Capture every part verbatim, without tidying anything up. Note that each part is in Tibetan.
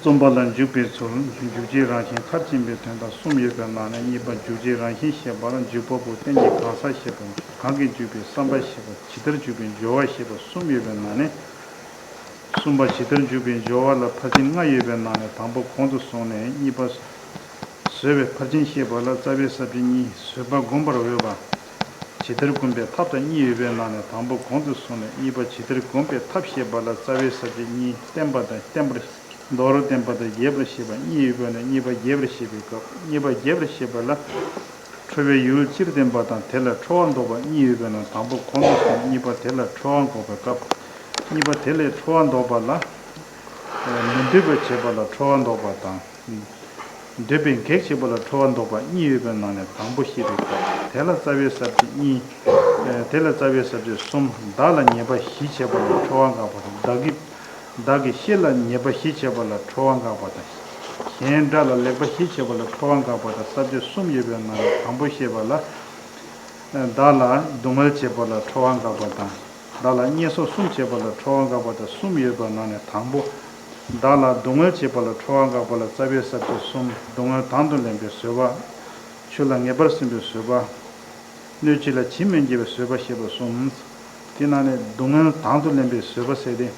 གསུམ་པ་ལ་འཇུག་པའི་ཚུལ། འཇུག་བྱེད་རང་བཞིན་མཐར་ཕྱིན་པའི་དོན་དག་གསུམ་ཡོད་པའི་ནང་ནས། གཉིས་པ་འཇུག་བྱེད་རང་བཞིན་ཞེས་པ་ལ་འཇུག་པ་པོ་རྟེན་གྱི་གང་ཟག་ཞེས་པ། གང་གིས་འཇུག་པའི་བསམ་པ་ཞེས་པ། ཇི་ལྟར་འཇུག་པའི་སྦྱོར་བ་ཞེས་པ་གསུམ་ཡོད་པའི་ནང་ནས། གསུམ་པ་ཇི་ལྟར་འཇུག་པའི་སྦྱོར་བ་ལ་ཕར་ཕྱིན་ལྔ་ཡོད་པའི་ནང་ནས་དང་པོ་གོང་དུ་སོང་ནས། གཉིས་པ་བཟོད་པའི་ཕར་ཕྱིན་ཞེས་པ་ལ་རྩ་བའི་ས་བཅད་གཉིས། བཟོད་པ་བསྒོམ་པར་འོས་པ། ཇི་ལྟར་བསྒོམ་པའི་ཐབས་དང་གཉིས་ཡོད་པའི་ནང་ནས་དང་པོ་གོང་དུ་སོང་ནས། གཉིས་པ་ཇི་ལྟར་བསྒོམ་པའི་ཐབས་ཞེས་པ་ལ་རྩ་བའི་ས་བཅད་གཉིས། བརྟན་པ་དང་བརྟན་པར། མདོར་བསྟན་པ་དང་རྒྱས་པར་བཤད་པ་གཉིས་ཡོད་པའི་ནང་གཉིས་པ་རྒྱས་པར་བཤད་པའི་སྐབས། གཉིས་པ་རྒྱས་པར་བཤད་པ་ལ། ཁྲོ་བའི་ཡུལ་སྤྱིར་བསྟན་པ་དང་དེ་ལ་ཁྲོ་བ་འདོགས་པ་གཉིས་ཡོད་པའི་ནང་དང་པོ་གོང་དུ་སོང་། གཉིས་པ་དེ་ལ་ཁྲོ་བ་འགོག་པའི་སྐབས། གཉིས་པ་དེ་ལས་ཁྲོ་བ་འདོགས་པ་ལ། མི་འདོད་པ་བྱེད་པ་ལ་ཁྲོ་བ་འདོགས་པ་དང་། འདོད་པའི་གེགས་བྱེད་པ་ལ་ཁྲོ་བ་འདོགས་པ་གཉིས་ཡོད་པའི་ནང་ནས་དང་པོ་བཤད་པའི་སྐབས། དེ་ལ་རྩ་བའི་ས་བཅད་གཉིས། དེ་ལ་རྩ་བའི་ས་བཅད་གསུམ། བདག་ལ་ཉེས་པ་བཞི་བྱེད་པ་ལ་ཁྲོ་བ་འགག་པ་དང་། བདག་གི། བདག་གི་བཤེས་ལ་ཉེས་པ་བཞི་བྱེད་པ་ལ་ཁྲོ་བ་འགག་པ་དང་། གཞན་དགྲ་ལ་ལེགས་པ་བཞི་བྱེད་པ་ལ་ཁྲོ་བ་འགག་པ་དང་། ས་བཅད་གསུམ་ཡོད་པའི་ནང་ནས་དང་པོ་བཤད་པ་ལ། བདག་ལ་སྡུག་བསྔལ་བྱེད་པ་ལ་ཁྲོ་བ་འགག་པ་དང་། བདག་ལ་བརྙས་སོགས་གསུམ་བྱེད་པ་ལ་ཁྲོ་བ་འགག་པ་དང་གསུམ་ཡོད་པ་ནང་ནས་དང་པོ། བདག་ལ་སྡུག་བསྔལ་བྱེད་པ་ལ་ཁྲོ་བ་འགག་པ་ལ་རྩ་བའི་ས་བཅད་གསུམ། སྡུག་བསྔལ་དང་དུ་ལེན་པའི་བཟོད་པ། ཆོས་ལ་ངེས་པར་སེམས་པའི་བཟོད་པ། གནོད་བྱེད་ལ་ཇི་སྨན་བགྱིས་པའི་བཟོད་པ་ཞེས་པ་གསུམ། དེ་ནང་ནས་སྡུག་བསྔལ་དང་དུ་ལེན་པའི་བཟོད་པ་ཟེར་ཏེ།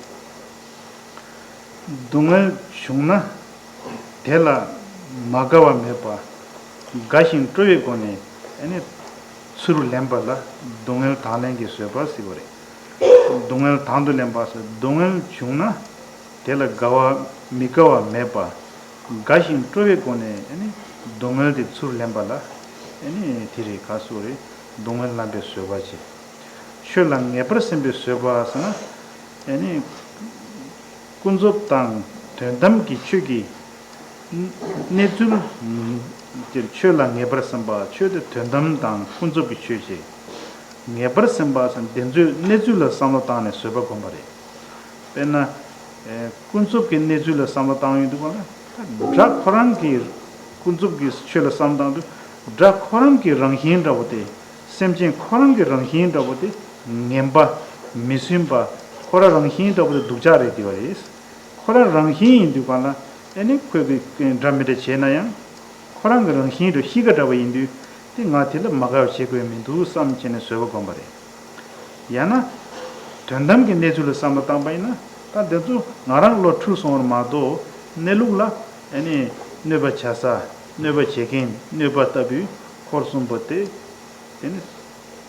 སྡུག་བསྔལ་བྱུང་ན་དེ་ལ་མ་དགའ་བ་མེད་པ། དགའ་ཞིང་སྤྲོ་བའི་སྒོ་ནས་ཨ་ནི་ཚུར་ལེན་པ་ལ་སྡུག་བསྔལ་དང་ལེན་གྱི་བཟོད་པ་ཟེར་བ་རེད། སྡུག་བསྔལ་དང་དུ་ལེན་པ་ཟེར། སྡུག་བསྔལ་བྱུང་ན་དེ་ལ་དགའ་བ་མི་དགའ་བ་མེད་པ། དགའ་ཞིང་སྤྲོ་བའི་སྒོ་ནས་ཨ་ནི་སྡུག་བསྔལ་དེ་ཚུར་ལེན་པ་ལ་ཨ་ནི་དེ་རེད། ག་སུ་རེད། སྡུག་བསྔལ་ལམ་པའི་བཟོད་པ་བྱེད། ཆོས་ལ་ངེས་པར་སེམས་པའི་བཟོད་པ་ཟེར་ན། ཨ་ནི། ཀུན་རྫོབ་དང་དོན་དམ་གྱི་ཆོས་ཀྱི་གནས་ཚུལ། ཆོས་ལ་ངེས་པར་སེམས་པ། ཆོས་དེ་དོན་དམ་དང་ཀུན་རྫོབ་ཀྱི་ཆོས་ཅིག་ངེས་པར་སེམས་པ་ཟེར་དེ་ཚོའི་གནས་ཚུལ་ལ་བསམ་བློ་བཏང་ནས་བཟོད་པ་བསྒོམ་པ་རེད། དཔེར་ན། ཀུན་རྫོབ་ཀྱི་གནས་ཚུལ་ལ་བསམ་བློ་བཏང་ཡོང་དུས་སྒང་ལ། དགྲ་ཁོ་རང་གི། ཀུན་རྫོབ་ཀྱི་ཆོས་ལ་བསམ་བློ་བཏང་དུས། དགྲ་ཁོ་རང་གི་རང་བཞིན་འདྲ་བོ་དེ། སེམས་ཅན་ཁོ་རང་གི་རང་བཞིན་འདྲ་བོ་དེ། ངན་པ། མི་སྲུན་པ། ཁོ་རང་རང་བཞིན་འདྲ་བོ་དེ་སྡུག་ཅག་རེད་དེ་བ་རེད། ཁོ་རང་རང་བཞིན་ཡིན་དུས་སྒང་ལ། ཨ་ནི་ཁོས་གི་འདྲ་མི་འདྲ་བྱས་ན་ཡང་། ཁོ་རང་གི་རང་བཞིན་འདྲ་གཤིས་ཀ་འདྲ་བ་ཡིན་དུས། དེ་ང་དེ་ལ་མ་དགའ་བ་བྱེད་དགོས་མི་འདུག་བསམ་བྱས་ནས་བཟོད་པ་བསྒོམ་པ་རེད། ཡང་ན། དོན་དམ་གྱི་གནས་ཚུལ་ལ་བསམ་བློ་བཏང་པ་ཡིན་ན། ད་འདི་ཚོ་ང་རང་བློ་འཁྲུལ་སོང་བར་མ་གཏོགས། གནས་ལུགས་ལ་ཨ་ནི་གནོད་པ་བྱ་ས། གནོད་པ་བྱེད་མཁན། གནོད་པ་ལྟ་བུའི་འཁོར་གསུམ་པོ་དེ། དེ་ནི་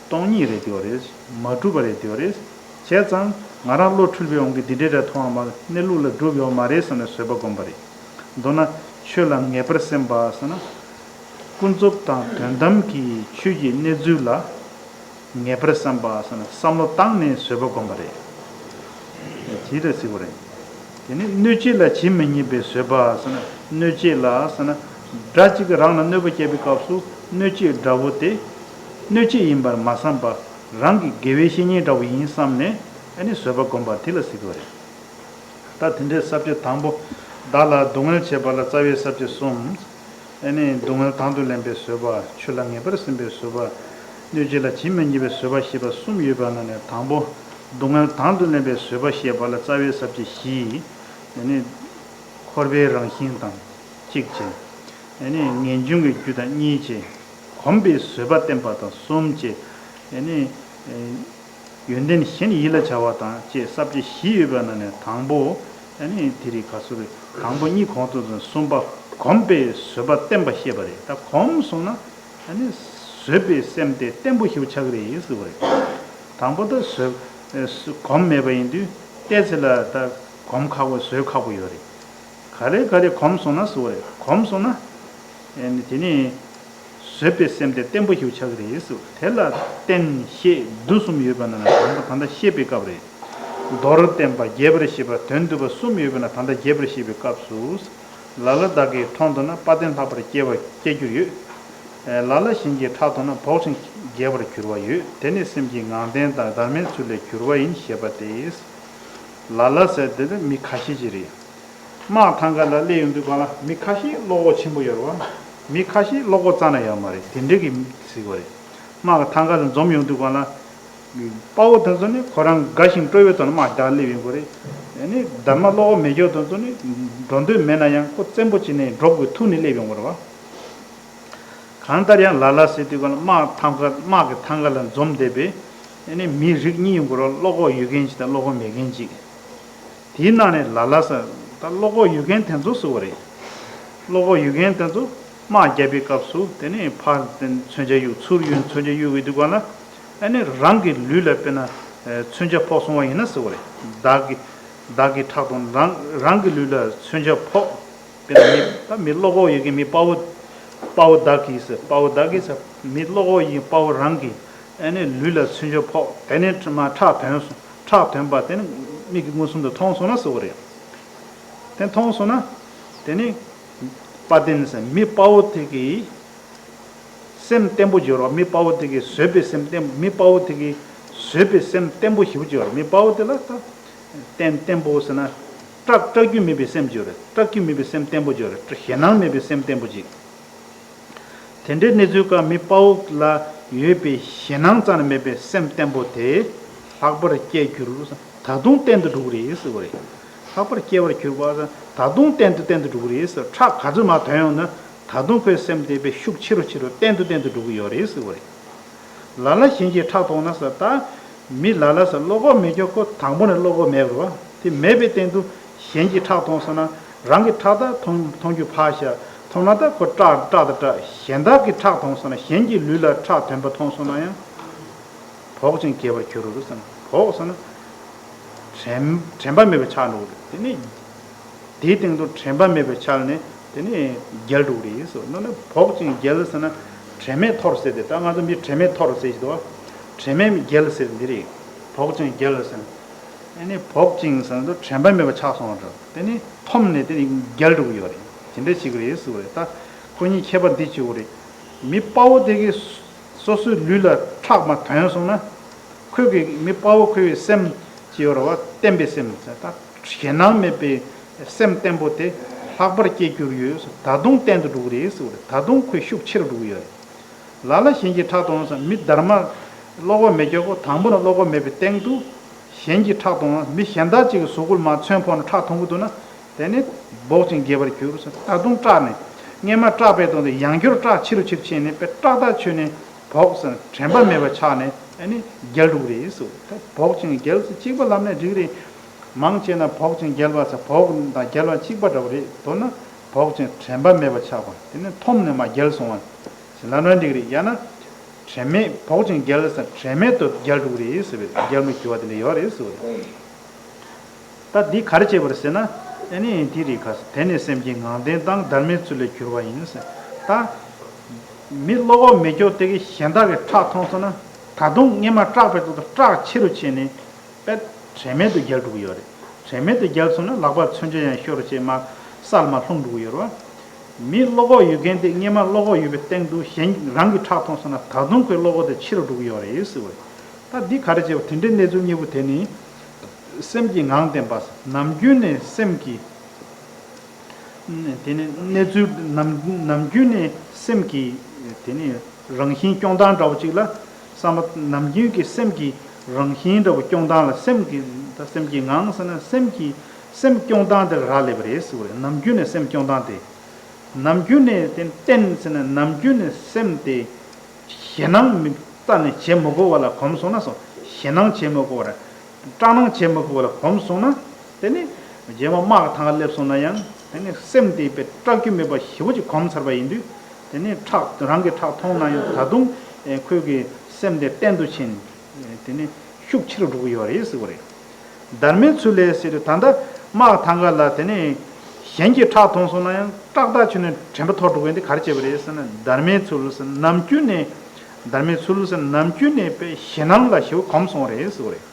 སྟོང་ཉིད་རེད་དེ་བ་རེད། མ་གྲུབ་པ་རེད་དེ་བ་རེད། བྱས་ཙང་ང་རང་བློ་འཁྲུལ་བའི་དབང་གིས་འདི་འདྲའི་འདྲ་མཐོང་བ་མ་གཏོགས། གནས་ལུགས་ལ་གྲུབ་ཡོད་མ་རེད་བསམ་ནས་བཟོད་པ་བསྒོམ་པ་རེད། མདོར་ན་ཆོས་ལ་ངེས་པར་སེམས་པ་ཟེར་ན། ཀུན་རྫོབ་དང་དོན་དམ་གྱི་ཆོས་ཀྱི་གནས་ཚུལ་ལ་ངེས་པར་བསམ་པ་ཟེར་ན། བསམ་བློ་བཏང་ནས་བཟོད་པ་བསྒོམ་པ་རེད། དེ་འདྲ་ཟེར་བ་རེད། དེ་ནས་གནོད་བྱེད་ལ་ཇི་སྨན་བགྱིས་པའི་བཟོད་པ་ཟེར་ན། གནོད་བྱེད་ལ་ཟེར་ན། དགྲ་གཅིག་གིས་རང་ལ་གནོད་པ་བསྐྱལ་བའི་སྐབས་སུ། གནོད་བྱེད་དགྲ་བོ་དེ་གནོད་བྱེད་ཡིན་པར་མ་བསམ་པར། རང་གི་དགེ་བའི་བཤེས་གཉེན་འདྲ་བོ་ཡིན་བསམ་ནས་ཨ་ནི་བཟོད་པ་བསྒོམ་པ་དེ་ལ་ཟེར་གྱི་ཡོད་རེད། ད་དེ་འདྲའི་ས་བཅད་དང་པོ། བདག་ལ་སྡུག་བསྔལ་བྱེད་པ་ལ་རྩ་བའི་ས་བཅད་གསུམ། ཨ་ནི་སྡུག་བསྔལ་དང་དུ་ལེན་པའི་བཟོད་པ། ཆོས་ལ་ངེས་པར་སེམས་པའི་བཟོད་པ། གནོད་བྱེད་ལ་ཇི་སྨན་བགྱིས་པའི་བཟོད་པ་ཞེས་པ་གསུམ་ཡོད་པ་ནང་ནས་དང་པོ། སྡུག་བསྔལ་དང་དུ་ལེན་པའི་བཟོད་པ་ཞེས་པ་ལ་རྩ་བའི་ས་བཅད་བཞི། ཨ་ནི་འཁོར་བའི་རང་བཞིན་དང་གཅིག་བྱས། ཨ་ནི་ངེས་འབྱུང་གི་རྒྱུ་དང་གཉིས་བྱས། གོམས་པའི་བཟོད་པ་བསྟན་པ་དང་གསུམ་བྱས། ཨ་ནི། ཡོན་ཏན་གཞན་ཡིད་ལ་བྱ་བ་དང་བཅས་ས་བཅད་བཞི་ཡོད་པ་ནང་ནས་དང་པོ། ཨ་ནི་དེ་རིགས་ག་སུ་རེད། དང་པོ་གཉིས་གོང་དུ་སོང་། གསུམ་པ་གོམས་པའི་བཟོད་པ་བསྟན་པ་བཤད་པ་རེད། ད་གོམས་སོང་ན་ཨ་ནི་བཟོད་པའི་སེམས་དེ་བརྟན་པོ་ཞིག་ཆགས་ཀྱི་རེད་ཟེར་བ་རེད། དང་པོ་ད་བཟོད། གོམས་མེད་པ་ཡིན་དུས་བལྟས་ཚེ་ལ་ད་གོམས་ཁག་པོ་བཟོད་ཁག་པོ་ཡོད་རེད། ག་ལེ་ག་ལེ་གོམས་སོང་ན་ཟེར་བ་རེད། གོམས་སོང་ན་ཨ་ནི་དེ་ནི། བཟོད་པའི་སེམས་དེ་བརྟན་པོ་ཞིག་ཆགས་ཀྱི་རེད་ཟེར། དེ་ལ་བརྟན་ཤེས་བསྡུ་གསུམ་ཡོད་པ་ན་ན་དང་པོ་ད་ལྟ་བཤད་པའི་སྐབས་རེད། མདོར་བསྟན་པ། རྒྱས་པར་བཤད་པ། དོན་བསྡུས་པ་གསུམ་ཡོད་པ་ན་ད་ལྟ་རྒྱས་པར་བཤད་པའི་སྐབས་སུ། ལ་ལ་བདག་གིས་མཐོང་དོ་ན། དཔའ་རྟེན་ལྷག་པར་སྐྱེ་བ་སྐྱེ་འགྱུར་ཡོད། ལ་ལ་གཞན་གྱིས་ཕྲག་དོ་ན། བོགས་ཤིང་རྒྱས་པར་འགྱུར་བ་ཡོད། དེ་ནི་སེམས་ཀྱི་ངང་བརྟན་དང་། དྷརྨའི་ཚུལ་ལས་གྱུར་པ་ཡིན་ཞེས་པ་སྟེ། ལ་ལ་ཟེར་དེ་ནི་མི་ཁ་ཤས་ཅིག་རེད། དམག་ཐང་ཁ་ལ་སླེབས་ཡོང་དུས་སྒང་ལ་མི་ཁ་ཤས་བློ་ཁོག་ཆེན་པོ་ཡོད་རེད་བ། མི་ཁ་ཤས་བློ་ཁོག་རྩ་ནས་ཡོད་མ་རེད། དེ་འདྲས་ཀྱི་མི་ཟེར་དགོས་རེད། དམག་གི་ཐང་ཁ་ལ་འཛོམས་ཡོང་དུས་སྒང་ལ། དཔའ་བོ་དེ་ཚོ་ནི་ཁོ་རང་དགའ་ཞིང་སྤྲོ་བའི་ཐོག་ནས་དམག་རྒྱག་སླེབས་ཡོང་གི་རེད། དེ་ནི་སྡར་མ་བློ་ཁོག་མེད་མཁན་དེ་ཚོ་ནི་འགྲོ་འདོད་མེད་ན་ཡང་ཁོ་བཙན་པོ་བྱས་ནས་འགྲོ་དགོས་ཐུག་ནས་སླེབས་ཡོང་གི་རེད་བ། གང་ལྟར་ཡང་ལ་ལ་ཟེར་དུས་ག་ལ་དམག་ཐང་ག་དམག་གི་ཐང་ག་ལ་འཛོམས་བསྡད་པའི་ཨ་ནི་མི་རིགས་གཉིས་ཡོང་གི་རེད། བློ་ཁོག་ཡོད་མཁན་ཅིག་དང་བློ་ཁོག་མེད་མཁན་ཅིག། དེའི་ནང་ནས་ལ་ལ་ཟེར་ད་བློ་ཁོག་ཡོད་མཁན་དེ་ཚོ་ཟེར་བ་རེད། བློ་ཁོག་ཡོད་མཁན་དེ་ཚོ་དམག་རྒྱག་པའི་སྐབས་སུ་དེ་ནས་ཕར་དེ་མཚོན་ཆ་གཡུག་ཚུར་གཡུག་མཚོན་ཆ་གཡུག་གི་དུས་ག་ལ་ཨ་ནི་རང་གི་ལུས་ལ་དཔེར་ན་མཚོན་ཆ་ཕོག་སོང་བ་ཡིན་ན་ཟེར་བ་རེད། བདག་གི་བདག་གི་ཁྲག་དང་རང་རང་གི་ལུས་ལ་མཚོན་ཆ་ཕོག་དཔེར་ན་མི་ད་མི་བློ་ཁོག་ཡོད་མཁན་མི་དཔའ་བོ། དཔའ་བོ་བདག་གིས་ཟེར། དཔའ་བོ་བདག་གིས་ཟེར། མི་བློ་ཁོག་ཡིན་དཔའ་བོ་རང་གིས་ཨ་ནི་ལུས་ལ་མཚོན་ཆ་ཕོག་དེ་ནས་མ་ཁྲག་ཐོན་སོང་། ཁྲག་ཐོན་པ་དེ་ནི་མིག་གིས་མངོན་སུམ་དུ་མཐོང་སོང་ན་ཟེར་བ་རེད། དེ་མཐོང་སོང་ན་དེ་ནི་དཔའ་བརྟན་ཟེར། མི་དཔའ་བོ་དེ་གིས་སེམས་བརྟན་པོ་བྱེད་རོགས། མི་དཔའ་བོ་དེ་གིས་བཟོད་པའི་སེམས་བརྟན། མི་དཔའ་བོ་དེ་གིས་བཟོད་པའི་སེམས་བརྟན་པོ་ཞེ་པོ་བྱེད་རོགས། མི་དཔའ་བོ་དེ་ལ་ད་བརྟན་བརྟན་པོ་ཟེར་ན་སྐྲག་སྐྲག་རྒྱུ་མེད་པའི་སེམས་བྱེད་རོགས། སྐྲག་རྒྱུ་མེད་པའི་སེམས་བརྟན་པོ་བྱེད་རོགས། ཞེད་སྣང་མེད་པའི་སེམས་བརྟན་པོ་བྱེད། དེ་འདྲའི་གནས་ཚུལ་ཁག་མི་དཔའ་བོ་ལ་ཡོད་པའི་ཞེད་སྣང་རྩ་ནས་མེད་པའི་སེམས་བརྟན་པོ་དེ་ལྷག་པར་སྐྱེ་འགྱུར། ད་དུང་བརྟན་དུ་འགྲོ་གི་རེད་ཟེར་བ་རེད། ལྷག་པར་སྐྱེ་བར་གྱུར་པ་ཟེར། ད་དུང་བརྟན་དུ་བརྟན་དུ་འགྲོ་གི་རེད་ཟེར། ཁྲག་ག་ཚོད་མར་ཐོན་ཡོང་ན་ད་དུང་ཁོའི་སེམས་དེ་དཔེ་ཤུགས་ཆེ་རུ་ཆེ་རུ་བརྟན་དུ་བརྟན་དུ་འགྲོ་གི་ཡོད་རེད་ཟེར་བ་རེད། ལ་ལ་གཞན་གྱིས་ཁྲག་འཐུང་ན་ཟེར། ད་མི་ལ་ལ་ཟེར་བློ་ཁོག་མེད་མཁན་ཁོ་དང་པོ་ནས་བློ་ཁོག་མེད་པ་རེད་བ། དེ་མེད་པའི་སྟེང་དུ་གཞན་གྱིས་ཁྲག་འཐུང་སོང་ན་རང་གི་ཁྲག་ད་འཐུང་འཐུང་རྒྱུ་ཕར་བཞག། འཐུང་ན་ད་ཁོ་སྐྲག་སྐྲག་ད་སྐྲག། གཞན་དག་གིས་ཁྲག་འཐུང་སོང་ན་གཞན་གྱི་ལུས་ལ་ཁྲག་ཐོན་པ་མཐོང་སོང་ན་ཡང་བོགས་ཅིང་རྒྱལ་བར་འགྱུར་རོ་ཟེར། བོགས་ཟེར་ན་དྲན་དྲན་པ་མེད་པ་ཆགས་འགྲོ་གི་རེད། དེ་ནི། དེའི་སྟེང་དུ་དྲན་པ་མེད་པའི་ཆ་ནས་དེ་ནི་རྒྱལ་འགྲོ་གི་རེད་ཟེར། ནོ་ནི་བོགས་ཅིང་རྒྱལ་ཟེར་ན་དྲན་མེད་འཐོར་ཟེར་ཏེ། ད་ང་ཚོ་མི་དྲན་མེད་འཐོར་ཟེར་གྱི་འདུག་དྲན་མེད་རྒྱལ་ཟེར་འདི་རེད། བོགས་ཅིང་རྒྱལ་ཟེར་ན། ཨ་ནི་བོགས་ཅིང་ཟེར་ན་དྲན་པ་མེད་པ་ཆགས་སོང་བ་འདྲ། དེ་ནི་འཐོམས་ནས་དེ་ནི་རྒྱལ་འགྲོ་གི་ཡོད་རེད། དེ་འདྲ་བྱེད་ཀྱི་རེད་ཟེར་བ་རེད། ད་ཁོ་གཉིས་ཁྱད་པར་འདི་བྱེད་དགོས་རེད། མི་དཔའ་བོ་དེ་གིས་སོ་སོའི་ལུས་ལ་ཁྲག་མར་ཐོན་སོང་ན། ཁོས་ཀྱི་མི་དཔའ་བོ་ཁོའི་སེམས་ཀྱི་ཡོད་རེད་བ། བརྟན་པའི་སེམས་ཟེར། ད་ཞེད་སྣང་མེད་པའི་སེམས་བརྟན་པོ་དེ་ལྷག་པར་སྐྱེ་འགྱུར་ཡོད། ད་དུང་བརྟན་དུ་འགྲོ་གི་རེད་ཟེར་བ་རེད། ད་དུང་ཁོའི་ཤུགས་ཆེ་རུ་འགྲོ་གི་ཡོད་རེད། ལ་ལ་གཞན་གྱིས་ཁྲག་འཐུང་ཟེར། མི་སྡར་མ་བློ་ཁོག་མེད་མཁན་ཁོ་དང་པོ་ནས་བློ་ཁོག་མེད་པའི་སྟེང་དུ་གཞན་གྱིས་ཁྲག་འཐུང་། མི་གཞན་དག་ཅིག་གི་གཟུགས་པོ་ལ་མར་མཚོན་ཕོག་ནས་ཁྲག་འཐུང་གི་འདུག་ན། དེ་ནི་བོགས་ཅིང་རྒྱལ་བར་འགྱུར་ཟེར། ད་དུང་སྐྲག་ནས་སྔས་མ་སྐྲག་པའི་སྟེང་དུ་ཡང་བསྐྱར་སྐྲག་ཆེ་རུ་ཆེ་རུ་ཕྱིན་ནས་དཔེ་སྐྲག་ཐག་ཆོད་ནས་བོགས་ཟེར་དྲན་པ་མེད་པ་ཆགས་ནས་ཨ་ནི་རྒྱལ་འགྲོ་གི་རེད་ཟེར། ད་བོགས་ཅིང་རྒྱལ་ཟེར་གཅིག་པ་ལབ་ནས་འགྲིག་རེད། མང་ཆེ་ན་བོགས་ཅིང་རྒྱལ་བ་ཟེར། བོགས་དང་རྒྱལ་བ་གཅིག་པ་འདྲ་བོ་རེད། མདོར་ན་བོགས་ཅིང་དྲན་པ་མེད་པ་ཆགས་པ། དེ་ནི་འཐོམས་ནས་མར་རྒྱལ་སོང་བ་ཟེར་ལབ་ན་འགྲིག་རེད། ཡང་ན་དྲན་མེད་བོགས་ཅིང་རྒྱལ་ཟེར་དྲན་མེད་དུ་རྒྱལ་འགྲོ་གི་རེད་ཟེར་བའི་རྒྱལ་མོ་གྱུར་བ་དེ་འདྲ་ཡོད་རེད་ཟེར་བ་རེད། ད་འདི་ག་རེ་བྱས་པ་རེད་ཟེར་ན། ཨ་ནི་འདི་རེད་ཁ། དེ་ནི་སེམས་ཀྱི་ངང་བརྟན་དང་སྡར་མའི་ཚུལ་ལས་གྱུར་པ་ཡིན་ཟེར། ད་མི་བློ་ཁོག་མེད་མཁན་དེ་གིས་གཞན་དག་གི་ཁྲག་འཐུང་སོང་ན་ད་དུང་སྔས་མ་སྐྲག་པའི་ཐོག་ཏུ་སྐྲག་ཆེ་རུ་ཕྱིན་ནས་དཔེ་དྲན་མེད་དུ་རྒྱལ་འགྲོ་གི་ཡོད་རེད། དྲན་མེད་དུ་རྒྱལ་སོང་ན་ལག་པར་མཚོན་ཆ་ཡང་ཤོར་བྱས་མར་ས་ལ་མར་ལྷུང་འགྲོ་གི་ཡོད་རེད་བ། མི་བློ་ཁོག་ཡོད་མཁན་དེ་སྔས་མ་བློ་ཁོག་ཡོད་པའི་སྟེང་དུ་གཞན་རང་གི་ཁྲག་འཐུང་སོང་ན་ད་དུང་ཁོའི་བློ་ཁོག་དེ་ཆེ་རུ་འགྲོ་གི་ཡོད་རེད་ཟེར་བ་རེད། ད་འདི་ག་རེ་བྱས་པ། དེ་འདྲའི་གནས་ཚུལ་གཉིས་པོ་དེ་ནི་སེམས་ཀྱི་ངང་བརྟན་པ། ནམ་རྒྱུན་ནས་སེམས་ཀྱི་དེ་ནི་གནས་ཚུལ་ནམ་ནམ་རྒྱུན་ནས་སེམས་ཀྱི་དེ་ནི་རང་བཞིན་སྐྱོང་སྟངས་འདྲ་བོ་ཅིག་ལ་བསམ་པ། ནམ་རྒྱུན་གྱི་སེམས་ཀྱི་རང་བཞིན་འདྲ་བོ་སྐྱོང་སྟངས་ལ་སེམས་ཀྱི་ད་སེམས་ཀྱི་ངང་ཟེར་ན་སེམས་ཀྱི་སེམས་སྐྱོང་སྟངས་དེ་རག་ལས་པ་རེད་ཟེར་བ་རེད། ནམ་རྒྱུན་ནས་སེམས་སྐྱོང་སྟངས་དེ། ནམ་རྒྱུན་ནས་དེ་བརྟན་ཟེར་ན་ནམ་རྒྱུན་ནས་སེམས་དེ་ཞེད་སྣང་མི་རྩ་ནས་བྱེད་མི་དགོས་པ་ལ་གོམས་སོང་ན་སོང་། ཞེད་སྣང་བྱེད་མི་དགོས་པ་ར་སྐྲག་སྣང་བྱེད་མི་དགོས་པ་ལ་གོམས་སོང་ན། དེ་ནི་རྗེས་མ་དམག་གི་ཐང་ལ་སླེབས་སོང་ན་ཡང་དེ་ནི་སེམས་དེ་དཔེ་སྐྲག་རྒྱུ་མེད་པ་ཞེ་པོ་ཅིག་གོམས་ཚར་བ་ཡིན་དུས། དེ་ནི་ཁྲག་རང་གི་ཁྲག་འཐུང་ན་ཡང་ད་དུང་ཁོས་ཀྱི་སེམས་དེ་བརྟན་དུ་ཕྱིན། དེ་ནི་ཤུགས་ཆེ་རུ་འགྲོ་གི་ཡོད་རེད་ཟེར་བ་རེད། སྡར་མའི་ཚུལ་ལས་ཟེར་དུས་ད་ལྟ་དམག་ཐང་ག་ལ་དེ་ནས་གཞན་གྱིས་ཁྲག་འཐུང་སོང་ན་ཡང་སྐྲག་ཐག་ཆོད་ནས་དྲན་པ་འཐོར་འགྲོ་མཁན་དེ་ག་རེ་བྱས་པ་རེད་ཟེར་ན། སྡར་མའི་ཚུལ་ཟེར་ནམ་རྒྱུན་ནས། སྡར་མའི་ཚུལ་ཟེར་ནམ་རྒྱུན་ནས་དཔེ་ཞེད་སྣང་ལ་ཞེ་པོ་གོམས་སོང་བ་རེད་ཟེར་བ་རེད།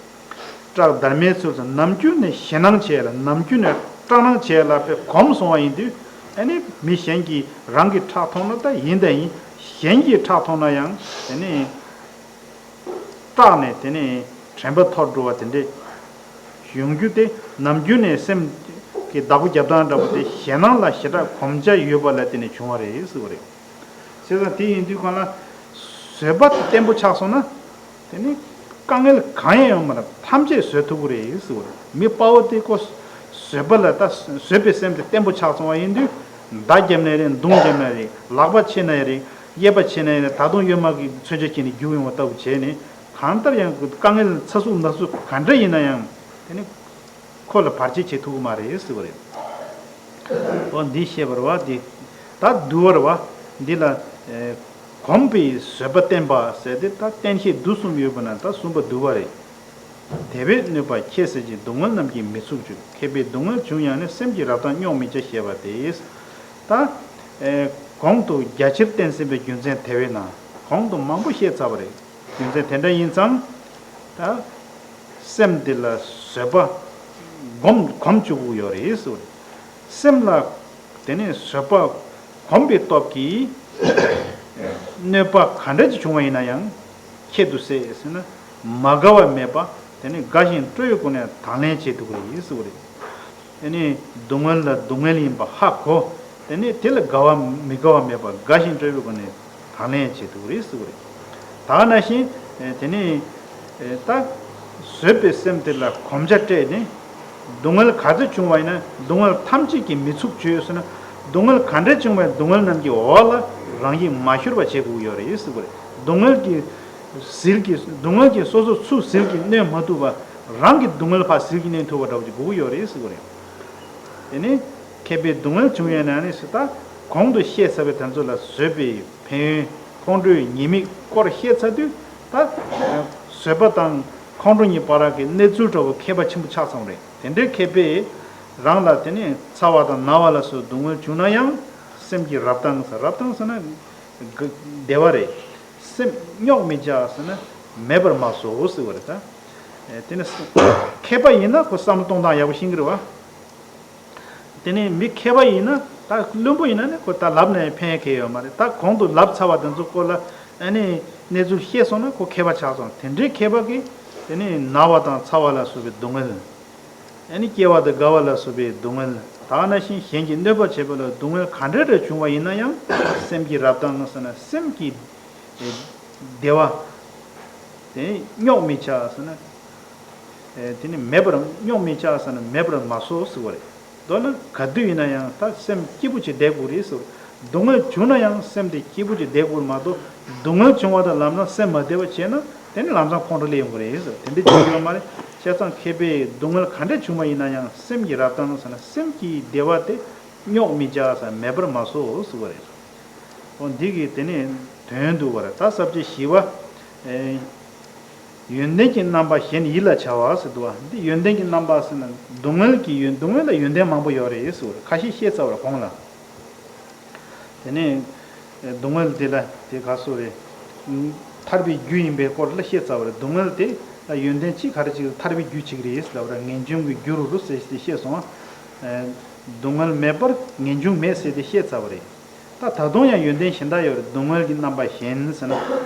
སྐྲག་སྡར་མའི་ཚུལ་ཟེར་ནམ་རྒྱུན་ནས་ཞེད་སྣང་བྱས་ལ་ནམ་རྒྱུན་ནས་སྐྲག་སྣང་བྱས་ལ་དཔེ་གོམས་སོང་བ་ཡིན་དུས། ཨ་ནི་མི་གཞན་གྱིས་རང་གི་ཁྲག་འཐུང་ན་ད་ཡིན་ད་ཡིན། གཞན་གྱིས་ཁྲག་འཐུང་ན་ཡང་དེ་ནས། སྐྲག་ནས་དེ་ནས་དྲན་པ་འཐོར་འགྲོ་བ་དེ་འདྲས་ཡོང་རྒྱུ་དེ་ནམ་རྒྱུན་ནས་སེམས་ཀྱི་བདག་པོ་རྒྱབ་སྟངས་འདྲ་པོ་དེ་ཞེད་སྣང་ལ་ཞེ་དྲག་གོམས་ཆ་ཡོད་པ་ལ་བརྟེན་ནས་བྱུང་བ་རེད་ཟེར་བ་རེད། བྱས་ཙང་དེ་ཡིན་དུས་གང་ལ་བཟོད་པ་དེ་བརྟན་པོ་ཆགས་སོང་ན་དེ་ནི་ དཀའ་ངལ་གང་ཡང་ཡོང་མ་རེད། ཐམས་ཅད་བཟོད་ཐུབ་ཀྱི་རེད་ཟེར་བ་རེད། མི་དཔའ་བོ་དེ་ཁོ་བཟོད་པ་ལ་ད་བཟོད་པའི་སེམས་དེ་བརྟན་པོ་ཆགས་སོང་བ་ཡིན་དུས། མདའ་བརྒྱབ་ནའི་རེད། མདུང་བརྒྱབ་ནའི་རེད། ལག་པ་ཕྱེ་ནའི་རེད། གཡས་པ་ཕྱེ་ནའི་རེད། ད་དུང་གཡོན་མ་གི་མཚོན་ཆ་ཁྱེར་ནས་རྒྱུག་ཡོང་བ་ལྟ་བུ་བྱས་ནས། གང་ལྟར་ཡང་དཀའ་ངལ་ཚ་ཟུག་ན་ཟུག་ག་འདྲ་ཡིན་ན་ཡང་། དེ་ནི་ཁོ་ལ་བར་ཆད་བྱེད་ཐུབ་ཀྱི་མ་རེད་ཟེར་བ་རེད། འོ་འདི་བཤད་པ་རེད་བ། འདི་ད་བསྡུ་བ་རེད་བ། འདི་ལ་ཨེ་གོམས་པའི་བཟོད་པ་བསྟེན་པ་ཟེར་ཏེ། ད་བསྟེན་བྱའི་བསྡུ་གསུམ་ཡོད་པ་ན་ད་གསུམ་པ་བསྡུ་བ་རེད། དེ་བས་གནོད་པ་ཁྱད་བསད་ཅིང་། སྡུག་བསྔལ་རྣམས་ཀྱིས་མི་ཚུགས་ཁྱོད། མཁས་པས་སྡུག་བསྔལ་བྱུང་ཡང་ནི། སེམས་ཀྱི་རབ་དང་རྙོག་མི་བྱ་ཞེས་པ་སྟེ། ད་ཨེ་གོང་དུ་རྒྱ་ཆེར་བསྟན་ཟིན་པའི་རྒྱུ་མཚན་དེ་བས་ན་གོང་དུ་མང་པོ་བཤད་ཚར་བ་རེད། རྒྱུ་མཚན་དེ་འདྲ་ཡིན་ཙང་། ད་སེམས་འདི་ལ་བཟོད་པ་སྒོམ་གོམས་བཅུག་དགོས་ཡོད་རེད་ཟེར་བ་རེད། སེམས་ལ་དེ་ནས་བཟོད་པ་སྒོམ་པའི་སྟོབས་ཀྱིས་གནོད་པ་ག་འདྲ་ཅིག་བྱུང་བ་ཡིན་ན་ཡང་ཁྱད་དུ་བསད་ཟེར་ན། མ་དགའ་བ་མེད་པ། དེ་ནས་དགའ་ཞིང་སྤྲོ་བའི་སྒོ་ནས་དང་ལེན་བྱེད་ཐུབ་ཀྱི་རེད་ཟེར་བ་རེད། དེ་ནས་སྡུག་བསྔལ་ལ་སྡུག་བསྔལ་ཡིན་པ་ཧ་གོ། དེ་ནས་དེ་ལ་དགའ་བ་མི་དགའ་བ་མེད་པར་དགའ་ཞིང་སྤྲོ་བའི་སྒོ་ནས་དང་ལེན་བྱེད་ཐུབ་ཀྱི་རེད་ཟེར་བ་རེད། ད་ག་ནང་བཞིན་དེ་ནས་ད་བཟོད་པའི་སེམས་དེ་ལ་གོམས་ཆ་སྤྲད་ནས། སྡུག་བསྔལ་ག་ཚོད་བྱུང་བ་ཡིན་ན་སྡུག་བསྔལ་ཐམས་ཅད་ཀྱིས་མི་ཚུགས་བྱོས་ཟེར་ན། སྡུག་བསྔལ་ག་འདྲ་བྱུང་བའི་སྡུག་བསྔལ་རྣམས་ཀྱི་འོག་ལ་རང་ཉིད་མ་ཤོར་བ་བྱེད་དགོས་ཀྱི་ཡོད་རེད་ཟེར་བ་རེད། སྡུག་བསྔལ་གྱི་ཟིལ་གྱིས་སྡུག་བསྔལ་གྱིས་སོ་སོ་ཚུར་ཟིལ་གྱིས་གནོན་མ་ཐུབ་པ། རང་གི་སྡུག་བསྔལ་ཕར་ཟིལ་གྱིས་གནོན་ཐུབ་པ་འདྲ་བོ་ཅིག་དགོས་ཀྱི་ཡོད་རེད་ཟེར་བ་རེད། དེ་ནི་མཁས་པས་སྡུག་བསྔལ་བྱུང་ཡང་ན་ནི་ཟེར། ད་གོང་དུ་བཤད་ཚར་བའི་དོན་ཚོ་ལ་བཟོད་པའི་ཕན་ཡོན་ཁོང་ཁྲོའི་ཉེས་དམིགས་སྐོར་བཤད་ཚར་དུས། ད་བཟོད་པ་དང་ཁོང་ཁྲོ་གཉིས་བར་གྱི་གནས་ཚུལ་འདྲ་བོ་ཁྱད་པར་ཆེན་པོ་ཆགས་སོང་རེད། དེ་འདྲའི་མཁས་པས་རང་ལ་དེ་ནི་ཚ་བ་དང་ན་བ་ལ་སོགས་སྡུག་བསྔལ་བྱུང་ན་ཡང་། སེམས་ཀྱི་རབ་དང་། རབ་དང་ཟེར་ན་བདེ་བ་རེད། སེམས་རྙོག་མི་བྱ་ཟེར་ན་མེད་པར་མ་བཟོ་ཟེར་བ་རེད། ད་དེ་ནི་མཁས་པ་ཡིན་ན་ཁོ་བསམ་བློ་གཏོང་སྟངས་ཡག་པོ་ཤེས་ཀྱི་རེད་བ། དེ་ནས་མི་མཁས་པ་ཡིན་ན། ད་བླུན་པོ་ཡིན་ན་ནི་ཁོ་ད་ལབ་ནས་ཕན་ཡག་གང་ཡང་ཡོད་མ་རེད། ད་གོང་དུ་ལབ་ཚར་བ་དེ་ཚོ་སྐོར་ལ་ཨ་ནི་གནས་ཚུལ་བཤད་སོང་ན་ཁོ་མཁས་པ་ཆགས་སོང་། དེ་འདྲའི་མཁས་པ་གིས་དེ་ནི་ན་བ་དང་ཚ་བ་ལ་སོགས་པའི་སྡུག་བསྔལ། ཨ་ནི་སྐྱེ་བ་དང་རྒ་བ་ལ་སོགས་པའི་སྡུག་བསྔལ། ད་ག་ནང་བཞིན་གཞན་གྱིས་གནོད་པ་བྱས་པ་ལ་སྡུག་བསྔལ་ག་འདྲ་འདྲ་བྱུང་བ་ཡིན་ན་ཡང་། སེམས་ཀྱི་རབ་དང་ཟེར་ན་སེམས་ཀྱི་བདེ་བ། དེ་རྙོག་མི་བྱ་ཟེར་ན། ཨེ་དེ་ནི་མེད་པར། རྙོག་མི་བྱ་ཟེར་ན་མེད་པར་མ་བཟོ་ཟེར་བ་རེད། མདོར་ན་ག་དུས་ཡིན་ན་ཡང་ད་སེམས་སྐྱིད་པོ་ཅིག་བསྡད་དགོས་རེད་ཟེར། སྡུག་བསྔལ་བྱུང་ན་ཡང་སེམས་དེ་སྐྱིད་པོ་ཅིག་བསྡད་དགོས་མ་གཏོགས། སྡུག་བསྔལ་བྱུང་བ་དང་ལམ་སང་སེམས་མ་བདེ་བ་བྱས་ན་དེ་ནི་ལམ་སང་ཁོང་ཁྲོ་སླེབས་ཡོང་གི་རེད་ཟེར། དེ་འདྲ་བྱེད་ཀྱི་ཡོད་མ་རེད། བྱས་ཙང་མཁས་པས་སྡུག་བསྔལ་ག་འདྲ་བྱུང་བ་ཡིན་ན་ཡང་སེམས་ཀྱི་རབ་དང་ཟེར་ན་སེམས་ཀྱི་བདེ་བ་དེ་རྙོག་མི་བྱ་ཟེར། མེད་པར་མ་བཟོ་ཟེར་བ་རེད། འོ་འདི་གི་དེ་ནས་དོན་བསྡུ་བར། ད་ས་བཅད་བཞི་པ། ཨེ་ཡོན་ཏན་གྱི་རྣམ་པ་གཞན་ཡིད་ལ་བྱ་བ་ཟེར་འདུག་བ། འདི་ཡོན་ཏན་གྱི་རྣམ་པ་ཟེར་ན་སྡུག་བསྔལ་གྱི་ཡོན། སྡུག་བསྔལ་ལ་ཡོན་ཏན་མང་པོ་ཡོད་རེད་ཟེར་བ། ཁ་ཤས་བཤད་ཚར་བ་གོང་ལ། དེ་ནས་སྡུག་བསྔལ་དེ་ལ་དེ་ག་སོ་རེད། ཐར་པའི་རྒྱུ་ཡིན་པའི་སྐོར་ལ་བཤད་ཚར་བ་རེད། སྡུག་བསྔལ་དེ་ལ་ཡོན་ཏན་གཅིག་ག་རེ་གཅིག་ཐར་པའི་རྒྱུ་གཅིག་རེད་ཟེར་བ་རེད། ངེས་འབྱུང་གི་རྒྱུ་རུ་རུ་ཟེར་ཏེ་བཤད་སོང་བ། སྡུག་བསྔལ་མེད་པར་ངེས་འབྱུང་མེད་ཟེར་ཏེ་བཤད་ཚར་བ་རེད། ད་ད་དུང་ཡང་ཡོན་ཏན་གཞན་དག་ཡོད་རེད། སྡུག་བསྔལ་གྱི་རྣམ་པ་གཞན་ཟེར་ན།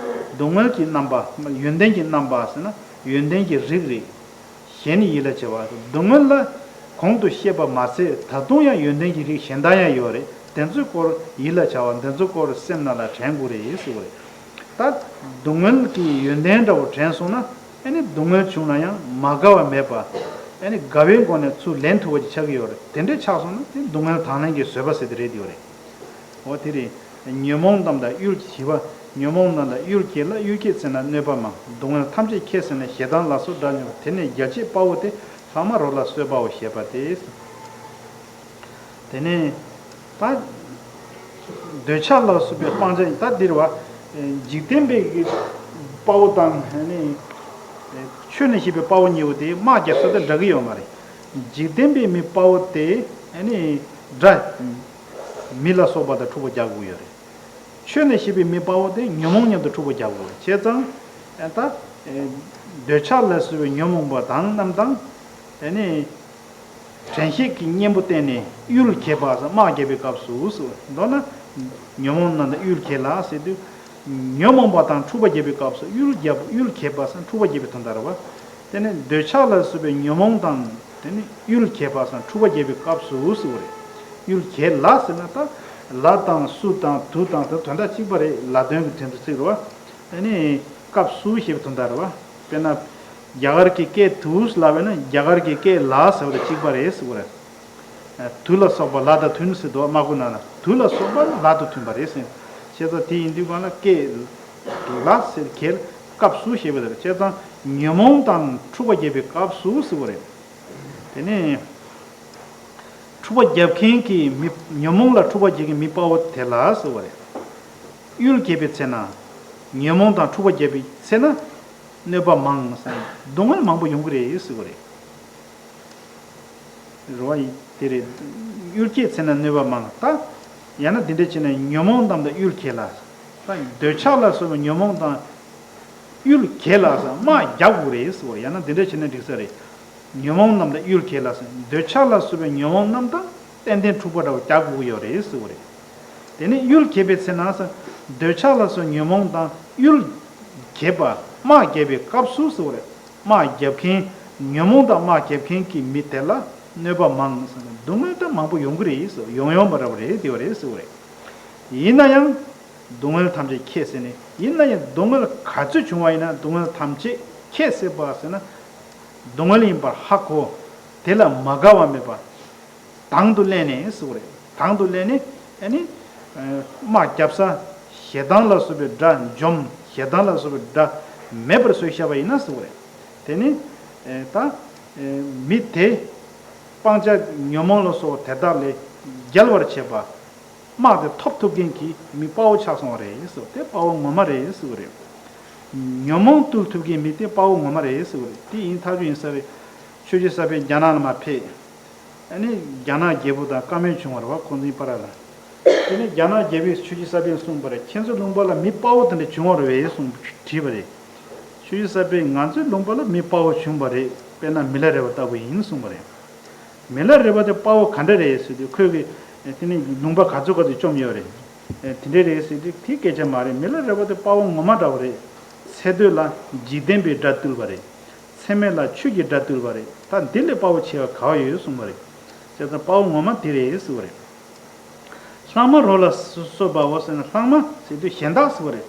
སྡུག་བསྔལ་གྱི་རྣམ་པ། ཡོན་ཏན་གྱི་རྣམ་པ་ཟེར་ན་ཡོན་ཏན་གྱི་རིགས་རེད། གཞན་ཡིད་ལ་བྱ་བ། སྡུག་བསྔལ་ལ་གོང་དུ་བཤད་པ་མ་ཟད་ད་དུང་ཡང་ཡོན་ཏན་གྱི་རིགས་གཞན་དག་ཡང་ཡོད་རེད། དེ་ཚོའི་སྐོར་ཡིད་ལ་བྱ་བ། དེ་ཚོའི་སྐོར་སེམས་ནང་ལ་དྲན་དགོས་རེད་ཟེར་བ་རེད། ད་སྡུག་བསྔལ་གྱི་ཡོན་ཏན་འདྲ་བོ་དྲན་སོང་ན། ཨ་ནི་སྡུག་བསྔལ་བྱུང་ན་ཡང་མ་དགའ་བ་མེད་པ། ཨ་ནི་དགའ་བའི་སྒོ་ནས་ཚུར་ལེན་ཐུབ་པ་ཅིག་ཆགས་ཀྱི་ཡོད་རེད། དེ་འདྲ་ཆགས་སོང་ན་དེ་སྡུག་བསྔལ་དང་ལེན་གྱི་བཟོད་པ་ཟེར་དེ་རེད་ཡོད་རེད། འོ་དེ་རེད། ཉོན་མོངས་རྣམས་དང་གཡུལ་བྱེད་པ། ཉོན་མོངས་རྣམས་དང་གཡུལ་བྱེད་ལ། གཡུལ་བྱེད་ཟེར་ན་གནོད་པ་མང་། སྡུག་བསྔལ་ཐམས་ཅད་ཁྱེར་ཟིན་ནས། ཞེ་སྡང་ལ་སོགས་དགྲ་ཉེ་བ། དེ་ནས་རྒྱལ་བྱེད་དཔའ་བོ་སྟེ། ལྷག་མ་རོ་ལ་གསོད་པའོ་ཞེས་པ་སྟེ། དེ་ནས་ད་འདོད་ཆགས་ལ་སོགས་པའི་སྤང་བྱ་ཡིན། ད་འདིར་བ། འཇིག་རྟེན་པའི་དཔའ་བོ་དང་ནི། ཆོས་ནས་བཤད་པའི་དཔའ་བོ་གཉིས་པོ་དེ་དམག་རྒྱག་ས་དང་འདྲ་གི་ཡོད་མ་རེད། འཇིག་རྟེན་པའི་མི་དཔའ་བོ་དེ་ནི་དགྲ། མི་ལ་སོགས་པ་དང་འཁྲུག་པ་རྒྱག་དགོས་ཡོད་རེད། ཆོས་ནས་བཤད་པའི་མི་དཔའ་བོ་དེ་ཉོན་མོངས་མཉམ་དུ་འཁྲུག་པ་རྒྱག་དགོས་རེད། བྱས་ཙང་། ད་འདོད་ཆགས་ལ་སོགས་པའི་ཉོན་མོངས་པ་དང་རྣམས་དང་། ནི། དྲན་ཤེས་ཀྱི་གཉེན་པོ་བསྟེན་ནས་གཡུལ་འགྱེད་པ་ཟེར། དམག་རྒྱག་པའི་སྐབས་སུ་ཟེར། མདོར་ན་ཉོན་མོངས་རྣམས་དང་གཡུལ་འགྱེད་ལ་ཟེར་དུས། ཉོན་མོངས་པ་དང་འཁྲུག་པ་རྒྱག་པའི་སྐབས་སུ་གཡུལ་རྒྱག་གཡུལ་འགྱེད་པ་ཟེར་འཁྲུག་པ་རྒྱག་པའི་དོན་དག་རེད་བ། དེ་ནས་འདོད་ཆགས་ལ་སོགས་པའི་ཉོན་མོངས་དང་དེ་ནས་གཡུལ་འགྱེད་པ་ཟེར་འཁྲུག་པ་རྒྱག་པའི་སྐབས་སུ་ཟེར་བ་རེད། གཡུལ་འགྱེད་ལ་ཟེར་ན་ད་ལ་དང་སུ་དང་དུ་དང་དེ་དོན་དག་གཅིག་པ་རེད། ལ་དོན་གྱི་དོན་དུ་ཚིག་རེད་བ། དེ་ནས་སྐབས་སུ་ཞེས་པའི་དོན་དག་རེད་བ། དཔེར་ན། རྒྱ་གར་གྱི་སྐད་དུ་ལབ་པས་ན་རྒྱ་གར་གྱི་སྐད་ལ་ཟེར་བ་དང་གཅིག་པ་རེད་ཟེར་བ་རེད། དུ་ལ་སོགས་པ་ལ་དང་དུན་ཟེར་དུ་མ་གོ་ན་ན་དུ་ལ་སོགས་པ་ལ་དང་དུན་པ་རེད་ཟེར། བྱས་ཙང་དེ་ཡིན་དུས་གང་ལ་སྐད་ལ་ཟེར་གལ་སྐབས་སུ་ཞེས་པ་རེད། བྱས་ཙང་ཉོན་མོངས་དང་འཁྲུག་པ་བརྒྱབ་པའི་སྐབས་སུ་ཟེར་བ་རེད། དེ་ནས། འཁྲུག་པ་རྒྱབ་མཁན་གྱི་མི་ཉོན་མོངས་ལ་འཁྲུག་པ་རྒྱག་མཁན་མི་དཔའ་བོ་དེ་ལ་ཟེར་བ་རེད། གཡུལ་འགྱེད་པའི་ཚེ་ན། ཉོན་མོངས་དང་འཁྲུག་པ་རྒྱག་པའི་ཚེ་ན། གནོད་པ་མང་ཟེར་ན་སྡུག་བསྔལ་མང་པོ་ཡོང་གི་རེད་ཟེར་བ་རེད། རེད་བ། དེ་རེད། གཡུལ་འགྱེད་ཚེ་ན་གནོད་པ་མང་། ད། ཡང་ན་འདི་འདྲ་བྱས་ན་ཉོན་མོངས་རྣམས་དང་གཡུལ་འགྱེད་ལ། ད་འདོད་ཆགས་ལ་སོགས་པའི་ཉོན་མོངས་དང་། གཡུལ་འགྱེད་ལ་ཟེར་དམག་རྒྱག་དགོས་རེད་ཟེར་བ་རེད། ཡང་ན་འདི་འདྲ་བྱས་ན་འགྲིག་ས་རེད། ཉོན་མོངས་རྣམས་ལ་གཡུལ་འགྱེད་ལ་ཟེར། འདོད་ཆགས་ལ་སོགས་པའི་ཉོན་མོངས་རྣམས་དང་ཏན་ཏན་འཁྲུག་པ་འདྲ་བོ་རྒྱག་དགོས་ཀྱི་ཡོད་རེད་ཟེར་བ་རེད། དེ་ནས་གཡུལ་འགྱེད་པའི་ཚེ་ན་ཟེར། འདོད་ཆགས་ལ་སོགས་ཉོན་མོངས་དང་གཡུལ་འགྱེད་པ་དམག་རྒྱག་པའི་སྐབས་སུ་ཟེར་བ་རེད། དམག་རྒྱབ་མཁན། ཉོན་མོངས་དང་དམག་རྒྱབ་མཁན་གྱི་མི་དེ་ལ་གནོད་པ་མང་ཟེར་ན་སྡུག་བསྔལ་ད་མང་པོ་ཡོང་གི་རེད་ཟེར། ཡོང་ཡོང་བ་འདྲ་བོ་རེད། དེ་བ་རེད་ཟེར་བ་རེད། ཡིན་ན་ཡང་། སྡུག་བསྔལ་ཐམས་ཅད་ཁྱད་བསད་ནས། ཡིན་ན་ཡང་སྡུག་བསྔལ་ག་ཚོད་བྱུང་བ་ཡིན་ན་སྡུག་བསྔལ་ཐམས་ཅད་ཁྱད་བསད་པ་ཟེར་ན། སྡུག་བསྔལ་ཡིན་པར་ཧ་གོ། དེ་ལ་མ་དགའ་བ་མེད་པ། དང་དུ་ལེན་ནས་ཟེར་བ་རེད། དང་དུ་ལེན་ནས་ཨ་ནི། དམག་རྒྱབ་ས། ཞེ་སྡང་ལ་སོགས་པའི་དགྲ་འཇོམས། ཞེ་སྡང་ལ་སོགས་པའི་དགྲ་མེད་པར་བཟོས་བཞག་པ་ཡིན་ན་ཟེར་བ་རེད། དེ་ནི། ད། མི་དེ། སྤང་བྱ་ཉོན་མོངས་ལ་སོགས་དེ་དག་ལས་རྒྱལ་བར་བྱེད་པ། དམག་དེ་ཐོབ་ཐུབ་མཁན་གྱི་མི་དཔའ་བོ་ཆགས་སོང་བ་རེད་ཟེར། དེ་དཔའ་བོ་ངོ་མ་རེད་ཟེར་བ་རེད། ཉོན་མོངས་བཏུལ་ཐུབ་མཁན་མི་དེ་དཔའ་བོ་ངོ་མ་རེད་ཟེར་བ་རེད། དེ་ཡིན་ཐག་ཆོད་ཡིན་ས་རེད། ཆོས་རྗེ་ས་པཎ་རྒྱ་ནག་ལ་མར་ཕེབས། ཨ་ནི་རྒྱ་ནག་རྒྱལ་པོ་དང་བཀའ་མོལ་བྱུང་བ་རེད་བ། ཁོང་ཚོའི་བར་ལ། དེ་ནས་རྒྱ་ནག་རྒྱལ་པོས་ཆོས་རྗེ་ས་པཎ་གསུངས་པ་རེད། ཁྱེད་ཚོའི་ལུང་པ་ལ་མི་དཔའ་བོ་དེ་འདྲ་བྱུང་བ་རེད་བས་གསུངས་དྲིས་པ་རེད། ཆོས་རྗེ་ས་པཎ་ང་ཚོའི་ལུང་པ་ལ་མི་དཔའ་བོ་བྱུང་བ་རེད། དཔེར་ན་མི་ལ་རས་པ་ལྟ་བུ་ཡིན་གསུངས་པ་རེད། མི་ལ་རས་པ་དེ་དཔའ་བོ་ག་འདྲ་རེད་ཟེར་དུས་ཁོས་གི་དེ་ནི་ལུང་པ་ག་ཚོད་ག་ཚོད་བཅོམ་ཡོད་རེད། དེ་འདྲ་རེད་ཟེར་དུས་དེ་སྐད་ཆ་མ་རེད། མི་ལ་རས་པ་དེ་དཔའ་བོ་ངོ་མ་འདྲ་བོ་རེད། ཚེ་སྟོད་ལ་འཇིག་རྟེན་པའི་དགྲ་བཏུལ་བ་རེད། ཚེ་སྨད་ལ་ཆོས་ཀྱི་དགྲ་བཏུལ་བ་རེད། ད་འདི་ལས་དཔའ་བོ་ཆེ་བ་ག་བ་ཡོད་གསུངས་པ་རེད། བྱས་ཙང་དཔའ་བོ་ངོ་མ་དེ་རེད་ཟེར་བ་རེད། ལྷག་མ་རོ་ལ་གསོད་པའོ་ཟེར་ན་ལྷག་མ་ཟེར་དུས་གཞན་དག་ཟེར་བ་རེད།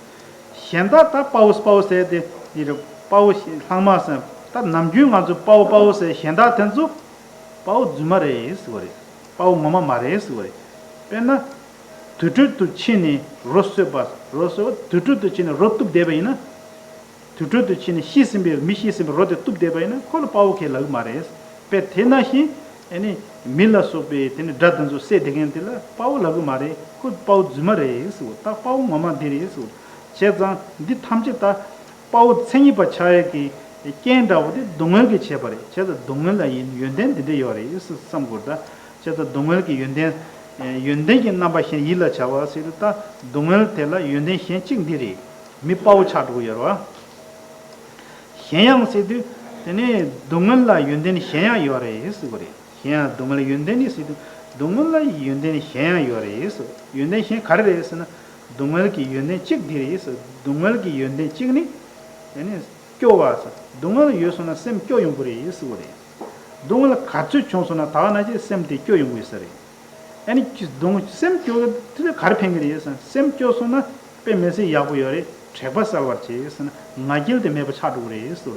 གཞན་དག་ད་དཔའ་བོ་དཔའ་བོ་ཟེར་དེ་འདི་རེད། དཔའ་བོ་ལྷག་མ་ཟེར་ད་ནམ་རྒྱུན་ང་ཚོ་དཔའ་བོ་དཔའ་བོ་ཟེར་གཞན་དག་དེ་ཚོ་དཔའ་བོ་རྫུན་མ་རེད་ཟེར་བ་རེད། དཔའ་བོ་ངོ་མ་མ་རེད་ཟེར་བ་རེད། དཔེར་ན། དུར་ཁྲོད་དུ་ཕྱིན་ནས་རོ་གསོད་པ། རོ་གསོད་པ་དུར་ཁྲོད་དུ་ཕྱིན་ནས་རོ་གཏུབ་བསྡད་པ་ཡིན་ན། དུར་ཁྲོད་དུ་ཕྱིན་ནས་ཤི་ཟིན་པའི་མི་ཤི་ཟིན་པའི་རོ་དེ་གཏུབ་བསྡད་པ་ཡིན་ན་ཁོ་ལ་དཔའ་བོ་གས་ལབ་ཀྱི་མ་རེད། དཔེ་དེ་ནང་བཞིན་ཨ་ནི་མི་ལ་སོགས་པའི་དེ་ནི་དགྲ་དེ་ཚོ་བསད་བསྡད་མཁན་དེ་ལ་དཔའ་བོ་ལབ་ཀྱི་མ་རེད། ཁོ་དཔའ་བོ་རྫུན་མ་རེད་ཟེར། ད་དཔའ་བོ་ངོ་མ་འདི་རེད་ཟེར། བྱས་ཙང་འདི་ཐམས་ཅད་ད་དཔའ་བོ་མཚན་ཉིད་པ་ཆགས་ཡས་ཀྱི་རྐྱེན་འདྲ་བོ་དེ་སྡུག་བསྔལ་གྱིས་བྱས་པ་རེད། བྱས་ཙང་སྡུག་བསྔལ་ལ་ཡིན་ཡོན་ཏན་འདི་འདྲ་ཡོད་རེད་ཟེར་བསམ་དགོས། ད་བྱས་ཙང་སྡུག་བསྔལ་གྱི་ཡོན་ཏན། ཡོན་ཏན་གྱི་རྣམ་པ་གཞན་ཡིད་ལ་བྱ་བ་ཟེར་དུས་ད་སྡུག་བསྔལ་དེ་ལ་ཡོན་ཏན་གཞན་གཅིག་འདི་རེད། མི་དཔའ་བོ་ཆགས་འགྲོ་གི་ཡོད་རེད་བ། གཞན་ཡང་ཟེར་དུས་དེ་ནས་སྡུག་བསྔལ་ལ་ཡོན་ཏན་གཞན་ཡང་ཡོད་རེད་ཟེར་གི་རེད། གཞན་ཡང་སྡུག་བསྔལ་ཡོན་ཏན་ནི་ཟེར་དུས་སྡུག་བསྔལ་ལ་ཡོན་ཏན་གཞན་ཡང་ཡོད་རེད་ཟེར། ཡོན་ཏན་གཞན་ག་རེ་རེད་ཟེར་ན། སྡུག་བསྔལ་གྱི་ཡོན་ཏན་གཅིག་འདི་རེད་ཟེར། སྡུག་བསྔལ་གྱི་ཡོན་ཏན་གཅིག་ནི། དེ་ནས་སྐྱོ་བ་ཟེར། སྡུག་བསྔལ་ཡོད་སོང་ན་སེམས་སྐྱོ་ཡོང་གི་རེད་ཟེར་གི་རེད། སྡུག་བསྔལ་ག་ཚོད་བྱུང་སོང་ན་ད་ག་ནང་བཞིན་སེམས་དེ་སྐྱོ་ཡོང་གི་ཡོད་ས་རེད། ཨ་ནི་སྡུག་སེམས་སྐྱོ་དེ་ལ་ག་རེ་ཕན་གྱི་རེད་ཟེར་ན། སེམས་སྐྱོ་སོང་ན་དཔེ་མི་སྲིད་ཡག་པོ་ཡོད་རེད། དྲེགས་པ་གསལ་བར་བྱེད་ཟེར་ན་ང་རྒྱལ་དེ་མེད་པ་ཆགས་འགྲོ་གི་རེད་ཟེར་བ་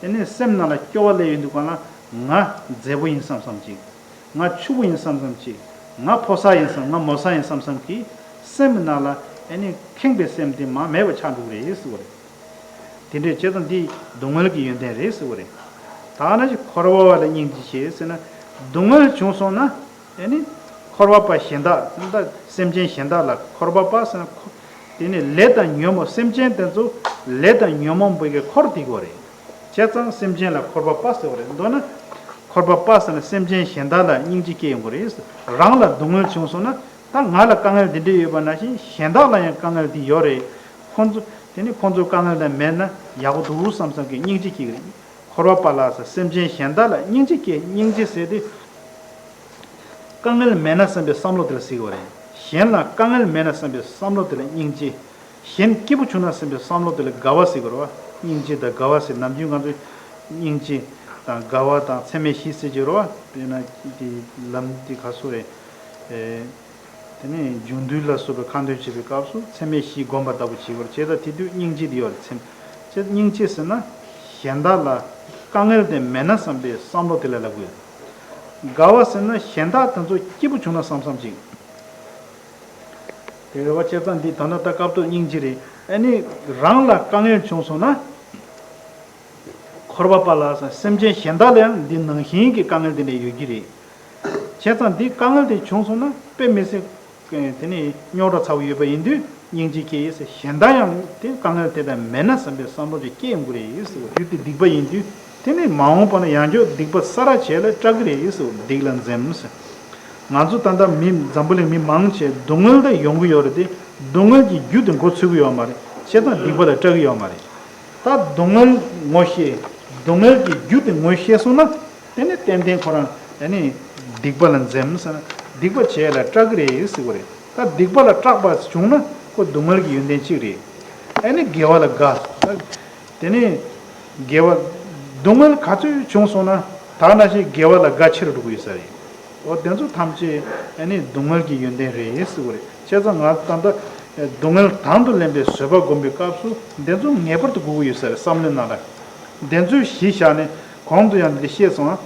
རེད། དེ་ནས་སེམས་ནང་ལ་སྐྱོ་བ་སླེབས་ཡོང་དུས་གང་ལ་ང་མཛེས་པོ་ཡིན་བསམ་བསམ་གྱིས། ང་ཕྱུག་པོ་ཡིན་བསམ་བསམ་གྱིས། ང་ཕོ་གསར་ཡིན་བསམ། ང་མོ་གསར་ཡིན་བསམ་བསམ་གྱིས། སེམས་ནང་ལ་ཨ་ནི་ཁེངས་པའི་སེམས་དེ་མ་མེད་པ་ཆགས་འགྲོ་གི་རེད་ཟེར་བ་རེད། དེ་འདྲའི་བྱས་ཙང་འདི་སྡུག་བསྔལ་གྱི་ཡོན་ཏན་རེད་ཟེར་བ་རེད། ད་ནི་འཁོར་བ་པ་ལ་སྙིང་རྗེ་ཆེ་ཟེར་ན། སྡུག་བསྔལ་བྱུང་སོང་ན་ཨེ་ནི་འཁོར་བ་པ་གཞན་དག་ད་སེམས་ཅན་གཞན་དག་ལ་འཁོར་བ་པ་ཟེར་ན་ཁོ་དེ་ནི་ལས་དང་ཉོན་མོངས་སེམས་ཅན་དེ་ཚོ་ལས་དང་ཉོན་མོངས་པ་གིས་འཁོར་བསྡད་ཀྱི་ཡོད་རེད། བྱས་ཙང་སེམས་ཅན་ལ་འཁོར་བ་པ་ཟེར་བ་རེད། མདོར་ན་འཁོར་བ་པ་ཟེར་ན་སེམས་ཅན་གཞན་དག་ལ་སྙིང་རྗེ་སྐྱེ་ཡོང་གི་རེད། རང་ལ་སྡུག་བསྔལ་བྱུང་སོང་ན། ད་ང་ལ་དཀའ་ངལ་འདི་འདྲ་ཡོད་པ་ནང་བཞིན་གཞན་དག་ལ་ཡང་དཀའ་ངལ་འདི་ཡོད་རེད། ཁོང་ཚོ་དེ་ནི་ཁོང་ཚོ་དཀའ་ངལ་འདི་མེད་ན་ཡག་པོ་འདུག་བསམ་བསམ་གྱི་སྙིང་རྗེ་སྐྱེ་གི་རེད། འཁོར་བ་པ་ལ་ཟེར་སེམས་ཅན་གཞན་དག་ལ་སྙིང་རྗེ་སྐྱེ། སྙིང་རྗེ་ཟེར་དུས་དཀའ་ངལ་མེད་ན་བསམ་པའི་བསམ་བློ་དེ་ལ་ཟེར་གྱི་ཡོད་རེད། གཞན་ལ་དཀའ་ངལ་མེད་ན་བསམ་པའི་བསམ་བློ་དེ་ལ་སྙིང་རྗེ། གཞན་སྐྱིད་པོ་བྱུང་ན་བསམ་པའི་བསམ་བློ་དེ་ལ་དགའ་བ་ཟེར་གྱི་ཡོད་རེད་བ། སྙིང་རྗེ་དང་དགའ་བ་ཟེར། ནམ་རྒྱུན་ང་ཚོས་སྙིང་རྗེ་དང་དགའ་བ་དང་ཚད་མེད་བཞི་ཟེར་གྱི་ཡོད་རེད་བ། དཔེར་ན་དེ་ལམ་དེ་ག་སུ་རེད། ཨེ། དེ་ནས་འབྱུང་འདུལ་ལ་སོགས་པའི་ཁ་འདོན་བྱེད་པའི་སྐབས་སུ་ཚད་མེད་བཞི་བསྒོམ་པ་ལྟ་བུ་བྱེད་དགོས་རེད། བྱས་ཙང་དེ་དུས་སྙིང་རྗེ་དེ་ཡོད་རེད། ཚད་བྱས་སྙིང་རྗེ་ཟེར་ན། གཞན་དག་ལ་དཀའ་ངལ་དེ་མེད་ན་བསམ་པའི་བསམ་བློ་དེ་ལ་ལབ་དགོས། དགའ་བ་ཟེར་ན་གཞན་དག་དེ་ཚོ་སྐྱིད་པོ་བྱུང་ན་བསམ་བསམ་ཅིག་དེ་རེད་བ། བྱས་ཙང་འདི་ད་ལྟ་ད་སྐབས་ཐོག་སྙིང་རྗེ་རེད། ཨ་ནི་རང་ལ་དཀའ་ངལ་བྱུང་སོང་ན། འཁོར་བ་པ་ལ་སེམས་ཅན་གཞན་དག་ལ་ཡང་འདི་ནང་བཞིན་གྱི་དཀའ་ངལ་དེ་འདྲ་ཡོད་ཀྱི་རེད། བྱས་ཙང་འདི་དཀའ་ངལ་དེ་བྱུང་སོང་ན་དཔེ་མི་སྲིད། དེ་ནི་རྙོག་དྲ་ཚ་པོ་ཡོད་པ་ཡིན་དུས་སྙིང་རྗེ་སྐྱེ་ཡིས། གཞན་དག་ཡང་དེ་དཀའ་ངལ་དེ་དག་མེད་ན་བསམ་པའི་བསམ་བློ་ཅིག་སྐྱེ་ཡོང་གི་རེད་ཟེར་བ། རྒྱུ་དེ་སྡིག་པ་ཡིན་དུས་དེ་ནི་མ་འོངས་པ་ན་ཡང་བསྐྱར་སྡིག་པ་གསར་བ་བྱས་ལ་སྐྲག་གི་རེད་ཟེར་བ། སྡིག་ལ་འཛེམ་ཟེར། ང་ཚོ་ད་ལྟ་མི་འཛམ་བུ་གླིང་མི་མང་ཆེ་སྡུག་བསྔལ་དེ་ཡོང་གི་ཡོད་རེད་དེ། སྡུག་བསྔལ་གྱི་རྒྱུ་དེ་མགོ་ཚོད་ཀྱི་ཡོད་མ་རེད། བྱས་ཙང་སྡིག་པ་ལ་སྐྲག་གི་ཡོད་མ་རེད། ད་སྡུག་བསྔལ་ངོ་ཤེས། སྡུག་བསྔལ་གྱི་རྒྱུ་དེ་ངོ་ཤེས་སོང་ན། དེ་ནི་ཏན་ཏན་ཁོ་རང་ཨ་ནི་སྡིག་པ་ལ་འཛེམ་ཟེར་ན་སྡིག་པ་བྱས་ལ་སྐྲག་གི་རེད་ཟེར་བ་རེད། ད་སྡིག་པ་ལ་སྐྲག་པ་བྱུང་ན་ཁོ་སྡུག་བསྔལ་གྱི་ཡོན་ཏན་གཅིག་རེད། ཨ་ནི་དགེ་བ་ལ་དགའ། དེ་ནི་དགེ་བ། སྡུག་བསྔལ་ག་ཚོད་བྱུང་སོང་ན་ད་ག་ནང་བཞིན་དགེ་བ་ལ་དགའ་ཆེ་རུ་འགྲོ་གི་ཡོད་ས་རེད། འོ་དེ་ཚོ་ཐམས་ཅད་ཨ་ནི་སྡུག་བསྔལ་གྱི་ཡོན་ཏན་རེད་ཟེར་བ་རེད། བྱས་ཙང་ང་ད་ལྟ་སྡུག་བསྔལ་དང་དུ་ལེན་པའི་བཟོད་པ་སྒོམ་པའི་སྐབས་སུ་དེ་ཚོ་ངེས་པར་དུ་དགོས་ཀྱི་ཡོད་ས་རེད། བསམ་བློའི་ནང་ལ་དེ་ཚོའི་གཞི་བཞག་ནས་གོང་དུ་ཡང་འདི་བཤད་སོང་ང་།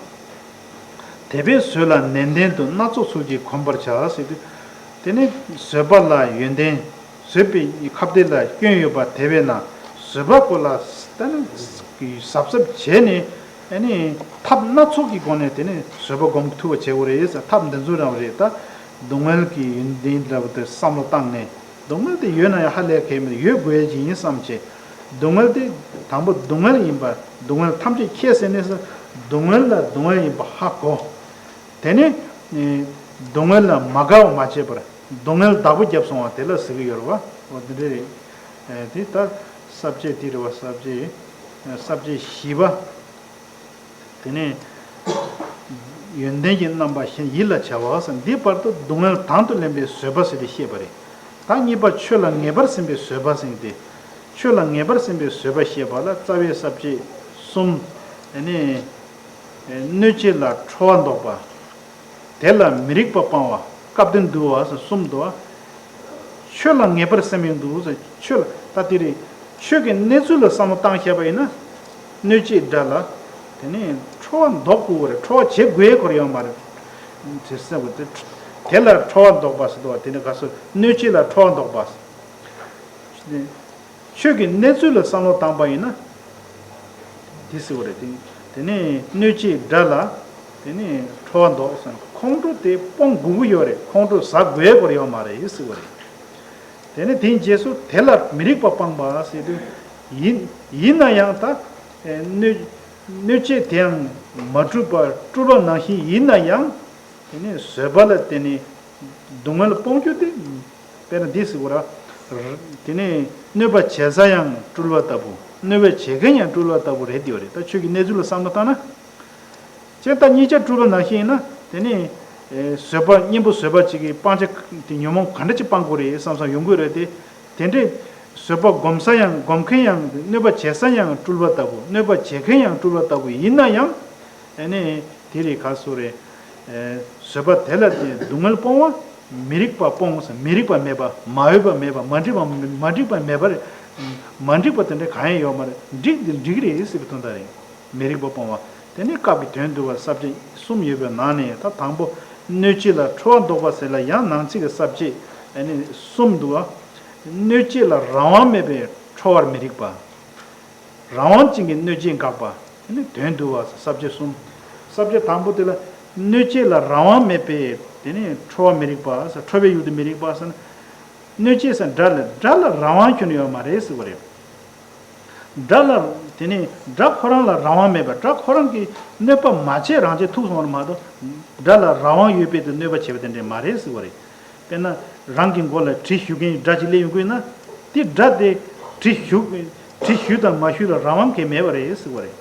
དད་པས་བཟོད་ལ་ནན་ཏན་དུ། སྣ་ཚོགས་ཚུལ་གྱིས་གོམས་པར་བྱ་ཟེར་དུས། དེ་ནི་བཟོད་པ་ལ་ཡོན་ཏན། བཟོད་པའི་ཁ་གཏད་ལ་སྐྱོན་ཡོད་པ་དེ་བས་ན་བཟོད་པ་སྐོར་ལ་ད་ནི་གཟབ་གཟབ་བྱས་ནས་ཨ་ནི་ཐབས་སྣ་ཚོགས་ཀྱི་སྒོ་ནས་དེ་ནི་བཟོད་པ་སྒོམ་ཐུབ་པ་བྱེད་དགོས་རེད་ཟེར། ཐབས་འདི་ཚོ་རང་རེད། ད་སྡུག་བསྔལ་གྱི་ཡོན་ཏན་འདྲ་བོ་དེ་བསམ་བློ་བཏང་ནས། སྡུག་བསྔལ་དེ་ཡོད་ན་ཡང་ཧ་ལས་གལ་མེད། ཡོད་དགོས་ཀྱི་ཡིན་བསམ་བྱས། སྡུག་བསྔལ་དེ་དང་པོ་སྡུག་བསྔལ་ཡིན་པ། སྡུག་བསྔལ་ཐམས་ཅད་ཁྱད་བསད་ནས་སྡུག་བསྔལ་ལ་སྡུག་བསྔལ་ཡིན་པ་ཧ་གོ། དེ་ནས་ཨེ་སྡུག་བསྔལ་ལ་མ་དགའ་བ་མ་བྱས་པར་སྡུག་བསྔལ་བདག་པོ་བརྒྱབ་སོང་བ་དེ་ལ་ཟེར་གྱི་ཡོད་རེད་བ། འོ་དེ་འདྲ་རེད། ཨེ་དེ་ལྟར་ས་བཅད་དེ་རེད་བ། ས་བཅད་ས་བཅད་བཞི་པ། དེ་ནས་ཡོན་ཏན་གྱི་རྣམ་པ་གཞན་ཡིད་ལ་བྱ་བ་ཟེར། འདི་བར་དུ་སྡུག་བསྔལ་དང་དུ་ལེན་པའི་བཟོད་པ་ཟེར་ཏེ་བཤད་པ་རེད། ད་གཉིས་པ་ཆོས་ལ་ངེས་པར་སེམས་པའི་བཟོད་པ་ཟེར་ཏེ། ཆོས་ལ་ངེས་པར་སེམས་པའི་བཟོད་པ་བཤད་པ་ལ་རྩ་བའི་ས་བཅད་གསུམ། དེ་ནས་གནོད་བྱེད་ལ་ཁྲོ་བ་འདོགས་པ། དེ་ལ་མི་རིགས་པ་སྤང་བ། སྐབས་དོན་བསྡུ་བ་ཟེར་གསུམ་འདུག་བ། ཆོས་ལ་ངེས་པར་སེམས་ཡོང་འདུག་ཟེར། ཆོས་ལ་ད་དེ་རེད། ཆོས་ཀྱི་གནས་ཚུལ་ལ་བསམ་བློ་བཏང་བཤད་པ་ཡིན་ན། གནོད་བྱེད་དགྲ་ལ་དེ་ནས་ཁྲོ་བ་འདོགས་དགོས་པ་རེད། ཁྲོ་བ་བྱེད་དགོས་ཡ་ཁོ་རང་ཡོད་མ་རེད། དེ་ཟེར་བ་དེ། དེ་ལ་ཁྲོ་བ་འདོགས་པ་ཟེར་འདུག་བ། དེ་ནས་ག་སོ་གནོད་བྱེད་ལ་ཁྲོ་བ་འདོགས་པ་ཟེར། ཆོས་ཀྱི་གནས་ཚུལ་ལ་བསམ་བློ་བཏང་པ་ཡིན་ན། དེ་ཟེར་བ་རེད། དེ་དེ་ནས་གནོད་བྱེད་དགྲ་ལ་དེ་ནས་ཁྲོ་བ་འདོགས་ཟེར་ན་ཁོང་ཁྲོ་དེ་སྤོང་དགོས་ཀྱི་ཡོད་རེད། ཁོང་ཁྲོ་ཟ་དགོས་པར་ཡོད་མ་རེད་ཟེར་བ་རེད། དེ་ནས་དེའི་རྗེས་སུ་དེ་ལ་མི་རིགས་པ་སྤངས་པ་ཟེར་དུས། ཡིན་ཡིན་ན་ཡང་ད་གནོད་གནོད་བྱེད་དེའང་མ་གྲུབ་པ་སྤྲུལ་པ་ནང་བཞིན་ཡིན་ན་ཡང་། དེ་ནས་བཟོད་པ་ལ་བརྟེན་ནས་སྡུག་བསྔལ་སྤོང་རྒྱུ་དེ། དཔེར་ན་འདི་ཟེར་བ་ར། དེ་ནས་གནོད་པ་བྱེད་ས་ཡང་སྤྲུལ་པ་ལྟ་བུ། གནོད་པ་བྱེད་མཁན་ཡང་སྤྲུལ་པ་ལྟ་བུ་རེད་དེ་བ་རེད། ད་ཆོས་ཀྱི་གནས་ཚུལ་ལ་བསམ་བློ་བཏང་ན། ཅེས་ད་གཉིས་ཆ་སྤྲུལ་པ་ནང་བཞིན་ཡིན་ན། དེ་ནས་ཨེ་བཟོད་པ་གཉེན་པོ་བཟོད་པ་གཅིག་གིས་སྤང་བྱ་དེ་ཉོན་མོངས་ག་འདྲ་ཅིག་སྤང་དགོས་རེད་བསམ་བསམ་ཡོང་གི་རེད་དེ། དེ་འདྲའི་བཟོད་པ་སྒོམ་ས་ཡང་སྒོམ་མཁན་ཡང་གནོད་པ་བྱེད་ས་ཡང་སྤྲུལ་པ་ལྟ་བུ། གནོད་པ་བྱེད་མཁན་ཡང་སྤྲུལ་པ་ལྟ་བུ་ཡིན་ན་ཡང་། ཨ་ནི་དེ་རེད། ག་སོ་རེད། ཨེ་བཟོད་པ་དེ་ལ་བརྟེན་སྡུག་བསྔལ་སྤོང་བ། མི་རིགས་པ་སྤོང་ཟེར། མི་རིགས་པ་མེད་པ། མ་འོས་པ་མེད་པ། མ་འགྲིག་པ་མ་འགྲིག་པ་མེད་པ་རེད། མ་འགྲིག་པ་དེ་འདྲ་གང་ཡང་ཡོད་མ་རེད། འགྲིག་འདི་འགྲིག་རེད་ཟེར་བའི་དོན་དག་རེད། མི་རིགས་པ་སྤོང་བ། དེ་ནི་སྐབས་ཀྱི་དོན་བསྡུ་བ་ས་བཅད་གསུམ་ཡོད་པའི་ནང་ནས་ད་དང་པོ་གནོད་བྱེད་ལ་ཁྲོ་བ་འདོགས་པ་ཟེར་ལ་ཡང་ནང་གསེས་ཀྱི་ས་བཅད་ཨ་ནི་གསུམ་འདུག་བ། གནོད་བྱེད་ལ་རང་དབང་མེད་པས་ཁྲོ་བར་མི་རིགས་པ། རང་དབང་ཅན་གྱི་གནོད་བྱེད་འགག་པ། དེ་ནི་དོན་བསྡུ་བ་ཟེར་ས་བཅད་གསུམ། ས་བཅད་དང་པོ་དེ་ལ་གནོད་བྱེད་ལ་རང་དབང་མེད་པས་དེ་ནི་ཁྲོ་བ་མི་རིགས་པ་ཟེར། ཁྲོ་བའི་ཡུལ་དུ་མི་རིགས་པ་ཟེར་ན། གནོད་བྱེད་ཟེར་དགྲ་ལ་དགྲ་ལ་རང་དབང་ཁྱོན་ནས་ཡོད་མ་རེད་ཟེར་བ་རེད། དགྲ་ལ་དེ་ནི་དགྲ་ཁོ་རང་ལ་རང་དབང་མེད་པ། དགྲ་ཁོ་རང་གིས་གནོད་པ་མ་བྱས་རང་བྱས་ཐུབ་སོང་བ་མ་གཏོགས། དགྲ་ལ་རང་དབང་ཡོད་པའི་དུ་གནོད་པ་བྱེད་པ་དེ་འདྲས་མ་རེད་ཟེར་བ་རེད། དཔེར་ན། རང་གི་མགོ་ལ་གྲི་གཞུ་མཁན་དགྲ་ཅིག་སླེབས་ཡོང་གི་ཡོད་ན། དེ་དགྲ་དེ་གྲི་གཞུ། གྲི་གཞུ་དང་མ་གཞུ་ལ་རང་དབང་གང་ཡང་མེད་པ་རེད་ཟེར་བ་རེད།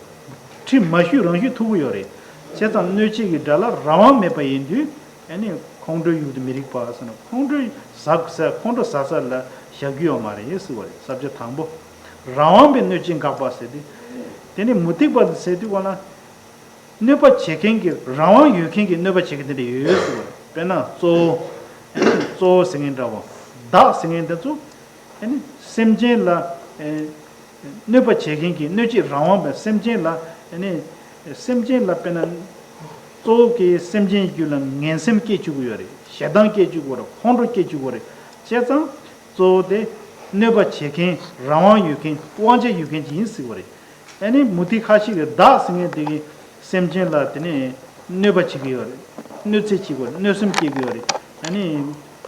གྲི་མ་གཞུས་རང་གཞུ་ཐུབ་ཀྱི་ཡོད་རེད། བྱས་ཙང་གནོད་བྱེད་ཀྱི་དགྲ་ལ་རང་དབང་མེད་པ་ཡིན་དུས། ཨ་ནི་ཁོང་ཁྲོའི་ཡུལ་དུ་མི་རིགས་པ་ཟེར་ན། ཁོང་ཁྲོ་ཟ་ཟ། ཁོང་ཁྲོ་ཟ་ས་ལ་བཞག་རྒྱུ་ཡོད་མ་རེད་ཟེར་བ་རེད། ས་བཅད་དང་པོ། རང་དབང་པའི་གནོད་བྱེད་འགག་པ་ཟེར་ཏེ། དེ་ནི་མུ་སྟེགས་པ་ཟེར་དུས་གོ་ན། གནོད་པ་བྱེད་མཁན་གྱི་རང་དབང་ཡོད་མཁན་གྱི་གནོད་པ་བྱེད་མཁན་དེ་འདྲ་ཡོད་ཡོད་ཟེར་བ་རེད། དཔེར་ན་གཙོ་བོ། གཙོ་བོ་ཟེར་མཁན་འདྲ་བོ། བདག་ཟེར་མཁན་དེ་ཚོ། ཨ་ནི་སེམས་ཅན་ལ་ཨེ་ གནོད་པ་བྱེད་མཁན་གྱི་གནོད་བྱེད་རང་དབང་བའི་སེམས་ཅན་ལ་ཨ་ནི། སེམས་ཅན་ལ་དཔེར་ན། གཙོ་བོ་གིས་སེམས་ཅན་རྒྱུད་ལ་ངན་སེམས་སྐྱེ་བཅུག་གི་ཡོད་རེད། ཞེ་སྡང་སྐྱེ་བཅུག་གི་ཡོད་རེད། ཁོང་ཁྲོ་སྐྱེ་བཅུག་གི་ཡོད་རེད། བྱས་ཙང་། གཙོ་བོ་དེ། གནོད་པ་བྱེད་མཁན། རང་དབང་ཡོད་མཁན། དབང་ཆ་ཡོད་མཁན་ཅིག་ཡིན་ཟེར་གི་ཡོད་རེད། ཨ་ནི་མུ་སྟེགས་ཁ་ཤས་ཀྱིས་བདག་ཟེར་མཁན་དེ་གིས་སེམས་ཅན་ལ་དེ་ནས་གནོད་པ་བྱེད་ཀྱི་ཡོད་རེད། གནོད་འཚེ་བྱེད་ཀྱི་ཡོད་རེད། གནོད་སེམས་སྐྱེ་གི་ཡོད་རེད། ཨ་ནི་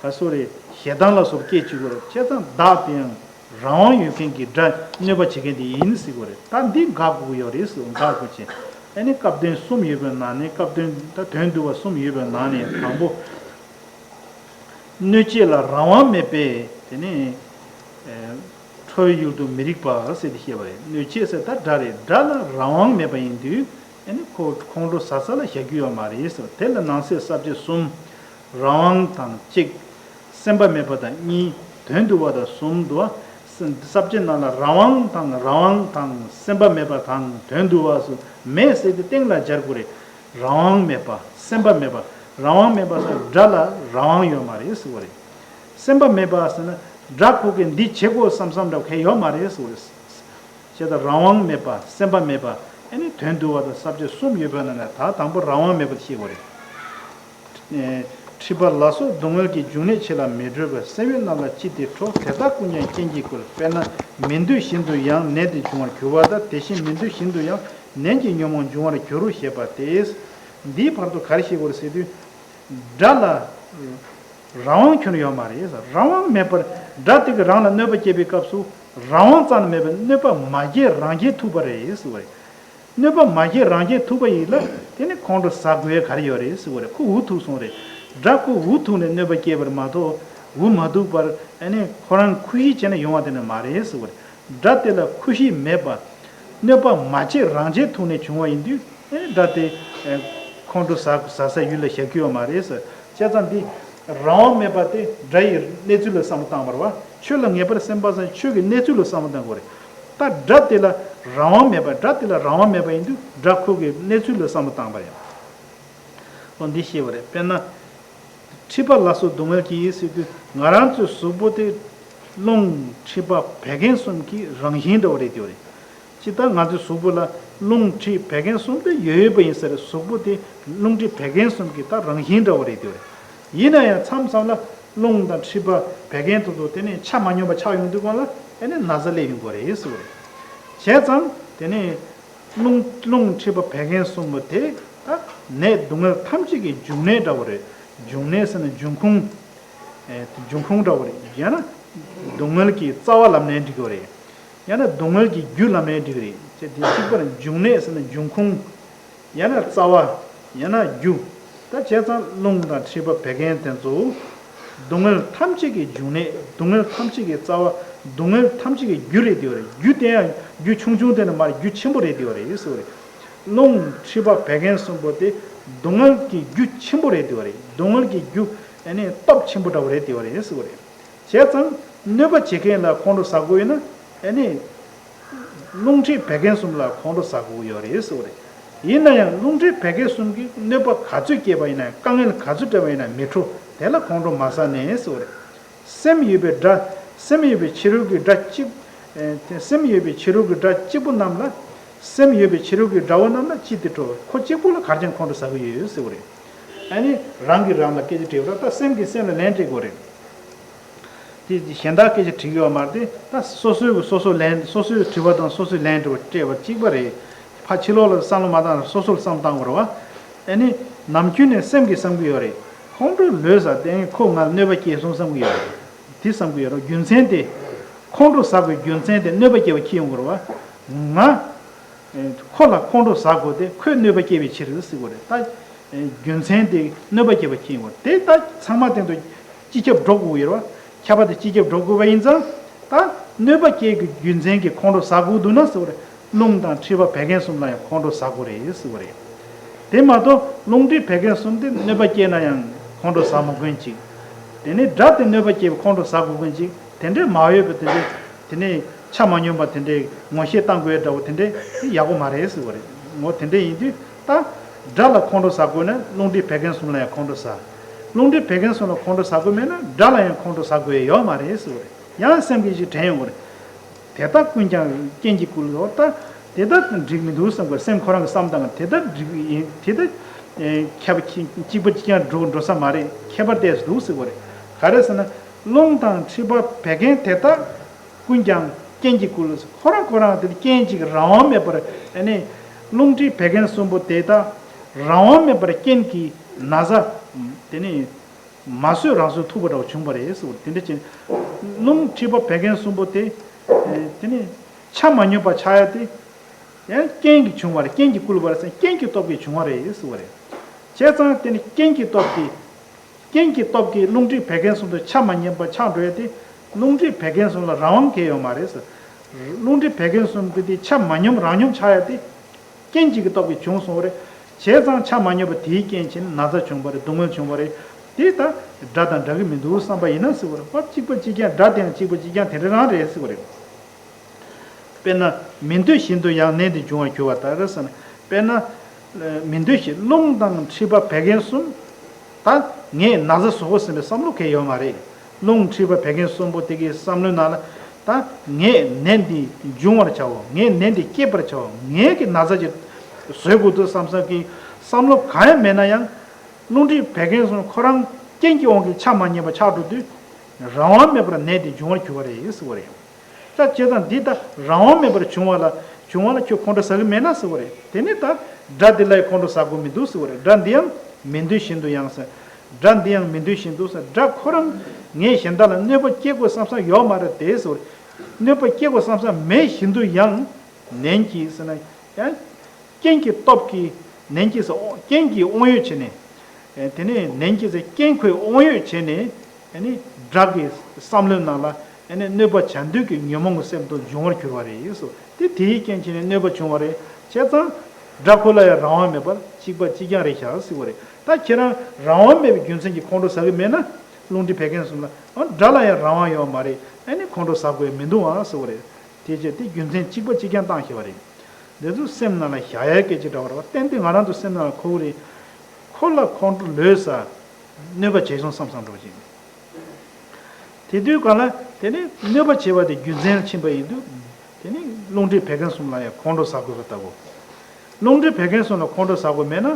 ག་སོ་རེད། ཞེ་སྡང་ལ་སོགས་སྐྱེ་བཅུག་གི་ཡོད་རེད། བྱས་ཙང་བདག་དེ་ཡང་རང་དབང་ཡོད་མཁན་གྱི་དགྲ། གནོད་པ་བྱེད་མཁན་དེ་ཡིན་ཟེར་གི་ཡོད་རེད། ད་འདི་དགག་དགོས་ཀྱི་ཡོད་རེད་ཟེར། དགག་དགོས་ཆེ། ཨ་ནི་སྐབས་དོན་གསུམ་ཡོད་པའི་ནང་ནས། སྐབས་དོན་ད་དོན་བསྡུ་བ་གསུམ་ཡོད་པའི་ནང་ནས་དང་པོ། གནོད་བྱེད་ལ་རང་དབང་མེད་པས་དེ་ནི་ཁྲོ་བའི་ཡུལ་དུ་མི་རིགས་པ་ཟེར་ཏེ་བཤད་པ་རེད། གནོད་བྱེད་ཟེར་ད་དགྲ་རེད། དགྲ་ལ་རང་དབང་མེད་པ་ཡིན་དུས་ཨ་ནི་ཁོ་ཁོང་ཁྲོ་ཟ་ས་ལ་བཞག་རྒྱུ་ཡོད་མ་རེད་ཟེར། དེ་ལ་ནང་གསེས་ས་བཅད་གསུམ། རང་དབང་དང་གཅིག། སེམས་པ་མེད་པ་དང་གཉིས། དོན་བསྡུ་བ་དང་གསུམ་འདུག། ས་བཅད་ནང་ལ་རང་དབང་དང་། རང་དབང་དང་། སེམས་པ་མེད་པ་དང་། དོན་བསྡུ་བ་སོགས་མེད་ཟེར་ཏེ་སྟེང་ལ་སྦྱར་དགོས་རེད། རང་དབང་མེད་པ། སེམས་པ་མེད་པ། རང་དབང་མེད་པ་ཟེར་དགྲ་ལ་རང་དབང་ཡོད་མ་རེད་ཟེར་བ་རེད། སེམས་པ་མེད་པ་ཟེར་ན་དགྲ་ཁོ་གིས་འདི་བྱེད་དགོས་བསམ་བསམ་འདྲ་བ་གང་ཡང་ཡོད་མ་རེད་ཟེར་བ་རེད། བྱས་ཙང་རང་དབང་མེད་པ། སེམས་པ་མེད་པ། ཨ་ནི་དོན་བསྡུ་བ་དང་ས་བཅད་གསུམ་ཡོད་པའི་ནང་ནས་ད་དང་པོ་རང་དབང་མེད་པ་ཤེས་དགོས་རེད། ཨེ། འཁྲིད་པ་ལ་སོགས་སྡུག་བསྔལ་གྱི་འབྱུང་གནས་ཕྱི་ལ་མི་འགྲོ་བར། སེམས་ཡུལ་རྣམས་ལ་ཅི་སྟེ་ཁྲོ། དེ་དག་ཀུན་ཀྱང་རྐྱེན་གྱིས་བསྐུལ། དཔེར་ན་མི་འདོད་བཞིན་དུ་ཡང་ནད་དེ་འབྱུང་བར་འགྱུར་བ་དང་། དེ་བཞིན་མི་འདོད་བཞིན་དུ་ཡང་ནད་ཀྱི་ཉོན་མོངས་འབྱུང་བར་འགྱུར་རོ་ཞེས་པ་སྟེ། འདིའི་བར་དུ་ག་རེ་ཤེས་དགོས་རེད་ཟེར་དུས། དགྲ་ལ་རང་དབང་ཁྱོན་ཡོད་མ་རེད། རང་དབང་མེད་པར་དགྲ་དེ་གིས་རང་ལ་གནོད་པ་བསྐྱལ་བའི་སྐབས་སུ་རང་དབང་རྩ་ནས་མེད་པར་གནོད་པ་མ་བསྐྱལ་རང་བསྐྱལ་ཐུབ་པ་རེད་ཟེར་བ་རེད། གནོད་པ་མ་བསྐྱལ་རང་བསྐྱལ་ཐུབ་པ་ཡིན་ལ། དེ་ནི་ཁོང་ཁྲོ་ཟ་དགོས་ཡ་ག་རེ་ཡོད་རེད་ཟེར་བ་རེད། ཁོ་འུ་ཐུག་སོང་རེད། དགྲ་ཁོ་འུ་ཐུག་ནས་གནོད་པ་བསྐྱལ་བར་མ་གཏོགས་འུ་མ་ཐུག་པར་ཨ་ནི་ཁོ་རང་ཁུ་ཤི་བྱས་ནས་ཡོང་བ་དེ་ནི་མ་རེད་ཟེར་བ་རེད། དགྲ་དེ་ལ་ཁུ་ཤི་མེད་པ། གནོད་པ་མ་བྱས་རང་བྱས་ཐུག་ནས་བྱུང་བ་ཡིན་དུས་ཨེ་དགྲ་དེ་ཨེ་ཁོང་ཁྲོ་ཟ་ཟ་ས་ཡུལ་ལ་བཞག་རྒྱུ་ཡོད་མ་རེད་ཟེར། བྱས་ཙང་འདི་རང་དབང་མེད་པ་དེ་དགྲ་ཡི་གནས་ཚུལ་ལ་བསམ་བློ་བཏང་བ་རེད་བ། ཆོས་ལ་ངེས་པར་སེམས་པ་སང་ཆོས་ཀྱི་གནས་ཚུལ་ལ་བསམ་བློ་བཏང་དགོས་རེད། ད་དགྲ་དེ་ལ་རང་དབང་མེད་པ། དགྲ་དེ་ལ་རང་དབང་མེད་པ་ཡིན་དུས་དགྲ་ཁོ་གི་གནས་ཚུལ་ལ་བསམ་བློ་བཏང་བ་རེད། འོ་འདི་ཤེས་པ་རེད། དཔེར་ན། འཁྲིད་པ་ལ་སོགས་སྡུག་བསྔལ་གྱིས་ཟེར་དུས་ང་རང་ཚོའི་གཟུགས་པོ་དེ་རླུང་མཁྲིས་པ་བད་ཀན་གསུམ་གྱི་རང་བཞིན་འདྲ་བོ་རེད་དེ་བ་རེད། ཅི་ལྟར་ང་ཚོའི་གཟུགས་པོ་ལ་རླུང་མཁྲིས་བད་ཀན་གསུམ་དེ་ཡོད་ཡོད་པ་ཡིན་ས་རེད། གཟུགས་པོ་དེ་རླུང་མཁྲིས་བད་ཀན་གསུམ་གྱི་ད་རང་བཞིན་འདྲ་བོ་རེད་དེ་བ་རེད། ཡིན་ན་ཡང་མཚམས་མཚམས་ལ་རླུང་དང་མཁྲིས་པ་བད་ཀན་དེ་ཚོ་དེ་ནས་ཆ་མ་སྙོམས་པ་ཆགས་ཡོང་དུས་སྒང་ལ་ཨེ་ནས་ན་ཚ་སླེབས་ཡོང་གི་རེད་ཟེར་བ་རེད། བྱས་ཙང་དེ་ནས། རླུང་རླུང་མཁྲིས་པ་བད་ཀན་གསུམ་པོ་དེ་ད་ནད་སྡུག་བསྔལ་ཐམས་ཅད་ཀྱི་འབྱུང་གནས་འདྲ་བོ་རེད། འབྱུང་གནས་ཟེར་ན་འབྱུང་ཁུངས། ཨེ་འབྱུང་ཁུངས་འདྲ་བོ་རེད། ཡང་ན་སྡུག་བསྔལ་གྱི་རྩ་བ་ལབ་ནའི་འགྲིག་གི་རེད། ཡང་ན་སྡུག་བསྔལ་གྱི་རྒྱུ་ལབ་ནའི་འགྲིག་གི་རེད། ཅེས་དེ་གཅིག་པར་འབྱུང་གནས་ཟེར་ན་འབྱུང་ཁུངས། ཡང་ན་རྩ་བ། ཡང་ན་རྒྱུ། ད་བྱས་ཙང་རླུང་དང་མཁྲིས་པ་བད་ཀན་དེ་ཚོ་སྡུག་བསྔལ་ཐམས་ཅད་ཀྱི་འབྱུང་གནས། སྡུག་བསྔལ་ཐམས་ཅད་ཀྱི་རྩ་བ། སྡུག་བསྔལ་ཐམས་ཅད་ཀྱི་རྒྱུ་རེད་དེ་བ་རེད། རྒྱུ་དེ་ཡང་རྒྱུ་ཆུང་ཆུང་དེ་ནི་མ་རེད། རྒྱུ་ཆེན་པོ་རེད་དེ་བ་རེད་ཟེར་བ་རེད། རླུང་མཁྲིས་པ་བད་ཀན་གསུམ་པོ་དེ་སྡུག་བསྔལ་གྱི་རྒྱུ་ཆེན་པོ་རེད་དེ་བ་རེད། སྡུག་བསྔལ་གྱི་རྒྱུ་ཨ་ནི་སྟོབས་ཆེན་པོ་འདྲ་བོ་རེད་དེ་བ་རེད་ཟེར་བ་རེད། བྱས་ཙང་གནོད་པ་བྱེད་མཁན་ལ་ཁོང་ཁྲོ་ཟ་དགོས་ཡོད་ན་ཨ་ནི། རླུང་མཁྲིས་བད་ཀན་གསུམ་ལ་ཁོང་ཁྲོ་ཟ་དགོས་ཡོད་རེད་ཟེར་བ་རེད། ཡིན་ན་ཡང་རླུང་མཁྲིས་བད་ཀན་གསུམ་གྱིས་གནོད་པ་ག་ཚོད་བསྐྱལ་བ་ཡིན་ན་ཡང་། དཀའ་ངལ་ག་ཚོད་སྤྲད་པ་ཡིན་ན་མི་ཁྲོ། དེ་ལ་ཁོང་ཁྲོ་མ་ཟ་ནས་ཟེར་བ་རེད། སེམས་ཡོད་པའི་དགྲ། སེམས་ཡོད་པའི་ཕྱི་རོལ་གྱི་དགྲ་གཅིག་ཨེ་སེམས་ཡོད་པའི་ཕྱི་རོལ་གྱི་དགྲ་གཅིག་པུ་རྣམས་ལ། སེམས་ཡོད་པའི་ཕྱི་རོལ་གྱི་དགྲ་བོ་རྣམས་ལ་ཅི་སྟེ་ཁྲོ། ཁོ་གཅིག་པུ་ལ་ག་རེ་བྱས་ནས་ཁོང་ཁྲོ་ཟ་གི་ཡོད་ཟེར་བ་རེད། ཨ་ནི་རང་གིས་རང་ལ་སྐད་ཆ་དྲིས་པ་རེད། ད་སེམས་ཀྱིས་སེམས་ལ་ལན་སྤྲད་དགོས་རེད། དེ་གཞན་དག་སྐད་ཆ་དྲི་གི་ཡོད་མ་རེད་དེ། ད་སོ་སོའི་གི་སོ་སོ་ལན། སོ་སོའི་དྲི་བ་དང་སོ་སོའི་ལན་སྤྲད་པ་གཅིག་པ་རེད། ཕར་ཕྱི་ལོགས་ལ་བསམ་བློ་མ་བཏང་ར། སོ་སོ་ལ་བསམ་བློ་བཏང་དགོས་རེད་བ། ཨ་ནི་ནམ་རྒྱུན་ནས་སེམས་ཀྱིས་བསམ་གི་ཡོད་རེད། ཁོང་ཁྲོ་ལོས་ཟ། དེ་ཁོ་ང་ལ་གནོད་པ་སྐྱེལ་སོང་བསམ་གི་ཡོད་རེད། དེ་བསམ་གི་ཡོད་རེད། རྒྱུ་མཚན་དེ། ཁོང་ཁྲོ་ཟ་དགོས་རྒྱུ་མཚན་དེ་གནོད་པ་སྐྱེལ་བ་ཁྱེད་ཡོང་དགོས་རེད་བ། ང་ཁོ་ལ་ཁོང་ཁྲོ་ཟ་དགོས་ཏེ་ཁོས་གནོད་པ་སྐྱེལ་བའི་ཕྱིར་ཟེར་དགོས་རེད། ད་རྒྱུ་མཚན་དེ་གནོད་པ་སྐྱེལ་བ་ཁྱེད་ཡིན་དགོས་རེད། དེ་ད་ཚང་མ་སྟེང་དུ་སྤྱི་ཁྱབ་འགྲོ་དགོས་ཡོད་རེད་བ། ཁྱབ་པ་དེ་སྤྱི་ཁྱབ་འགྲོ་དགོས་པ་ཡིན་ཙང་། ད་གནོད་པ་སྐྱེལ་གྱི་རྒྱུ་མཚན་གྱིས་ཁོང་ཁྲོ་ཟ་དགོས་འདུག་ན་ཟེར་བ་རེད། རླུང་དང་མཁྲིས་པ་བད་ཀན་གསུམ་ལ་ཡང་ཁོང་ཁྲོ་ཟ་དགོས་རེད་ཟེར་བ་རེད། དེ་མ་གཏོགས་རླུང་མཁྲིས་བད་ཀན་གསུམ་དེ་གནོད་པ་སྐྱེལ་ན་ཡང་ཁོང་ཁྲོ་ཟ་མ་དགོས་ཅིག། དེ་ནས་དགྲ་དེ་གནོད་པ་སྐྱེལ་བའི་ཁོང་ཁྲོ་ཟ་དགོས་མཁན་ཅིག། དེ་འདྲའི་མ་འོས་པ་དེ་འདྲའི། དེ་ནས་ཆ་མ་སྙོམས་པ་དེ་འདྲའི་ངོ་ཤེས་བཏང་དགོས་འདྲ་བོ་དེ་འདྲའི་དེ་ཡག་པོ་མ་རེད་ཟེར་བ་རེད། ངོ་དེ་འདྲ་ཡིན་དུས་ད་དགྲ་ལ་ཁོང་ཁྲོ་ཟ་དགོས་ན་རླུང་མཁྲིས་བད་ཀན་གསུམ་ལ་ཡང་ཁོང་ཁྲོ་ཟ། རླུང་མཁྲིས་བད་ཀན་གསུམ་ལ་ཁོང་ཁྲོ་ཟ་དགོས་མེད་ན་དགྲ་ལ་ཡང་ཁོང་ཁྲོ་ཟ་དགོས་ཡ་ཡོད་མ་རེད་ཟེར་བ་རེད། ཡང་སེམས་ཀྱིས་ཅིག་དྲན་ཡོང་གི་རེད། དེ་ལྟ་ཀུན་ཀྱང་རྐྱེན་གྱིས་བསྐུལ་ལོ། ད་དེ་ལྟ་འགྲིག་མི་འདུག་བསམ་དགོས། སེམས་ཁོ་རང་གི་བསམ་སྟངས་དེ་ལྟ་འགྲིག་ཡིན། དེ་ལྟ་ཁྱད་པར་གཅིག་པ་གཅིག་རྐྱང་འགྲོ་འགྲོ་ས་མ་རེད། ཁྱད་པར་ཏོག་ཙམ་འདུག་ཟེར་བ་རེད། ག་རེ་ཟེར་ན། རླུང་དང་མཁྲིས་པ་བད་ཀན་དེ་དག་ཀུན་ཀྱང་རྐྱེན་གྱིས་བསྐུལ། ཁོ་རང་ཁོ་རང་དེ་རྐྱེན་གཅིག་རང་དབང་མེད་པར། ཨ་ནི་རླུང་མཁྲིས་བད་ཀན་གསུམ་པོ་དེ་དག་རང་དབང་མེད་པར་རྐྱེན་གྱིས་ན་ཚ་དེ་ནི་མ་བཟོད་རང་བཟོད་ཐུག་པ་འདྲ་བ་བྱུང་བ་རེད་ཟེར་བ་དེ་འདྲ་ཅན། རླུང་མཁྲིས་པ་བད་ཀན་གསུམ་པོ་དེ་དེ་ནི་ཆ་མ་སྙོམས་པ་ཆགས་ཡ་དེ། ཡང་རྐྱེན་གྱིས་བྱུང་བ་རེད། རྐྱེན་གྱིས་བསྐུལ་བ་རེད་ཟེར། རྐྱེན་གྱི་སྟོབས་ཀྱིས་བྱུང་བ་རེད་ཟེར་བ་རེད། བྱས་ཙང་དེ་ནི་རྐྱེན་གྱི་སྟོབས་ཀྱིས། རྐྱེན་གྱི་སྟོབས་ཀྱིས་རླུང་མཁྲིས་བད་ཀན་གསུམ་དུ་ཆ་མ་སྙོམས་པ་ཆགས་འགྲོ་ཡ་དེ། རླུང་མཁྲིས་བད་ཀན་གསུམ་ལ་རང་དབང་གང་ཡང་ཡོད་མ་རེད་ཟེར། རླུང་མཁྲིས་བད་ཀན་གསུམ་དེ་དེ་ཆ་མ་སྙོམས་རང་སྙོམས་ཆགས་ཡ་དེ། རྐྱེན་གཅིག་གི་སྟོབས་ཀྱིས་བྱུང་སོང་བ་རེད། བྱས་ཙང་ཆ་མ་སྙོམས་པ་དེའི་རྐྱེན་བྱས་ནས་ན་ཚ་བྱུང་བ་རེད། སྡུག་བསྔལ་བྱུང་བ་རེད། དེ་ད་དགྲ་དང་འདྲ་གི་མི་འདུག་བསམ་པ་ཡིན་ན་ཟེར་བ་རེད། པ་གཅིག་པ་གཅིག་རྐྱང་། དགྲ་དེའང་གཅིག་པ་གཅིག་རྐྱང་དེ་འདྲ་རང་རེད་ཟེར་བ་རེད། དཔེར་ན། མི་འདོད་བཞིན་དུ་ཡང་ནད་འདི་འབྱུང་བར་འགྱུར་བ་ལྟར་ཟེར་ན། དཔེར་ན། མི་འདོད་བཞིན། རླུང་དང་མཁྲིས་པ་བད་ཀན་གསུམ། ད་ངས་ན་ཚ་བཟོ་དགོས་ཟེར་བའི་བསམ་བློ་གང་ཡང་ཡོད་མ་རེད། རླུང་མཁྲིས་པ་བད་ཀན་གསུམ་པོ་དེ་གའི་བསམ་བློའི་ནང་ལ། ད་ངས་ནད་འདི་འབྱུང་བར་བྱའོ། ངས་ནད་འདི་སྐྱེད་པར་བྱའོ། ངས་ཀྱི་ན་ཚ་ཅིག་བཟོད་དགོས་འདུག་བསམ་བསམ་གྱི་བསམ་བློ་གང་ཡང་མེད་ན་ཡང་། རླུང་མཁྲིས་བད་ཀན་གསུམ་ཁོ་རང་རྐྱེན་གྱི་དབང་གིས་ཆ་མ་མཉམ་པ་ཆགས་འགྲོ་དུས། རང་དབང་མེད་པར་ནད་དེ་འབྱུང་བར་འགྱུར་བ་རེད་ཟེར་བ་རེད། ད་བྱས་ཙང་འདི་ལྟར་རང་དབང་མེད་པར་བྱུང་བ་ལ། བྱུང་བ་ལ་ཁྱོད་ཁོང་ཁྲོ་ཟ་གི་མེད་ན་ཟེར་བ་རེད། དེ་ནས་ད་དགྲ་འདི་ལ་ཡང་ཁོང་ཁྲོ་ཟ་དགོས་མི་འདུག་ཟེར་བ་རེད། དགྲ་འདི་ཡང་མི་འདོད་བཞིན་དུ་ཡང་ཟེར། དགྲ་འདི་ཡང་མི་འདོད་བཞིན་དུ་ཟེར། དགྲ་ཁོ་རང་ངས་གཞན་དག་ལ་གནོད་པ་སྐྱེལ་དགོས་བསམ་བསམ་ཡོད་མ་རེད་དེ་ཟེར་བ་རེད། གནོད་པ་སྐྱེལ་དགོས་བསམ་བསམ་མེད་བཞིན་དུ་ཡང་ནན་གྱིས་ཟེར་ན་ཡང་། རྐྱེན་གྱི་སྟོབས་ཀྱིས་ནན་གྱིས་ཟེར། རྐྱེན་གྱིས་དབང་ཡོད་བྱས་ནས། དེ་ནས་ནན་གྱིས་ཟེར། རྐྱེན་ཁོས་དབང་ཡོད་བྱས་ནས། ཨ་ནི་དགྲ་གི་བསམ་བློའི་ནང་ལ། ཨ་ནི་གནོད་པ་བྱ་འདོད་ཀྱི་ཉོན་མོངས་ཀྱི་སེམས་དེ་འབྱུང་བར་འགྱུར་བ་རེད་ཟེར། དེ་དེའི་རྐྱེན་བྱས་ནས་གནོད་པ་བྱུང་བ་རེད། བྱས་ཙང་དགྲ་ཁོ་ལ་ཡང་རང་དབང་མེད་པར་གཅིག་པ་གཅིག་རྐྱང་རེད་བཞག་ཟེར་བ་རེད། ད་ཁྱེད་རང་རང་དབང་མེད་པའི་རྒྱུ་མཚན་གྱིས་ཁོང་ཁྲོ་ཟ་གི་མེད་ན། རླུང་མཁྲིས་བད་ཀན་གསུམ་ལ། ཨ། དགྲ་ལ་ཡང་རང་དབང་ཡོད་མ་རེད། ཨ་ནི་ཁོང་ཁྲོ་ཟ་དགོས་མི་འདུག་ཨང་ཟེར་བ་རེད། དེ་བྱས་དེ་རྒྱུ་མཚན་གཅིག་པ་གཅིག་རྐྱང་བཏང་ཤེས་པ་རེད། འདི་ཚོ་སེམས་ནང་ལ་བཞག་ཡ་སྐད་ཆ་འདྲ་བོ་རེད་པ། ཏན་ཏན་ང་རང་ཚོ་སེམས་ནང་ལ་འཁོར་གི་རེད། ཁོ་ལ་ཁོང་ཁྲོ་ལོས་ཟ། གནོད་པ་བྱས་སོང་བསམ་བསམ་འགྲོ་ཅིང་། དེ་དུས་གང་ལ་དེ་ནི་གནོད་པ་བྱས་པ་དེ་རྒྱུ་མཚན་ལ་ཕྱིན་པ་ཡིན་དུས། དེ་ནི་རླུང་མཁྲིས་བད་ཀན་གསུམ་ལ་ཡང་ཁོང་ཁྲོ་ཟ་དགོས་པ་ལྟ་བུ། རླུང་མཁྲིས་བད་ཀན་གསུམ་ལ་ཁོང་ཁྲོ་ཟ་དགོས་མེད་ན།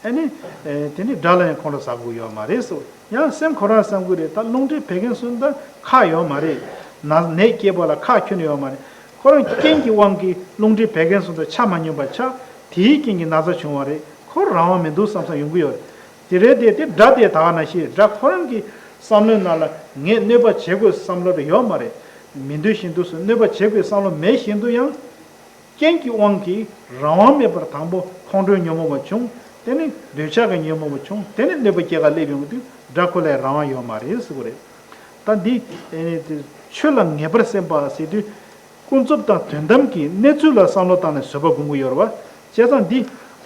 ཨ་ནི། ཨེ། དེ་ནི་དགྲ་ལ་ཡང་ཁོང་ཁྲོ་ཟ་དགོས་ཡོད་མ་རེད་ཟེར། ཡང་སེམས་ཁོ་རང་བསམ་གྱི་རེད། ད་རླུང་མཁྲིས་བད་ཀན་གསུམ་དང་ཁག་ཡོད་མ་རེད། ན། ནད་སྐྱེད་པ་ལ་ཁག་ཁྱོན་ནས་ཡོད་མ་རེད། ཁོ་རང་རྐྱེན་གྱི་དབང་གིས་རླུང་མཁྲིས་བད་ཀན་གསུམ་དང་ཆ་མ་སྙོམས་པ་ཆགས། དེའི་རྐྱེན་གྱིས་ན་ཚ་བྱུང་བ་རེད། ཁོ་རང་དབང་མི་འདུག་བསམ་བསམ་ཡོང་གི་ཡོད་རེད། དེ་རེད་དེ། དེ་དགྲ་དེ་ད་ག་ནང་བཞིན་དགྲ་ཁོ་རང་གི་བསམ་བློའི་ནང་ལ་ངས་གནོད་པ་བྱེད་དགོས་བསམ་བློ་རེ་ཡོད་མ་རེད། མི་འདོད་བཞིན་དུ་གནོད་པ་བྱེད་དགོས་བསམ་བློ་མེད་བཞིན་དུ་ཡང་། རྐྱེན་གྱི་དབང་གིས་རང་དབང་མེད་པར་དང་པོ་ཁོང་ཁྲོའི་ཉོན་མོངས་པ་བྱུང་། དེ་ནས་འདོད་ཆགས་ཀྱི་ཉོན་མོངས་པ་བྱུང་། དེ་ནས་གནོད་པ་སྐྱེལ་ག་སླེབས་ཡོང་དུས་དགྲ་ཁོ་ལ་རང་དབང་ཡོད་མ་རེད་ཟེར་བ་རེད། ད་འདི། ཨེ། ཆོས་ལ་ངེས་པར་སེམས་པ་ཟེར་དུས། ཀུན་རྫོབ་དང་དོན་དམ་གྱི་གནས་ཚུལ་ལ་བསམ་བློ་བཏང་ནས་བཟོད་པ་སྒོམ་གྱི་ཡོད་རེད་བ། བྱས་ཙང་འདི་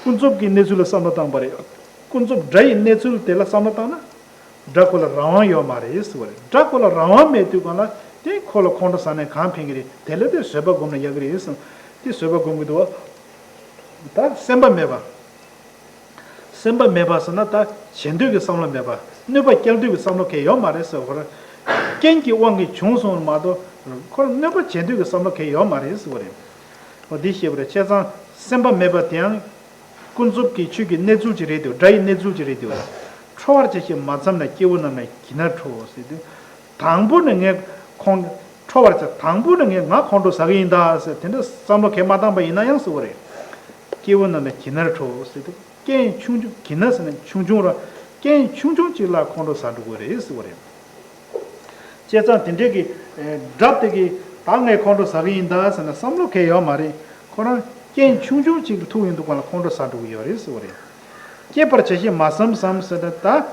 ཀུན་རྫོབ་ཀྱི་གནས་ཚུལ་ལ་བསམ་བློ་བཏང་པ་རེད། ཀུན་རྫོབ་དགྲ་ཡི་གནས་ཚུལ་དེ་ལ་བསམ་བློ་བཏང་ན། དགྲ་ཁོ་ལ་རང་དབང་ཡོད་མ་རེད་ཟེར་བ་རེད། དགྲ་ཁོ་ལ་རང་དབང་མེད་དུས་གང་ལ་དེ་ཁོ་ལ་ཁོང་ཁྲོ་ཟ་ནས་གང་ཕན་གྱི་རེད། དེ་ལ་དེ་བཟོད་པ་སྒོམ་ན་ཡག་གི་རེད་ཟེར། དེ་བཟོད་པ་སྒོམ་གྱི་འདུག་བ། ད་སེམས་པ་མེད་པ། སེམས་པ་མེད་པ་ཟེར་ན་ད་བྱེད་འདོད་ཀྱི་བསམ་བློ་མེད་པ། གནོད་པ་སྐྱེལ་འདོད་ཀྱི་བསམ་བློ་གང་ཡང་ཡོད་མ་རེད་ཟེར་བ་རེད། རྐྱེན་གྱི་དབང་གིས་བྱུང་སོང་མ་གཏོགས་ཁོ་ལ་གནོད་པ་བྱེད་འདོད་ཀྱི་བསམ་བློ་གང་ཡང་ཡོད་མ་རེད་ཟེར་བ་རེད། འོ་འདི་ཤེས་པ་རེད། བྱས་ཙང་སེམས་པ་མེད་པ་དེའང་ཀུན་རྫོབ་ཀྱི་ཆོས་ཀྱི་གནས་ཚུལ་ཅིག་རེད་འདུག་དགྲ་ཡི་གནས་ཚུལ་ཅིག་རེད་འདུག་ཁྲོ་བར་བྱ་ཞིང་མ་བསམ་ན། སྐྱེ་བོ་རྣམས་ལ་གྱིས་ནར་ཁྲོ་ཟེར་དུས། དང་པོ་ནས་ངས་ཁོང་ཁྲོ་བར་བྱ། དང་པོ་ནས་ངས་ང་ཁོང་ཁྲོ་ཟ་གི་ཡིན་ད་ཟེར་དེ་འདྲ་བསམ་བློ་གང་མ་བཏང་པ་ཡིན་ན་ཡང་ཟེར་བ་རེད། སྐྱེ་བོ་རྣམས་ལ་གྱིས་ནར་ཁྲོ་ཟེར་དུས། རྐྱེན་ཆུང་ཆུང་། གྱིས་ནར་ཟེར་ན་ཆུང་ཆུང་ར། རྐྱེན་ཆུང་ཆུང་ཅིག་ལ་ཁོང་ཁྲོ་ཟ་འགྲོ་གི་རེད་ཟེར་བ་རེད། བྱས་ཙང་དེ་འདྲའི་གི། ཨེ། དགྲ་དེ་གིས་ད་ངས་ཁོང་ཁྲོ་ཟ་གི་ཡིན་ད་ཟེར་ན་བསམ་བློ་གང་ཡང་ཡོད་མ་རེད། ཁོ་རང་རྐྱེན་ཆུང་ཆུང་ཅིག་གི་ཐུག་ཡོང་དུས་གང་ལ་ཁོང་ཁྲོ་ཟ་འགྲོ་གི་ཡོད་རེད་ཟེར་བ་རེད། སྐྱེད་པར་བྱ་ཞིང་མ་བསམ་བསམ་ཟེར་ན་ད།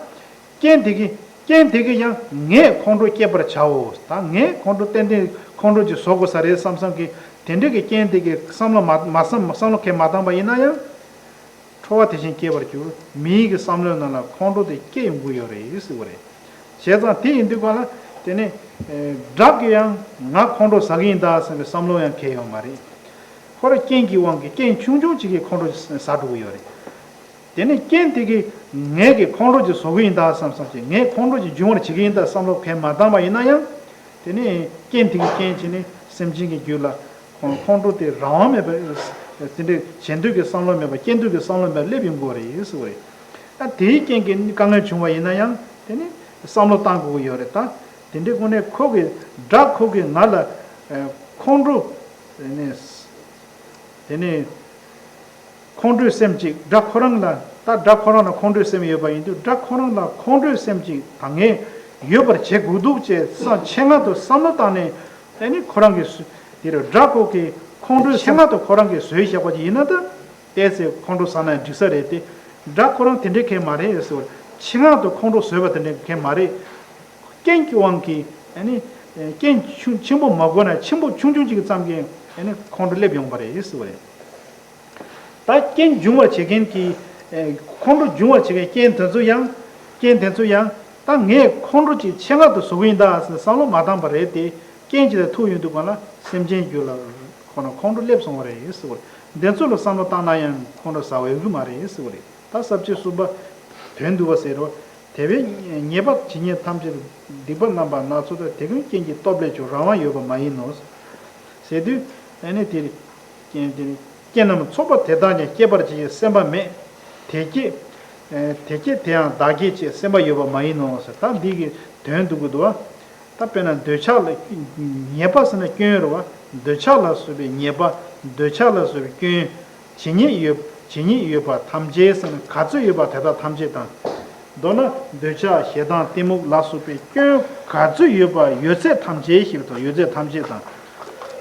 རྐྱེན་དེ་གིས། རྐྱེན་དེ་གིས་ཡང་ངས་ཁོང་ཁྲོ་སྐྱེད་པར་བྱའོ། ད་ངས་ཁོང་ཁྲོ་ཏན་ཏན་ཁོང་ཁྲོ་ཅིག་བཟོ་དགོས་ས་རེད་བསམ་བསམ་གི། དེ་འདྲའི་གི་རྐྱེན་དེ་གིས་བསམ་བློ་མ་མ་བསམ། བསམ་བློ་གང་མ་བཏང་པ་ཡིན་ན་ཡང་། ཁྲོ་བ་དེ་བཞིན་སྐྱེ་བར་འགྱུར། མིའི་གི་བསམ་བློའི་ནང་ལ་ཁོང་ཁྲོ་དེ་སྐྱེ་ཡོང་གི་ཡོད་རེད་ཟེར་བ་རེད། བྱས་ཙང་དེ་ཡིན་དུས་གང་ལ་དེ་ནི། ཨེ། དགྲ་གིས་ཡང་ང་ཁོང་ཁྲོ་ཟ་གི་ཡིན་ད་ཟེར་བའི་བསམ་བློ་ཡང་གང་ཡང་ཡོད་མ་རེད། ཁོ་རང་རྐྱེན་གྱི་དབང་གིས་རྐྱེན་ཆུང་ཆུང་ཅིག་གིས་ཁོང་ཁྲོ་ཟ་འགྲོ་གི་ཡོད་རེད། དེ་ནི་རྐྱེན་དེ་གིས་ངས་གི་ཁོང་ཁྲོ་ཅིག་བཟོ་གི་ཡིན་ད་བསམ་བསམ་ཅིག་ངས་ཁོང་ཁྲོ་ཅིག་འབྱུང་བར་བྱེད་ཀྱི་ཡིན་ད་བསམ་བློ་གང་མ་བཏང་བ་ཡིན་ན་ཡང་། དེ་ནི་རྐྱེན་དེ་གི་རྐྱེན་བྱས་ནས་ སེམས་ཅན་གྱི་རྒྱུད་ལ་ཁོང་ཁོང་ཁྲོ་དེ་རང་དབང་མེད་པ། དེ་འདྲའི་བྱེད་འདོད་ཀྱི་བསམ་བློ་མེད་པ། སྐྱེ་འདོད་ཀྱི་བསམ་བློ་མེད་པ་སླེབས་ཡོང་གི་ཡོད་རེད་ཟེར་བ་རེད། ཨ་དེའི་རྐྱེན་གྱིས་དཀའ་ངལ་བྱུང་བ་ཡིན་ན་ཡང་དེ་ནི་བསམ་བློ་བཏང་དགོས་ཀྱི་ཡོད་རེད། ད་དེ་འདྲའི་སྒོ་ནས་ཁོ་གི་དགྲ་ཁོ་གིས་ང་ལ་ཨ་ཁོང་ཁྲོ་དེ་ནི་དེ་ནི། ཁོང་ཁྲོའི་སེམས་གཅིག་དགྲ་ཁོ་རང་ལ། ད་དགྲ་ཁོ་རང་ལ་ཁོང་ཁྲོའི་སེམས་ཡོད་པ་ཡིན་དུས། དགྲ་ཁོ་རང་ལ་ཁོང་ཁྲོའི་སེམས་གཅིག་ད་ངས་ཡོད་པར་བྱེད་དགོས་འདུག་ཅེས་བསམ། ཆེད་མངགས་དུ་བསམ་བློ་བཏང་ནས། ཨ་ནི་ཁོ་རང་གིས་བཟོས། དེ་རུ་དགྲ་ཁོ་གིས་ཁོང་ཁྲོའི། ཆེད་མངགས་དུ་ཁོ་རང་གིས་བཟོས་བཞག་པ་ཅིག་ཡིན་ན། ད་ཏོག་ཙམ་ཁོང་ཁྲོ་ཟ་ན་འགྲིག་ས་རེད་དེ། དགྲ་ཁོ་རང་དེ་འདྲའི་མཁན་མ་རེད་ཟེར་བ། ཆེད་མངགས་དུ་ཁོང་ཁྲོ་བཟོས་པ་དེ་འདྲའི་མཁན་མ་རེད། རྐྱེན་གྱི་དབང་གིས། ཨ་ནི་རྐྱེན་ཆུང་ཆེན་པོ་མ་དགོས་ན་ཆེན་པོ་ཆུང་ཆུང་ཅིག་ཙམ་གྱིས་ཨ་ནི་ཁོང་ཁྲོ་སླེབས་ཡོང་བ་རེད་ཟེར་བ་རེད། ད་རྐྱེན་འབྱུང་བར་བྱེད་མཁན་གྱི། ཨེ་ཁོང་ཁྲོ་འབྱུང་བར་བྱེད་མཁན་རྐྱེན་དེ་ཚོ་ཡང་། རྐྱེན་དེ་ཚོ་ཡང་། ད་ངས་ཁོང་ཁྲོ་ཅིག་ཆེད་མངགས་དུ་བཟོ་གི་ཡིན་ད་ཟེར་བསམ་བློ་མ་བཏང་བ་རེད་དེ། རྐྱེན་ཅིག་ལ་ཐུག་ཡོང་དུས་གང་ལ་སེམས་ཅན་རྒྱུད་ལ་ཁོ་ན་ཁོང་ཁྲོ་སླེབས་སོང་བ་རེད་ཟེར་བ་རེད། འདི་ཚོ་ལ་བསམ་བློ་བཏང་ན་ཡང་ཁོང་ཁྲོ་ཟ་འོས་ཀྱི་མ་རེད་ཟེར་བ་རེད། ད་ས་བཅད་གསུམ་པ། དོན་བསྡུ་བ་ཟེར་རོ། དེ་བས་ཉེས་པ་ཇི་སྙེད་ཐམས་ཅད་སྡིག་པ་རྣམ་པ་སྣ་ཚོགས་དག་དེ་ཀུན་རྐྱེན་གྱི་སྟོབས་ལས་བྱུང་། རང་དབང་ཡོད་པ་མ་ཡིན་ནོ། ཟེར་དུས། ཨ་ནི་དེ། རྐྱེན་དེ་རྐྱེན་རྣམས་ཚོགས་པ་དེ་དག་ཀྱང་། སྐྱེད་པར་བྱེད་ཅེས་སེམས་པ་མེད། དེ་སྐྱེད། དེ་སྐྱེད་དེ་ཡང་བདག་སྐྱེད་ཅེས་སེམས་པ་ཡོད་པ་མ་ཡིན་ནོ་ཟེར། ད་འདི་གི་དོན་བསྡུ་དགོས་འདུག་བ། ད་དཔེར་ན་འདོད་ཆགས་ལ། ཉེས་པ་ཟེར་ན་སྐྱོན་རེད་བ། འདོད་ཆགས་ལ་སོགས་པའི་ཉེས་པ། འདོད་ཆགས་ལ་སོགས་པའི་སྐྱོན། ཇི་སྙེད་ཡོད། ཇི་སྙེད་ཡོད་པ་ཐམས་ཅད་ཟེར་ན་ག་ཚོད་ཡོད་པ་དེ་དག་ཐམས་ཅད་དང་། མདོར་ན་འདོད་ཆགས་ཞེ་སྡང་གཏི་མུག་ལ་སོགས་པའི་སྐྱོན་ག་ཚོད་ཡོད་པ་ཡོད་ཚད་ཐམས་ཅད་ཞེས་པ་དང་། ཡོད་ཚད་ཐམས་ཅད་དང་།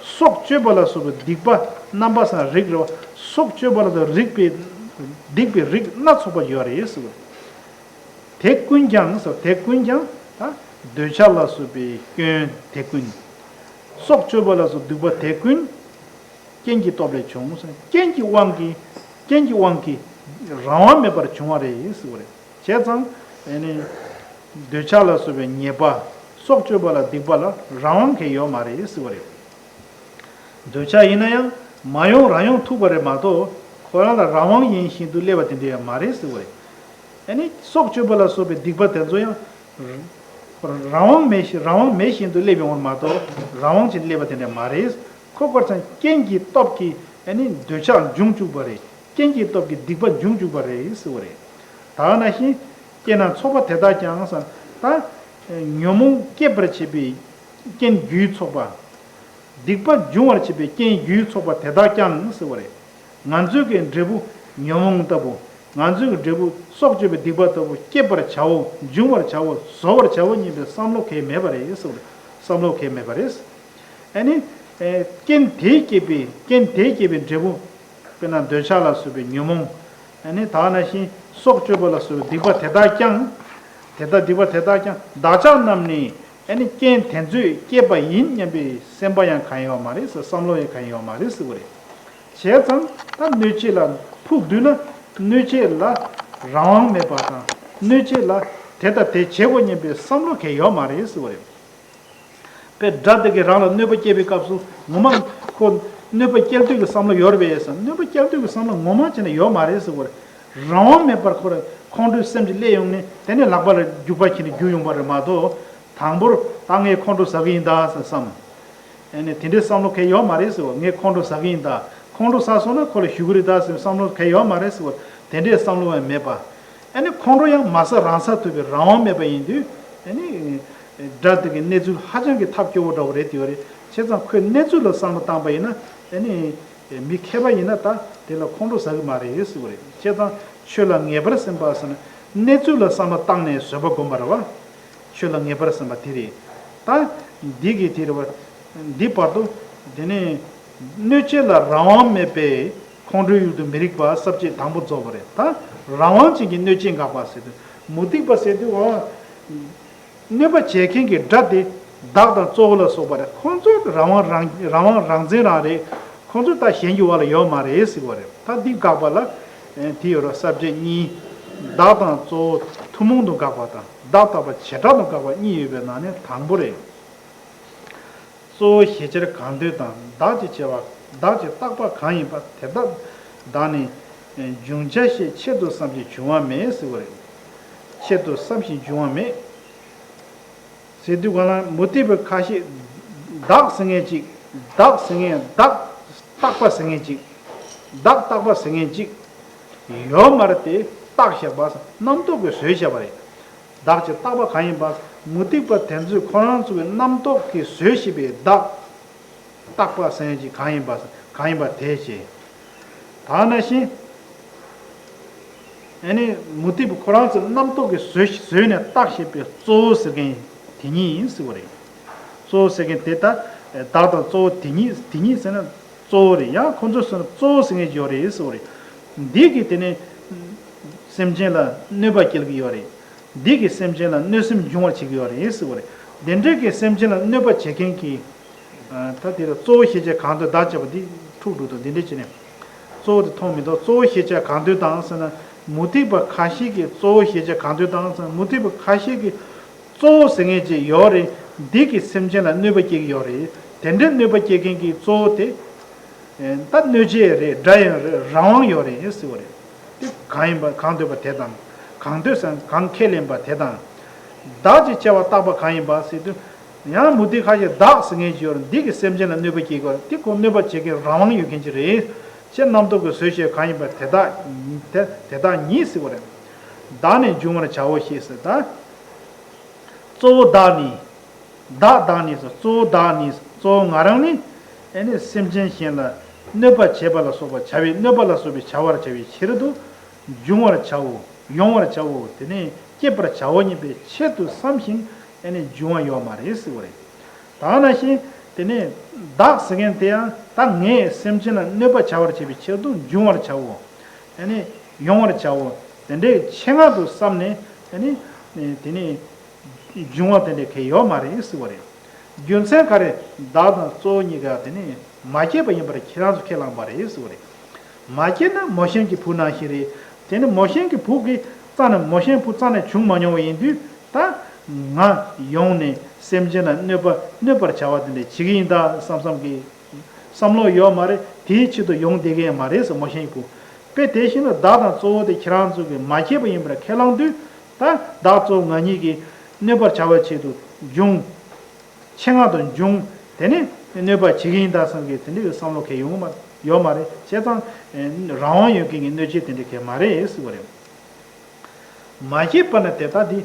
སྲོག་གཅོད་པ་ལ་སོགས་པའི་སྡིག་པ་རྣམ་པ་སང་རིགས་རེ་བ། སྲོག་གཅོད་པ་ལ་སོགས་རིགས་པའི། སྡིག་པའི་རིགས་སྣ་ཚོགས་པ་ཡོད་རེད་ཟེར་བ། དེ་ཀུན་ཀྱང་ཟེར། དེ་ཀུན་ཀྱང་ད་འདོད་ཆགས་ལ་སོགས་པའི་སྐྱོན་དེ་ཀུན། སྲོག་གཅོད་པ་ལ་སོགས་སྡིག་པ་དེ་ཀུན། རྐྱེན་གྱི་སྟོབས་ལས་བྱུང་ཟེར། རྐྱེན་གྱི་དབང་གིས། རྐྱེན་གྱི་དབང་གིས་རང་དབང་མེད་པར་བྱུང་བ་རེད་ཟེར་བ་རེད། བྱས་ཙང་ཨ་ནི་འདོད་ཆགས་ལ་སོགས་པའི་ཉེས་པ། སྲོག་གཅོད་པ་ལ་སྡིག་པ་ལ་རང་དབང་གང་ཡང་ཡོད་མ་རེད་ཟེར་བ་རེད། འདོད་ཆགས་ཡིན་ན་ཡང་མ་ཡོང་རང་ཡོང་ཐུག་པ་རེད་མ་གཏོགས། ཁོ་རང་ལ་རང་དབང་ཡིན་བཞིན་དུ་སླེབས་པ་དེ་འདྲ་ཡང་མ་རེད་ཟེར་བ་རེད། ཨ་ནི་སྲོག་གཅོད་པ་ལ་སོགས་པའི་སྡིག་པ་དེ་ཚོ་ཡང་རང་དབང་མེད་བཞིན། རང་དབང་མེད་བཞིན་དུ་སླེབས་ཡོང་བ་མ་གཏོགས། རང་དབང་ཅན་སླེབས་པ་དེ་འདྲ་མ་རེད། ཁོ་ཁོ་ཚང་རྐྱེན་གྱི་སྟོབས་ཀྱིས་ཨ་ནི་འདོད་ཆགས་འབྱུང་བཅུག་པ་རེད། རྐྱེན་གྱི་སྟོབས་ཀྱིས་སྡིག་པ་འབྱུང་བཅུག་པ་རེད་ཟེར་བ་རེད། ད་ག་ནང་བཞིན་རྐྱེན་རྣམས་ཚོགས་པ་དེ་དག་ཀྱང་ཟེར། ད་ཉོན་མོངས་སྐྱེད་པར་བྱེད་པའི་རྐྱེན་རྒྱུའི་ཚོགས་པ། སྡིག་པ་འབྱུང་བར་བྱེད་པའི་རྐྱེན་རྒྱུའི་ཚོགས་པ་དེ་དག་ཀྱང་ཟེར་བ་རེད། ང་ཚོའི་གི་འབྲས་བུ། ཉོན་མོངས་ལྟ་བུ། ང་ཚོའི་གི་འབྲས་བུ་སྲོག་གཅོད་པའི་སྡིག་པ་ལྟ་བུ་སྐྱེད་པར་བྱའོ། འབྱུང་བར་བྱའོ། བཟོ་བར་བྱའོ་སྙམ་པའི་བསམ་བློ་གང་ཡང་མེད་པ་རེད་ཟེར་བ་རེད། བསམ་བློ་གང་ཡང་མེད་པ་རེད། ཨ་ནི། ཨེ་རྐྱེན་དེས་བསྐྱེད་པའི། རྐྱེན་དེས་བསྐྱེད་པའི་འབྲས་བུ། དཔེར་ན་འདོད་ཆགས་ལ་སོགས་པའི་ཉོན་མོངས། ཨ་ནི་ད་ག་ནང་བཞིན་སྲོག་གཅོད་པ་ལ་སོགས་པའི་སྡིག་པ་དེ་དག་ཀྱང་། དེ་དག་སྡིག་པ་དེ་དག་ཀྱང་བདག་ཅག་རྣམས་ནི་ཨ་ནི་རྐྱེན་དེ་ཚོས་བསྐྱེད་པ་ཡིན་སྙམ་པའི་སེམས་པ་ཡང་གང་ཡང་ཡོད་མ་རེད་ཟེར། བསམ་བློ་ཡང་གང་ཡང་ཡོད་མ་རེད་ཟེར་བ་རེད། བྱས་ཙང་ད་གནོད་བྱེད་ལ་ཕུགས་བསྡུས་ན། གནོད་བྱེད་ལ་རང་དབང་མེད་པ་དང་། གནོད་བྱེད་ལ་དེ་དང་དེ་བྱེད་དགོས་སྙམ་པའི་བསམ་བློ་གང་ཡང་ཡོད་མ་རེད་ཟེར་བ་རེད། པའི་དགྲ་དེ་གིས་རང་ལ་གནོད་པ་སྐྱེལ་བའི་སྐབས་སུ་ངོ་མ་ཁོ་གནོད་པ་སྐྱེལ་འདོད་ཀྱི་བསམ་བློ་ཡོད་རེད་པས་ཟེར། གནོད་པ་སྐྱེལ་འདོད་ཀྱི་བསམ་བློ་ངོ་མ་བྱས་ན་ཡོད་མ་རེད་ཟེར་བ་རེད། རང་དབང་མེད་པར་ཁོ་རང་ཁོང་ཁྲོའི་སེམས་ཀྱིས་སླེབས་ཡོང་ནས་དེ་ནས་ལག་པ་ལ་རྒྱུག་པ་བྱས་ནས་རྒྱུག་ཡོང་བ་རེད་མ་གཏོགས། དང་པོར་ད་ངས་ཁོང་ཁྲོ་ཟ་གི་ཡིན་ད་ཟེར་བསམ། ཨ་ནི་དེ་འདྲའི་བསམ་བློ་གང་ཡང་ཡོད་མ་རེད་ཟེར་བ། ངས་ཁོང་ཁྲོ་ཟ་གི་ཡིན་ད། ཁོང་ཁྲོ་ཟ་སོང་ན་ཁོ་ལ་ཞུ་གི་རེད་ད་ཟེར་བསམ་བློ་གང་ཡང་ཡོད་མ་རེད་ཟེར་བ། དེ་འདྲའི་བསམ་བློ་ཡང་མེད་པ། ཨ་ནི་ཁོང་ཁྲོ་ཡང་མ་ཟ་རང་ཟ་ཐུབ་པའི་རང་དབང་མེད་པ་ཡིན་དུས། ཨ་ནི་དགྲ་དེ་གི་གནས་ཚུལ་ཧ་ཅང་གི་ཐབས་སྐྱོ་བོ་འདྲ་བོ་རེད་དེ་ཡོད་རེད། བྱས་ཙང་ཁོས་གནས་ཚུལ་ལ་བསམ་བློ་བཏང་པ་ཡིན་ན། ཨ་ནི་མི་མཁས་པ་ཡིན་ན་ད་དེ་ལ་ཁོང་ཁྲོ་ཟ་གི་མ་རེད་ཟེར་བ་རེད། བྱས་ཙང་ཆོས་ལ་ངེས་པར་སེམས་པ་ཟེར་ན་གནས་ཚུལ་ལ་བསམ་བློ་བཏང་ནས་བཟོད་པ་སྒོམ་པ་རེད་བ། ཆོས་ལ་ངེས་པར་སེམས་པ་དེ་རེད། ད་འདི་གི་དེ་རེད་བ། འདི་བར་དུ། དེ་ནས་གནོད་བྱེད་ལ་རང་དབང་མེད་པས་ཁོང་ཁྲོའི་ཡུལ་དུ་མི་རིགས་པ། ས་བཅད་དང་པོ་རྫོགས་པ་རེད། ད་རང་དབང་ཅན་གྱི་གནོད་བྱེད་དགག་པ་ཟེར་དུས། མུ་སྟེགས་པ་ཟེར་དུས་འོ། གནོད་པ་བྱེད་མཁན་གྱི་དགྲ་དེ་བདག་དང་གཙོ་བོ་ལ་སོགས་པ་རེད། ཁོང་ཚོས་རང་དབང་རང་རང་དབང་རང་བཙན་རང་རེད། ཁོང་ཚོས་ད་གཞན་གྱི་འོག་ལ་ཡོད་མ་རེད་ཟེར་བ་རེད། ད་འདི་དགག་པ་ལ་དེ་ཡོད་ར། ས་བཅད་གཉིས། བདག་དང་གཙོ་བོ་ཐུན་མོང་དུ་དགག་པ་དང་། བདག་དག་པ་བྱེ་བྲག་ཏུ་དགག་པ་གཉིས་ཡོད་པའི་ནང་ནས་དང་པོ་རེད། གཙོ་བོ་ཞེས་བྱར་གང་འདོད་དང་། བདག་ཅེས་བྱ་བ། བདག་ཅེས་བཏགས་པ་གང་ཡིན་པ་དེ་དག་བདག་ནི་འབྱུང་བྱ་ཞེས་ཆེད་དུ་བསམ་ཞིང་འབྱུང་བ་མེད་ཟེར་བ་རེད། ཆེད་དུ་བསམ་ཞིང་འབྱུང་བ་མེད་ཟེར་དུས་གང་ལ་མུ་སྟེགས་པའི་ཁ་ཤས་བདག་ཟེར་མཁན་ཅིག་བདག་ཟེར་མཁན་བདག་རྟག་པ་ཟེར་མཁན་གཅིག་བདག་རྟག་པ་ཟེར་མཁན་གཅིག་ཡོད་མ་རེད་དེ། བཏགས་བཞག་པ་རྣམ་རྟོག་གིས་བཟོས་བཞག་པ་རེད། བདག་ཅེས་བཏགས་པ་གང་ཡིན་པ། མུ་སྟེགས་པ་དེ་ཚོས་ཁོ་རང་ཚོ་གི་རྣམ་རྟོག་གིས་བཟོས་བཞིན་པའི་བདག་རྟག་པ་ཟེར་མཁན་གཅིག་གང་ཡིན་པ་གང་ཡིན་པ་དེ་བྱས། ད་ནང་བཞིན། ཨ་ནི་མུ་སྟེགས་པ་ཁོ་རང་ཚོའི་རྣམ་རྟོག་གིས་བཟོས་བཟོས་ནས་བཏགས་བཞག་པའི་གཙོ་བོ་ཟེར་མཁན་དེ་ཉིད་ཡིན་ཟེར་བ་རེད། གཙོ་བོ་ཟེར་མཁན་དེ་ད་བདག་དང་གཙོ་བོ་དེ་ཉིད་དེ་ཉིད་ཟེར་ན་གཙོ་བོ་རེད། ཡང་ཁོ་ཚོས་ཟེར་ན་གཙོ་བོ་ཟེར་མཁན་ཅིག་ཡོད་རེད་ཟེར་བ་རེད། འདི་གིས་དེ་ནི་སེམས་ཅན་ལ་གནོད་པ་སྐྱེལ་གྱི་ཡོད་རེད། འདི་གིས་སེམས་ཅན་ལ་གནོད་སེམས་འབྱུང་བར་བྱེད་ཀྱི་ཡོད་རེད་ཟེར་བ་རེད། དེ་འདྲའི་གིས་སེམས་ཅན་ལ་གནོད་པ་བྱེད་མཁན་གྱི། ད་དེ་ལ་གཙོ་བོ་ཞེས་བྱ་གང་འདོད་བདག་ཅེས་པ་འདི་འཁྲུག་འགྲོ་དང་འདི་འདྲ་བྱས་ནས། གཙོ་བོ་དེ་མཐོང་མི་འདུག་གཙོ་བོ་ཞེས་བྱ་གང་འདོད་དང་ཟེར་ན། མུ་སྟེགས་པ་ཁ་ཤས་ཀྱིས་གཙོ་བོ་ཞེས་བྱ་གང་འདོད་དང་ཟེར་ན། མུ་སྟེགས་པ་ཁ་ཤས་ཀྱིས་གཙོ་བོ་ཟེར་མཁན་ཅིག་ཡོད་རེད། འདི་གིས་སེམས་ཅན་ལ་གནོད་པ་སྐྱེལ་གྱི་ཡོད་རེད། དེ་འདྲའི་གནོད་པ་སྐྱེལ་མཁན་གྱི་གཙོ་བོ་དེ། ད་གནོད་བྱེད་རེད། དགྲ་ཡང་རེད། རང་དབང་ཡོད་རེད་ཟེར་བ་རེད། དེ་གང་ཡིན་པ་གང་འདོད་པ་དེ་དང་། གང་འདོད་ཟེར་ན་གང་ཁས་ལེན་པ་དེ་དང་། བདག་ཅེས་བྱ་བ་བཏགས་པ་གང་ཡིན་པ་ཟེར་དུས། ཡང་མུ་སྟེགས་ཁ་ཤས་བདག་ཟེར་མཁན་ཅིག་ཡོད་རེད། འདི་གིས་སེམས་ཅན་ལ་གནོད་པ་སྐྱེལ་གྱི་ཡོད་རེད། དེ་ཁོ་གནོད་པ་བྱེད་མཁན་རང་དབང་ཡོད་མཁན་ཅིག་རེད། ཅེས་རྣམ་རྟོག་གིས་བཟོས་བྱས་གང་ཡིན་པ་དེ་དག་དེ་དེ་དག་ཉིད་ཟེར་བ་རེད། བདག་ནི་འབྱུང་བར་བྱའོ་ཞེས་ཟེར་ད། གཙོ་བོ་བདག་ནི། བདག་བདག་ནི་ཟེར། གཙོ་བོ་བདག་ནི། གཙོ་བོ་ང་རང་ནི། ཨེ་ནི་སེམས་ཅན་གཞན་ལ་གནོད་པ་བྱེད་པ་ལ་སོགས་པ་བྱ་བའི་གནོད་པ་ལ་སོགས་པའི་བྱ་བར་བྱ་བའི་ཕྱིར་དུ། འབྱུང་བར་བྱའོ། ཡོང་བར་བྱའོ། དེ་ནས་སྐྱེད་པར་བྱའོ་སྙམ་པའི་ཆེད་དུ་བསམ་ཞིང་ཨེ་ནི་འབྱུང་བ་ཡོད་མ་རེད་ཟེར་བ་རེད། ད་ནང་བཞིན་དེ་ནས་བདག་ཟེར་མཁན་དེ་ཡང་ད་ངས་སེམས་ཅན་ལ་གནོད་པ་བྱ་བར་བྱེད་པའི་ཕྱིར་དུ་འབྱུང་བར་བྱའོ། ཨེ་ནི་ཡོང་བར་བྱའོ། དེ་འདྲའི་ཆེད་མངགས་དུ་བསམ་ནས་ཨེ་ནི་དེ་ནས། འབྱུང་བ་དེ་འདྲ་གང་ཡོད་མ་རེད་ཟེར་བ་རེད། རྒྱུ་མཚན་ག་རེ། བདག་དང་གཙོ་བོ་གཉིས་ཀ་དེ་ནི་མ་སྐྱེས་པ་ཡིན་པར་ཁྱེད་རང་ཚོ་ཁས་བླངས་པ་རེད་ཟེར་བ་རེད། མ་སྐྱེས་ན་མོ་གཤམ་གྱི་བུ་ནང་བཞིན་རེད། དེ་ནི་མོ་གཤམ་གྱི་བུ་གི་རྩ་ནས་མོ་གཤམ་བུ་རྩ་ནས་བྱུང་མ་མྱོང་བ་ཡིན་དུས་ད་ང་ཡོང་ནས་སེམས་ཅན་ལ་གནོད་པ་གནོད་པར་བྱ་བ་དེ་འདྲ་བྱེད་ཀྱི་ཡིན་ད་བསམ་བསམ་གྱི་བསམ་བློ་ཡོད་མ་རེད། དེའི་ཆེད་དུ་ཡོང་བསྡད་ཀྱི་ཡང་མ་རེད་ཟེར་མོ་གཤམ་གྱི་བུ། དཔེ་དེ་བཞིན་དུ་བདག་དང་གཙོ་བོ་དེ་ཁྱེད་རང་ཚོ་གིས་མ་སྐྱེས་པ་ཡིན་པར་ཁས་བླངས་དུས། ད་བདག་གཙོ་བོ་ང་གཉིས་ཀྱིས་གནོད་པར་བྱ་བའི་ཆེད་དུ་འབྱུང་། ཆེད་མངགས་དུ་འབྱུང་། དེ་ནི་གནོད་པ་བྱེད་ཀྱི་ཡིན་ད་བསམ་གྱི་དེ་འདྲའི་བསམ་བློ་གང་ཡོང་མ་ཡོད་མ་རེད། བྱས་ཙང་རང་དབང་ཡོད་མཁན་གྱི་གནོད་བྱེད་དེ་འདྲ་གང་མ་རེད་ཟེར་བ་རེད། མ་སྐྱེས་པ་ན་དེ་ལྟ་སྟེ།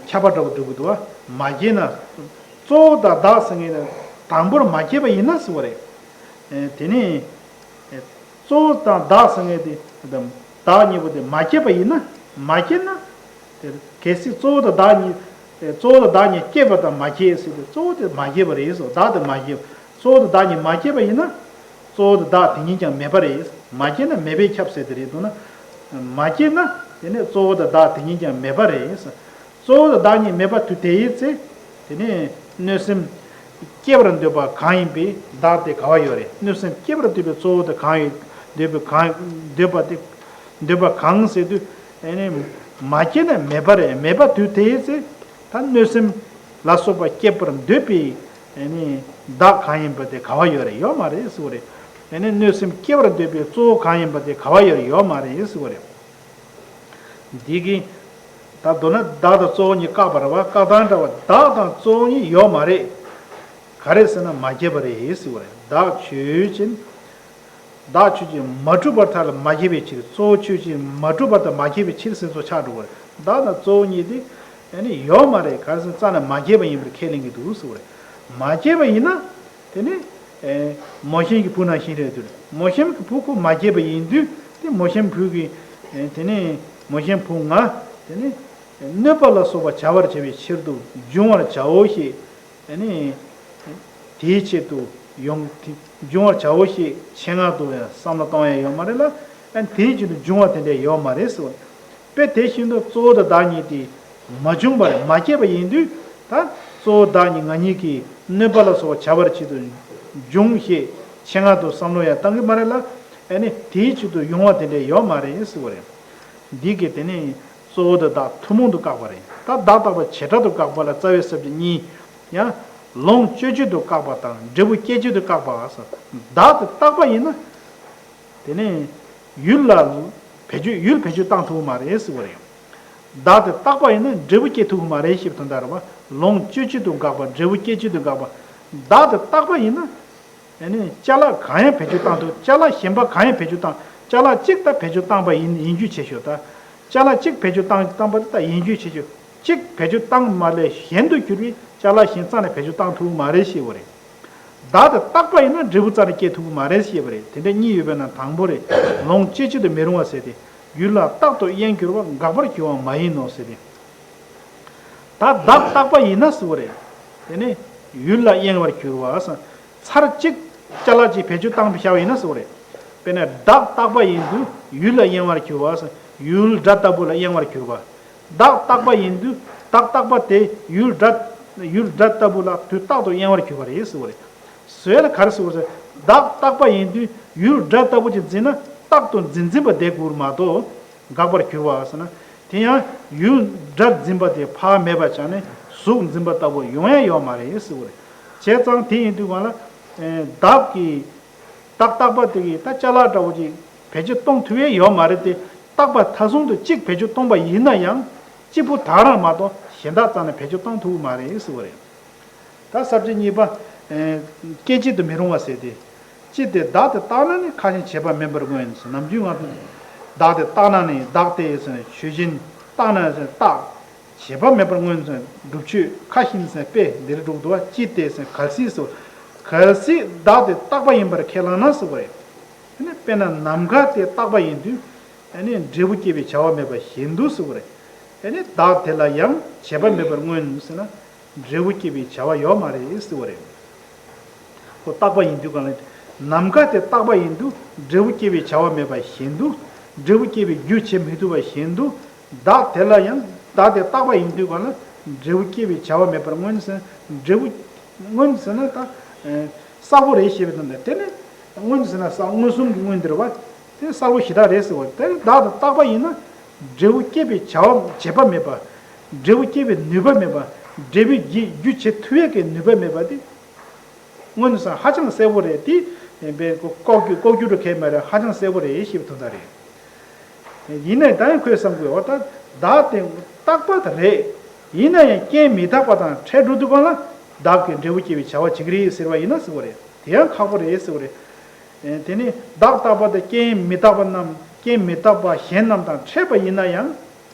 ཁྱབ་པ་འདྲ་བོ་འགྲོ་གི་འདུག་བ། མ་སྐྱེས་ན། གཙོ་བོ་དང་བདག་ཟེར་མཁན་དང་པོར་མ་སྐྱེས་པ་ཡིན་ན་ཟེར་བ་རེད། དེ་ནི། གཙོ་བོ་དང་བདག་ཟེར་མཁན་དེ། བདག་གཉིས་པོ་དེ་མ་སྐྱེས་པ་ཡིན་ན། མ་སྐྱེས་ན། དེ་གལ་སྲིད་གཙོ་བོ་དང་བདག་གཉིས། གཙོ་བོ་དང་བདག་གཉིས་སྐྱེས་པ་དང་མ་སྐྱེས་ཟེར་ཏེ་གཙོ་བོ་དེ་མ་སྐྱེས་པ་རེད་ཟེར། བདག་དེ་མ་སྐྱེས། གཙོ་བོ་དང་བདག་གཉིས་མ་སྐྱེས་པ་ཡིན་ན། གཙོ་བོ་དང་བདག་དེ་གཉིས་ཀྱང་མེད་པ་རེད། མ་སྐྱེས་ན་མེད་པས་ཁྱབ་ཟེར་དེ་རེད་འདུག་ན། མ་སྐྱེས་ན་དེ་ནས་གཙོ་བོ་དང་བདག་དེ་གཉིས་ཀྱང་མེད་པ་རེད། གཙོ་བོ་དང་བདག་གཉིས་མེད་པ་དུས་དེའི་ཚེ། དེ་ནས་གནོད་སེམས་སྐྱེ་བར་འདོད་པ་གང་ཡིན་པའི་བདག་དེ་ག་བ་ཡོད་རེད། གནོད་སེམས་སྐྱེ་བར་འདོད་པའི་གཙོ་བོ་དེ་གང་ཡོད་འདོད་པའི་གང་འདོད་པ་དེ་འདོད་པ་གང་ཟེར་དུས། ཨེ་ནི་མ་སྐྱེས་ན་མེད་པ་རེད། མེད་པ་དུས་དེའི་ཚེ། ད་གནོད་སེམས་ལ་སོགས་པ་སྐྱེ་བར་འདོད་པའི་ཨེ་ནི་བདག་གང་ཡིན་པ་དེ་ག་བ་ཡོད་རེད། ཡོད་མ་རེད་ཟེར་བ་རེད། ཨེ་ནི་གནོད་སེམས་སྐྱེ་བར་འདོད་པའི་གཙོ་བོ་གང་ཡིན་པ་དེ་ག་བ་ཡོད་རེད། ཡོད་མ་རེད་ཟེར་བ་རེད། འདི་གི། ད་མདོར་ན་བདག་དང་གཙོ་བོ་གཉིས་བཀག་པ་རེད་བ། བཀག་སྟངས་འདྲ་བ། བདག་དང་གཙོ་བོ་གཉིས་ཡོད་མ་རེད། ག་རེ་ཟེར་ན་མ་སྐྱེས་པ་རེད་ཟེར་བ་རེད། བདག་ཆོས་ཅན། བདག་ཆོས་ཅན། མ་གྲུབ་པར་ཐལ། མ་སྐྱེས་པའི་ཕྱིར། གཙོ་བོ་ཆོས་ཅན། མ་གྲུབ་པར་ཐལ། མ་སྐྱེས་པའི་ཕྱིར་ཟེར་ཚོ་ཆགས་འགྲོ་བ་རེད། བདག་དང་གཙོ་བོ་གཉིས་དེ་ཨ་ནི་ཡོད་མ་རེད། ག་རེ་ཟེར་ན་རྩ་ནས་མ་སྐྱེས་པ་ཡིན་པར་ཁས་ལེན་གྱི་འདུག་ཟེར་བ་རེད། མ་སྐྱེས་པ་ཡིན་ན། དེ་ནི། ཨེ། མོ་གཤམ་གྱི་བུ་ནང་བཞིན་རེད་དུ། མོ་གཤམ་གྱི་བུ་ཁོ་མ་སྐྱེས་པ་ཡིན་དུས་དེ་མོ་གཤམ་བུ་གི། ཨེ། དེ་ནི། མོ་གཤམ་བུ་ང་། དེ་ནི། གནོད་པ་ལ་སོགས་པ་བྱ་བར་བྱ་བའི་ཕྱིར་དུ་འབྱུང་བར་བྱའོ་ཞེས། ཨེ་ནི། དེའི་ཆེད་དུ་ཡོང་དེ་འབྱུང་བར་བྱའོ་ཞེས་ཆེད་མངགས་དུ་ཡང་བསམ་བློ་གཏོང་ཡ་ཡོད་མ་རེད་ལ། ཨ་ནི་དེའི་ཆེད་དུ་འབྱུང་བ་དེ་འདྲ་ཡོད་མ་རེད་ཟེར་བ། དཔེ་དེ་བཞིན་དུ་གཙོ་བོ་དང་བདག་གཉིས་དེ་མ་བྱུང་བར་མ་སྐྱེས་པ་ཡིན་དུས། ད་གཙོ་བོ་བདག་གཉིས་ང་གཉིས་ཀྱིས་གནོད་པ་ལ་སོགས་པ་བྱ་བར་ཆེད་དུ་འབྱུང་ཞེས་ཆེད་མངགས་དུ་བསམ་བློ་ཡང་བཏང་གི་མ་རེད་ལ། ཨ་ནི་དེའི་ཆེད་དུ་ཡོང་བ་དེ་འདྲ་ཡོད་མ་རེད་ཟེར་བ་རེད། འདི་གིས་དེ་ནི་གཙོ་བོ་དང་བདག་ཐུན་མོང་དུ་བཀག་པ་རེད། ད་བདག་རྟག་པ་བྱེ་བྲག་ཏུ་བཀག་པ་ལ་རྩ་བའི་ས་བཅད་གཉིས། ཡང་ལོངས་སྤྱོད་བྱེད་དུ་བཀག་པ་དང་འབྲས་བུ་སྐྱེད་བྱེད་དུ་བཀག་པ་ཟེར། བདག་དེ་རྟག་པ་ཡིན་ན། དེ་ནས་ཡུལ་ལ་བེད་སྤྱོད་ཡུལ་བེད་སྤྱོད་བཏང་ཐུབ་ཀྱི་མ་རེད་ཟེར་བ་རེད། བདག་དེ་རྟག་པ་ཡིན་ན་འབྲས་བུ་སྐྱེ་ཐུབ་ཀྱི་མ་རེད་ཞེས་པའི་དོན་དག་རེད་བ། ལོངས་སྤྱོད་བྱེད་དུ་བཀག་པ། འབྲས་བུ་སྐྱེད་བྱེད་དུ་བཀག་པ། བདག་དེ་རྟག་པ་ཡིན་ན། ཨ་ནི་ཅ་ལག་གང་ཡང་བེད་སྤྱོད་བཏང་ཐུབ། ཅ་ལག་གཞན་པ་གང་ཡང་བེད་སྤྱོད་བཏང་། ཅ་ལག་གཅིག་ད་བེད་སྤྱོད་བཏང་པ་ཡིན་ཡིན་རྒྱུ་བྱས་ཤོག་ད་ཅ་ལག་གཅིག་བེད་སྤྱོད་བཏང་བཏང་པ་དེ་ད་ཡིན་རྒྱུ་བྱས་ཤོག་གཅིག་བེད་སྤྱོད་བཏང་མ་ལས་གཞན་དུ་གྱུར་པའི་ཅ་ལག་གཞན་རྩ་ནས་བེད་སྤྱོད་བཏང་ཐུབ་མ་རེད་ཞེས་པ་རེད། བདག་དེ་རྟག་པ་ཡིན་ན་འབྲས་བུ་རྩ་ནས་སྐྱེ་ཐུབ་མ་རེད་ཞེས་པ་རེད། དེ་འདྲ་གཉིས་ཡོད་པས་ན་དང་པོ་རེད། ལོངས་སྤྱོད་བྱེད་དུ་མི་རུང་བ་ཟེར་ཏེ། ཡུལ་ལ་རྟག་ཏུ་གཡེང་གྱུར་པ་འགག་པར་འགྱུར་བ་མ་ཡིན་ནོ་ཟེར་ཏེ། ད་བདག་རྟག་པ་ཡིན་ན་ཟེར་བ་རེད། དེ་ནི་ཡུལ་ལ་གཡེང་བར་འགྱུར་བ་ཟེར། ཚར་གཅིག་ཅ་ལག་ཅིག་བེད་སྤྱོད་བཏང་བཞག་པ་ཡིན་ན་ཟེར་བ་རེད། དཔེར་ན་བདག་རྟག་པ་ཡིན་དུས་ཡུལ་ལ་གཡེང་བར་འགྱུར་བ་ཟེར། ཡུལ་སྒྲ་ལྟ་བུ་ལ་གཡེང་བར་འགྱུར་བ། བདག་རྟག་པ་ཡིན་དུས་བདག་རྟག་པ་དེ་ཡུལ་སྒྲ་ཡུལ་སྒྲ་ལྟ་བུ་ལ་དུས་རྟག་ཏུ་གཡེང་བར་འགྱུར་བ་རེད་ཟེར་བ་རེད། བཟོད་ལ་ག་རེ་ཟེར་བ་ཟེར། བདག་རྟག་པ་ཡིན་དུས་ཡུལ་སྒྲ་ལྟ་བུ་ཅིག་འཛིན་ན་རྟག་ཏུ་འཛིན་འཛིན་པ་དེ་དགུར་མ་གཏོགས། འགག་པར་འགྱུར་བ་ཟེར་ན། དེ་ཡང་ཡུལ་སྒྲ་འཛིན་པ་དེ་ཕར་མེད་པ་ཆགས་ནས་གཟུགས་འཛིན་པ་ལྟ་བུ་ཡོང་ཡ་ཡོད་མ་རེད་ཟེར་བ་རེད། བྱས་ཙང་དེ་ཡིན་དུས་གང་ལ། ཨེ། བདག་གི་བདག་རྟག་པ་དེ་གིས་ད་ཅ་ལག་འདྲ་བོ་ཅིག་བེད་སྤྱོད་གཏོང་ཐུབ་ཡས་ཡོད་མ་རེད་དེ། རྟག་པ་མཐའ་ཟུང་དུ་གཅིག་བེད་སྤྱོད་གཏོང་པ་ཡིན་ན་ཡང་གཅིག་པུ་དག་རང་མ་གཏོགས་གཞན་དག་རྩ་ནས་བེད་སྤྱོད་གཏོང་ཐུབ་ཀྱི་མ་རེད་ཟེར་བ་རེད། ད་ས་བཅད་གཉིས་པ། ཨེ། སྐྱེད་བྱེད་དུ་མི་རུང་བ་ཟེར་ཏེ། ཅི་སྟེ་བདག་དེ་རྟག་ན་ནི་ཁ་ཞེ་བྱེད་པ་མིན་པར་མངོན། ནམ་རྒྱུན་ང་ཚོ་བདག་དེ་རྟག་ན་ནི་བདག་དེ་ཟེར་ཆོས་ཅན། རྟག་ན་ཟེར་རྟག་བྱེད་པ་མེད་པར་མངོན་ཟེར་སྒྲུབ་ཆོས་ཁ་ཞེ་ཟེར་དཔེ་འདིར་འགྲུབ་འདུག་བ། ཅི་སྟེ་ཟེར་གལ་སྲིད་ཟེར། གལ་སྲིད་བདག་དེ་རྟག་པ་ཡིན་པར་ཁས་བླངས་ན་ཟེར་བ་རེད། དེ་ནི་དཔེར་ན་ནམ་མཁའ་དེ་རྟག་པ་ཡིན་དུས། ཨ་ནི་འབྲས་བུ་སྐྱེད་པའི་བྱ་བ་མེད་པ་བཞིན་དུ་ཟེར་བ་རེད། ཨ་ནི་བདག་དེ་ལ་ཡང་བྱེད་པ་མེད་པར་མངོན་ཟེར་ན། འབྲས་བུ་སྐྱེད་པའི་བྱ་བ་ཡོད་མ་རེད་ཟེར་བ་རེད། ཁོ་རྟག་པ་ཡིན་དུས་གང་ལ། ནམ་མཁའ་དེ་རྟག་པ་ཡིན་དུས་འབྲས་བུ་སྐྱེད་པའི་བྱ་བ་མེད་པ་བཞིན་དུ། འབྲས་བུ་སྐྱེད་པའི་རྒྱུ་བྱེད་མི་ཐུབ་པ་བཞིན་དུ། བདག་དེ་ལ་ཡང་བདག་དེ་རྟག་པ་ཡིན་དུས་གང་ལ། འབྲས་བུ་སྐྱེད་པའི་བྱ་བ་མེད་པར་མངོན་ཟེར། འབྲས་བུ་མངོན་ཟེར་ན་ད། ཨེ། གསལ་པོ་རེད་ཞེས་པའི་དོན་དང་དེ་ནི། མངོན་ཟེར་ན་གསལ་མངོན་སུམ་གྱི་མངོན་འདིར་བ། དེ་གསལ་པོ་ཞེ་དྲག་རེད་ཟེར་བ་དེ་བདག་དང་རྟག་པ་ཡིན་ན། འབྲས་བུ་སྐྱེད་པའི་བྱ་བ་བྱེད་པ་མེད་པ། འབྲས་བུ་སྐྱེད་པའི་ནུས་པ་མེད་པ། འབྲས་བུའི་རྒྱུ་རྒྱུ་བྱེད་ཐུབ་ཡས་ཀྱི་ནུས་པ་མེད་པ་དེ། མངོན་དུ་སོང་ཧ་ཅང་གསལ་པོ་རེད་དེ། ཡིན་པས་ལྐོག་གྱུར་ལྐོག་གྱུར་དུ་ཁེལ་མ་རེད། ཧ་ཅང་གསལ་པོ་རེད་ཞེས་པའི་དོན་དག་རེད། ཡིན་ནའི་ད་ཡང་ཁོས་བསམ་དགོས་འོ་ད་བདག་དེ་རྟག་པ་དེ་རེད། ཡིན་ན་ཡང་རྐྱེན་མི་རྟག་པ་དང་འཕྲད་འགྲོ་དུས་གང་ལ་བདག་གིས་འབྲས་བུ་སྐྱེད་པའི་བྱ་བ་བྱེད་ཀྱི་རེད་ཟེར་བ་ཡིན་ན་ཟེར་བ་རེད། དེ་ཡང་ཁག་པོ་རེད་ཟེར་བ་རེད། དེ་ནི་བདག་རྟག་པ་དེ་རྐྱེན་མི་རྟག་པ་རྣམས་རྐྱེན་མི་རྟག་པ་གཞན་རྣམས་དང་འཕྲད་པ་ཡིན་ན་ཡང་།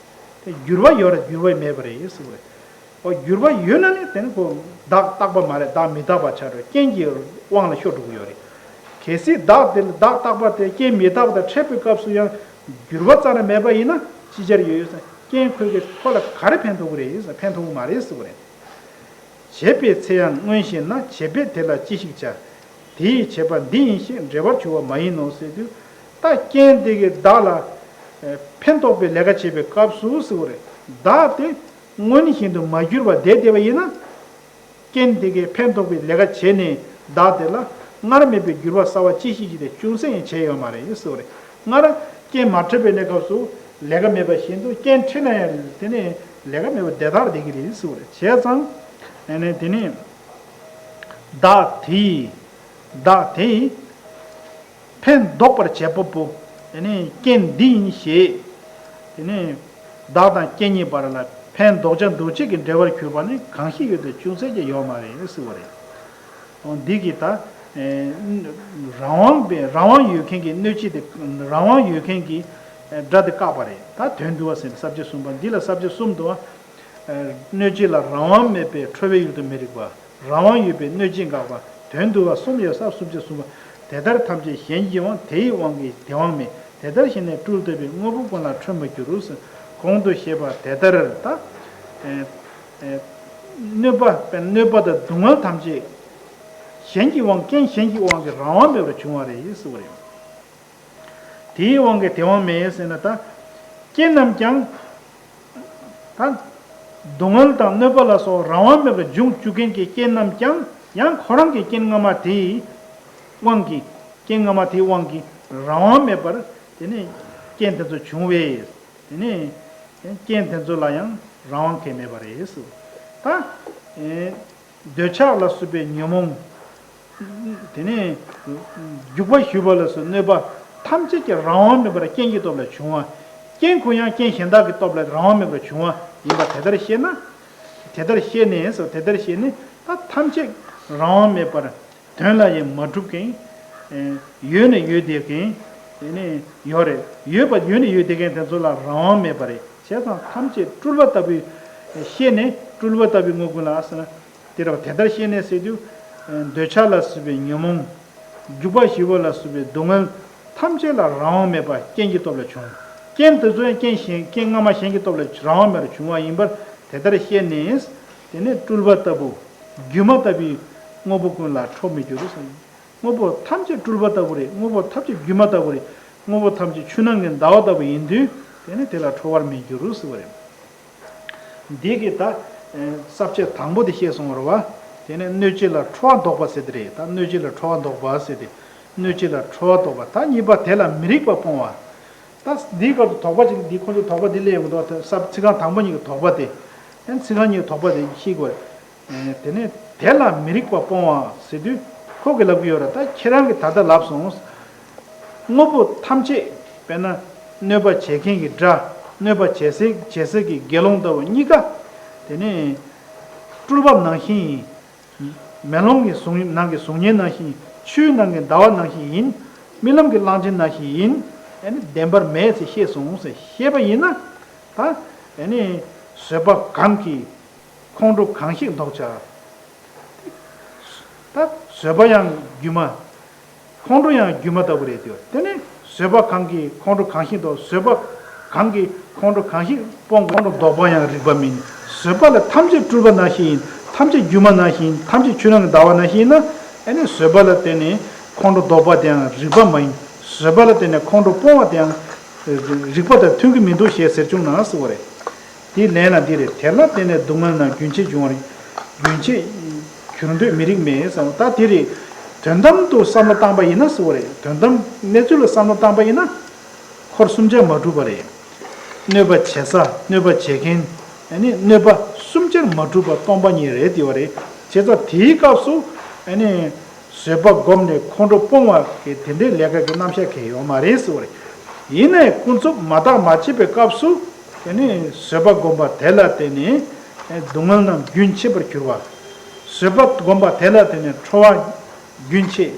དེ་འགྱུར་བ་ཡོད་རེད་འགྱུར་བ་མེད་པ་རེད་ཟེར་བ་རེད། འོ་འགྱུར་བ་ཡོད་ན་ནི་དེ་ནི་ཁོ་བདག་རྟག་པ་མ་རེད། བདག་མི་རྟག་པ་ཆགས་འགྲོ། རྐྱེན་གྱི་དབང་ལ་ཤོར་འགྲོ་གི་ཡོད་རེད། གལ་སྲིད་བདག་དེ་ལ་བདག་རྟག་པ་དེ་རྐྱེན་མི་རྟག་པ་དང་འཕྲད་པའི་སྐབས་སུ་ཡང་འགྱུར་བ་རྩ་ནས་མེད་པ་ཡིན་ན་ཅི་བྱར་ཡོད་ཡོད་ཟེར། རྐྱེན་ཁོས་ཀྱིས་ཁོ་ལ་ག་རེ་ཕན་ཐོགས་ཀྱི་རེད་ཟེར། ཕན་ཐོགས་ཀྱི་མ་རེད་ཟེར་བ་རེད། བྱེད་པའི་ཚེ་ཡང་མངོན་ཞེན་ན། བྱེད་པས་དེ་ལ་ཅི་ཞིག་བྱ། དེ་ཡི་བྱེད་པ་འདི་ཡིན་ཞེས་འབྲེལ་བར་འབྱུང་བ་མ་ཡིན་ནོ་ཟེར་དུས། ད་རྐྱེན་དེ་གིས་བདག་ལ་ཕན་ཐོགས་པའི་ལས་ཀ་བྱེད་པའི་སྐབས་སུ་ཟེར་བ་རེད། བདག་དེ་སྔོན་བཞིན་དུ་མ་གྱུར་པ་བསྡད་བསྡད་པ་ཡིན་ན། རྐྱེན་དེ་གས་ཕན་ཐོགས་པའི་ལས་ཀ་བྱས་ནས་བདག་དེ་ལ་སྔར་མེད་པའི་འགྱུར་བ་གསར་བ་ཅི་ཞིག་ཅིག་དེ་ཅུང་ཟད་ཡང་བྱས་ཡོད་མ་རེད་ཟེར་བ་རེད། སྔར་རྐྱེན་མ་འཕྲད་པའི་གནས་སྐབས་སུ་ལས་ཀ་མེད་པ་བཞིན་དུ་རྐྱེན་འཕྲད་ན་ཡང་དེ་ནས་ལས་ཀ་མེད་པ་བདེ་ཐག་བསྡད་ཀྱི་རེད་ཟེར་བ་རེད། བྱས་ཙང་ཨ་ནི་དེ་ནས་བདག་དེ་ཡིས་བདག་དེ་ཡིས། ཕན་འདོགས་པར་བྱེད་པ་པོ། དེ་ནི་རྐྱེན་འདི་ཡིན་ཞེས། དེ་ནི་བདག་དང་རྐྱེན་གཉིས་བར་ལ་ཕན་འདོགས་བྱ་འདོགས་བྱེད་ཀྱི་འབྲེལ་བར་གྱུར་པ་ནི་གང་ཞིག་ཡོད་དེ་ཅུང་ཟད་ཀྱང་ཡོད་མ་རེད་ཟེར་བ་རེད། འོ་འདི་གི་ད། ཨེ། རང་དབང་པའི་རང་དབང་ཡོད་མཁན་གྱི་གནོད་བྱེད་དེ་རང་དབང་ཡོད་མཁན་གྱི་སྒྲ་དེ་བཀག་པ་རེད། ད་དོན་བསྡུ་བ་ཟེར་ནས་ས་བཅད་གསུམ་པ་འདི་ལ་ས་བཅད་གསུམ་འདུག་བ། གནོད་བྱེད་ལ་རང་དབང་མེད་པའི་ཁྲོ་བའི་ཡུལ་དུ་མི་རིགས་པ། རང་དབང་ཡོད་པའི་གནོད་བྱེད་འགག་པ། དོན་བསྡུ་བ་གསུམ་ཡོད་ས་སུམ་ཅུ་གསུམ་པ། དེ་ལྟར་ཐམས་ཅད་གཞན་གྱི་དབང་དེ་ཡི་དབང་གིས་དེ་དབང་མེད། དེ་ལྟར་ཞིག་ནས་སྤྲུལ་བཏབ་པའི་དངོས་པོ་ཀུན་ལ་ཁྲོས་མ་གྱུར་ཟེར། གོང་དུ་བཤད་པ་དེ་ལྟར་ད། གནོད་པ་གནོད་པ་དང་སྡུག་བསྔལ་ཐམས་ཅད་གཞན་གྱི་དབང་རྐྱེན་གཞན་གྱི་དབང་གིས་རང་དབང་མེད་པར་བྱུང་བ་རེད་ཟེར་བ་རེད། དེའི་དབང་གིས་དེ་དབང་མེད་ཟེར་ན་ད། རྐྱེན་རྣམས་ཀྱང་། ད། སྡུག་བསྔལ་དང་གནོད་པ་ལ་སོགས་རང་དབང་མེད་པར་འབྱུང་བཅུག་མཁན་གྱི་རྐྱེན་རྣམས་ཀྱང་ཡང་ཁོ་རང་གི་རྐྱེན་སྔ་མ་དེའི་དབང་གིས་རྐྱེན་སྔ་མ་དེའི་དབང་གིས་རང་དབང་མེད་པར་དེ་ནས་རྐྱེན་དེ་ཚོ་བྱུང་བས། དེ་ནས་རྐྱེན་དེ་ཚོ་ལ་ཡང་རང་དབང་གང་ཡང་མེད་པ་རེད་ཟེར། ད། འདོད་ཆགས་ལ་སོགས་པའི་ཉོན་མོངས། དེ་ནས་རྒྱུག་པ་ཞུགས་པ་ལ་སོགས་གནོད་པ་ཐམས་ཅད་ཀྱི་རང་དབང་མེད་པར་རྐྱེན་གྱི་སྟོབས་ལ་བྱུང་བ། རྐྱེན་ཁོ་ཡང་རྐྱེན་གཞན་དག་གི་སྟོབས་ལ་རང་དབང་མེད་པར་བྱུང་བ་ཡིན་པ་དེ་ལྟར་ཤེས་ན། དེ་ལྟར་ཤེས་ནས་སོ་དེ་ལྟར་ཤེས་ནས་ད་ཐམས་ཅད་ རང་དབང་མེད་པར་དོན་ལ་ཡང་མ་གྲུབ་མཁན། ཡོད་ནས་ཡོད་བསྡད་མཁན། དེ་ནས་ཡོད་རེད། ཡོད་པ་ཡོད་ནས་ཡོད་བསྡད་མཁན་དེ་ཚོ་ལ་རང་དབང་མེད་པ་རེད། བྱས་ཙང་ཐམས་ཅད་སྤྲུལ་པ་ལྟ་བུའི་ཤེས་ནས་སྤྲུལ་པ་ལྟ་བུའི་དངོས་ཀུན་ལ་ཟེར་ན། དེ་རེད་བ། དེ་ལྟར་ཤེས་ནས་ཟེར་དུས། འདོད་ཆགས་ལ་སོགས་པའི་ཉོན་མོངས། འཇུག་པ་ཞི་བ་ལ་སོགས་པའི་སྡུག་བསྔལ་ཐམས་ཅད་ལ་རང་དབང་མེད་པར་རྐྱེན་གྱི་སྟོབས་ལ་བྱུང་། རྐྱེན་དེ་ཚོ་ཡང་རྐྱེན་གཞན་རྐྱེན་སྔ་མ་གཞན་གྱི་སྟོབས་ལ་རང་དབང་མེད་པར་བྱུང་བ་ཡིན་པར་དེ་ལྟར་ཤེས་ནས། དེ་ནས་སྤྲུལ་པ་ལྟ་བུ། སྒྱུ་མ་ལྟ་བུའི་དངོས་པོ་ཀུན་ལ་ཁྲོ་མི་འགྱུར་ཟེར། དངོས་པོ་ཐམས་ཅད་སྤྲུལ་པ་ལྟ་བུ་རེད། དངོས་པོ་ཐམས་ཅད་སྒྱུ་མ་ལྟ་བུ་རེད། དངོས་པོ་ཐམས་ཅད་ཆུ་ནང་གི་ཟླ་བ་ལྟ་བུ་ཡིན་དུས་དེ་ནི་དེ་ལ་ཁྲོ་བར་མི་འགྱུར་ཟེར་བ་རེད། འདི་གི་ད་ས་བཅད་དང་པོ་དེ་བཤད་སོང་བ་རེད་བ། དེ་ནས་གནོད་བྱེད་ལ་ཁྲོ་བ་ལྡོག་པ་ཟེར་དེ་རེད། ད་གནོད་བྱེད་ལ་ཁྲོ་བ་ལྡོག་པ་ཟེར་དེ། གནོད་བྱེད་ལ་ཁྲོ་བ་ལྡོག་པ། ད་གཉིས་པ་དེ་ལ་མི་རིགས་པ་སྤོང་བ། ད་འདིའི་སྐབས་སུ་དོགས་པ་ཅིག་འདི་ཁོང་ཚོ་དོགས་པ་འདི་སླེབས་ཡོང་གི་འདུག་ཚིག་རྐང་དང་པོ་གཉིས་ཀྱི་དོགས་པ་དེ། ཚིག་རྐང་གཉིས་ཀྱི་དོགས་པ་དེ་ཤེས་དགོས། དེ་ནས་དེ་ལ་མི་རིགས་པ་སྤོང་བ་ཟེར་དུས་ཁོ་གིས་ལབ་ཀྱི་ཡོད་རེད། ད་ཁྱེད་རང་གིས་ད་ལྟ་ལབ་སོང་། དངོས་པོ་ཐམས་ཅད། དཔེར་ན་གནོད་པ་བྱེད་མཁན་གྱི་དགྲ། གནོད་པ་བྱེད་སའི་བྱེད་སའི་གི་དགེ་སློང་ལྟ་བུ་གཉིས་ཀ། དེ་ནས་སྤྲུལ་པ་ནང་བཞིན་ཡིན། མེ་ལོང་གི་གཟུགས་ནང་གི་གཟུགས་བརྙན་ནང་བཞིན། ཆུའི་ནང་གི་ཟླ་བ་ནང་བཞིན་ཡིན། རྨི་ལམ་གྱི་གླང་ཆེན་ནང་བཞིན་ཡིན། ཨ་ནི་བདེན་པར་མེད་ཅེས་བཤད་སོང་ཟེར། བཤད་པ་ཡིན་ན། ད་ཨ་ནི་བཟོད་པ་གང་གིས་ཁོང་ཁྲོ་གང་ཞིག་ལྡོག་བྱ། ད་བཟོད་པ་ཡང་སྒྱུ་མ། ཁོང་ཁྲོ་ཡང་སྒྱུ་མ་ལྟ་བུ་རེད་དེ། དེ་ནི་བཟོད་པ་གང་གིས་ཁོང་ཁྲོ་གང་ཞིག་ལྡོག། བཟོད་པ་གང་གིས་ཁོང་ཁྲོ་གང་ཞིག་སྤོང་། ཁོང་ཁྲོ་ལྡོག་པ་ཡང་རིག་པ་མིན། བཟོད་པ་ལ་ཐམས་ཅད་སྤྲུལ་པ་ནང་བཞིན་ཡིན། ཐམས་ཅད་སྒྱུ་མ་ནང་བཞིན་ཡིན། ཐམས་ཅད་ཆུ་ནང་གི་ཟླ་བ་ནང་བཞིན་ཡིན་ན། ཨ་ནི་བཟོད་པ་ལ་བརྟེན་ནས་ཁོང་ཁྲོ་ལྡོག་པ་དེའང་རིག་པ་མ་ཡིན། བཟོད་པ་ལ་བརྟེན་ནས་ཁོང་ཁྲོ་སྤོང་བ་དེའང་རིག་པ་དང་མཐུན་གྱི་མི་འདུག་ཞེས་ཟེར་བྱུང་ན་ཟེར་བ་རེད། དེའི་ལན་ལ་འདི་རེད། དེ་ལ་བརྟེན་ནས་སྡུག་བསྔལ་རྣམས་རྒྱུན་ཆད་འབྱུང་བ་རེད། རྒྱུན་ཆད་གྱུར་འདོད་མི་རིགས་མེད་ཟེར་བ། ད་དེ་རེད། དོན་དམ་དུ་བསམ་བློ་བཏང་པ་ཡིན་ན་ཟེར་བ་རེད། དོན་དམ་གནས་ཚུལ་ལ་བསམ་བློ་བཏང་པ་ཡིན་ན། འཁོར་གསུམ་ཆར་མ་གྲུབ་པ་རེད། གནོད་པ་བྱེད་ས། གནོད་པ་བྱེད་མཁན། ཨ་ནི་གནོད་པ་གསུམ་ཆར་མ་གྲུབ་པ་སྟོང་པ་ཉིད་རེད་དེ་བ་རེད། བྱས་ཙང་དེའི་སྐབས་སུ་ཨ་ནི་བཟོད་པ་བསྒོམས་ནས་ཁོང་ཁྲོ་སྤོང་བ་གི་དེ་འདྲའི་ལས་ཀ་གི་རྣམ་གཞག་གང་ཡོད་མ་རེད་ཟེར་བ་རེད། ཡིན་ནའི་ཀུན་རྫོབ་མ་བརྟགས་མ་དཔྱད་པའི་སྐབས་སུ་དེ་ནི་བཟོད་པ་བསྒོམས་པ་དེ་ལ་བརྟེན་ནས་སྡུག་བསྔལ་རྣམས་རྒྱུན་ཆད་པར་གྱུར་པ། བཟོད་པ་བསྒོམས་པ་དེ་ལ་བརྟེན་ནས་ཁྲོ་བ་རྒྱུན་ཆད།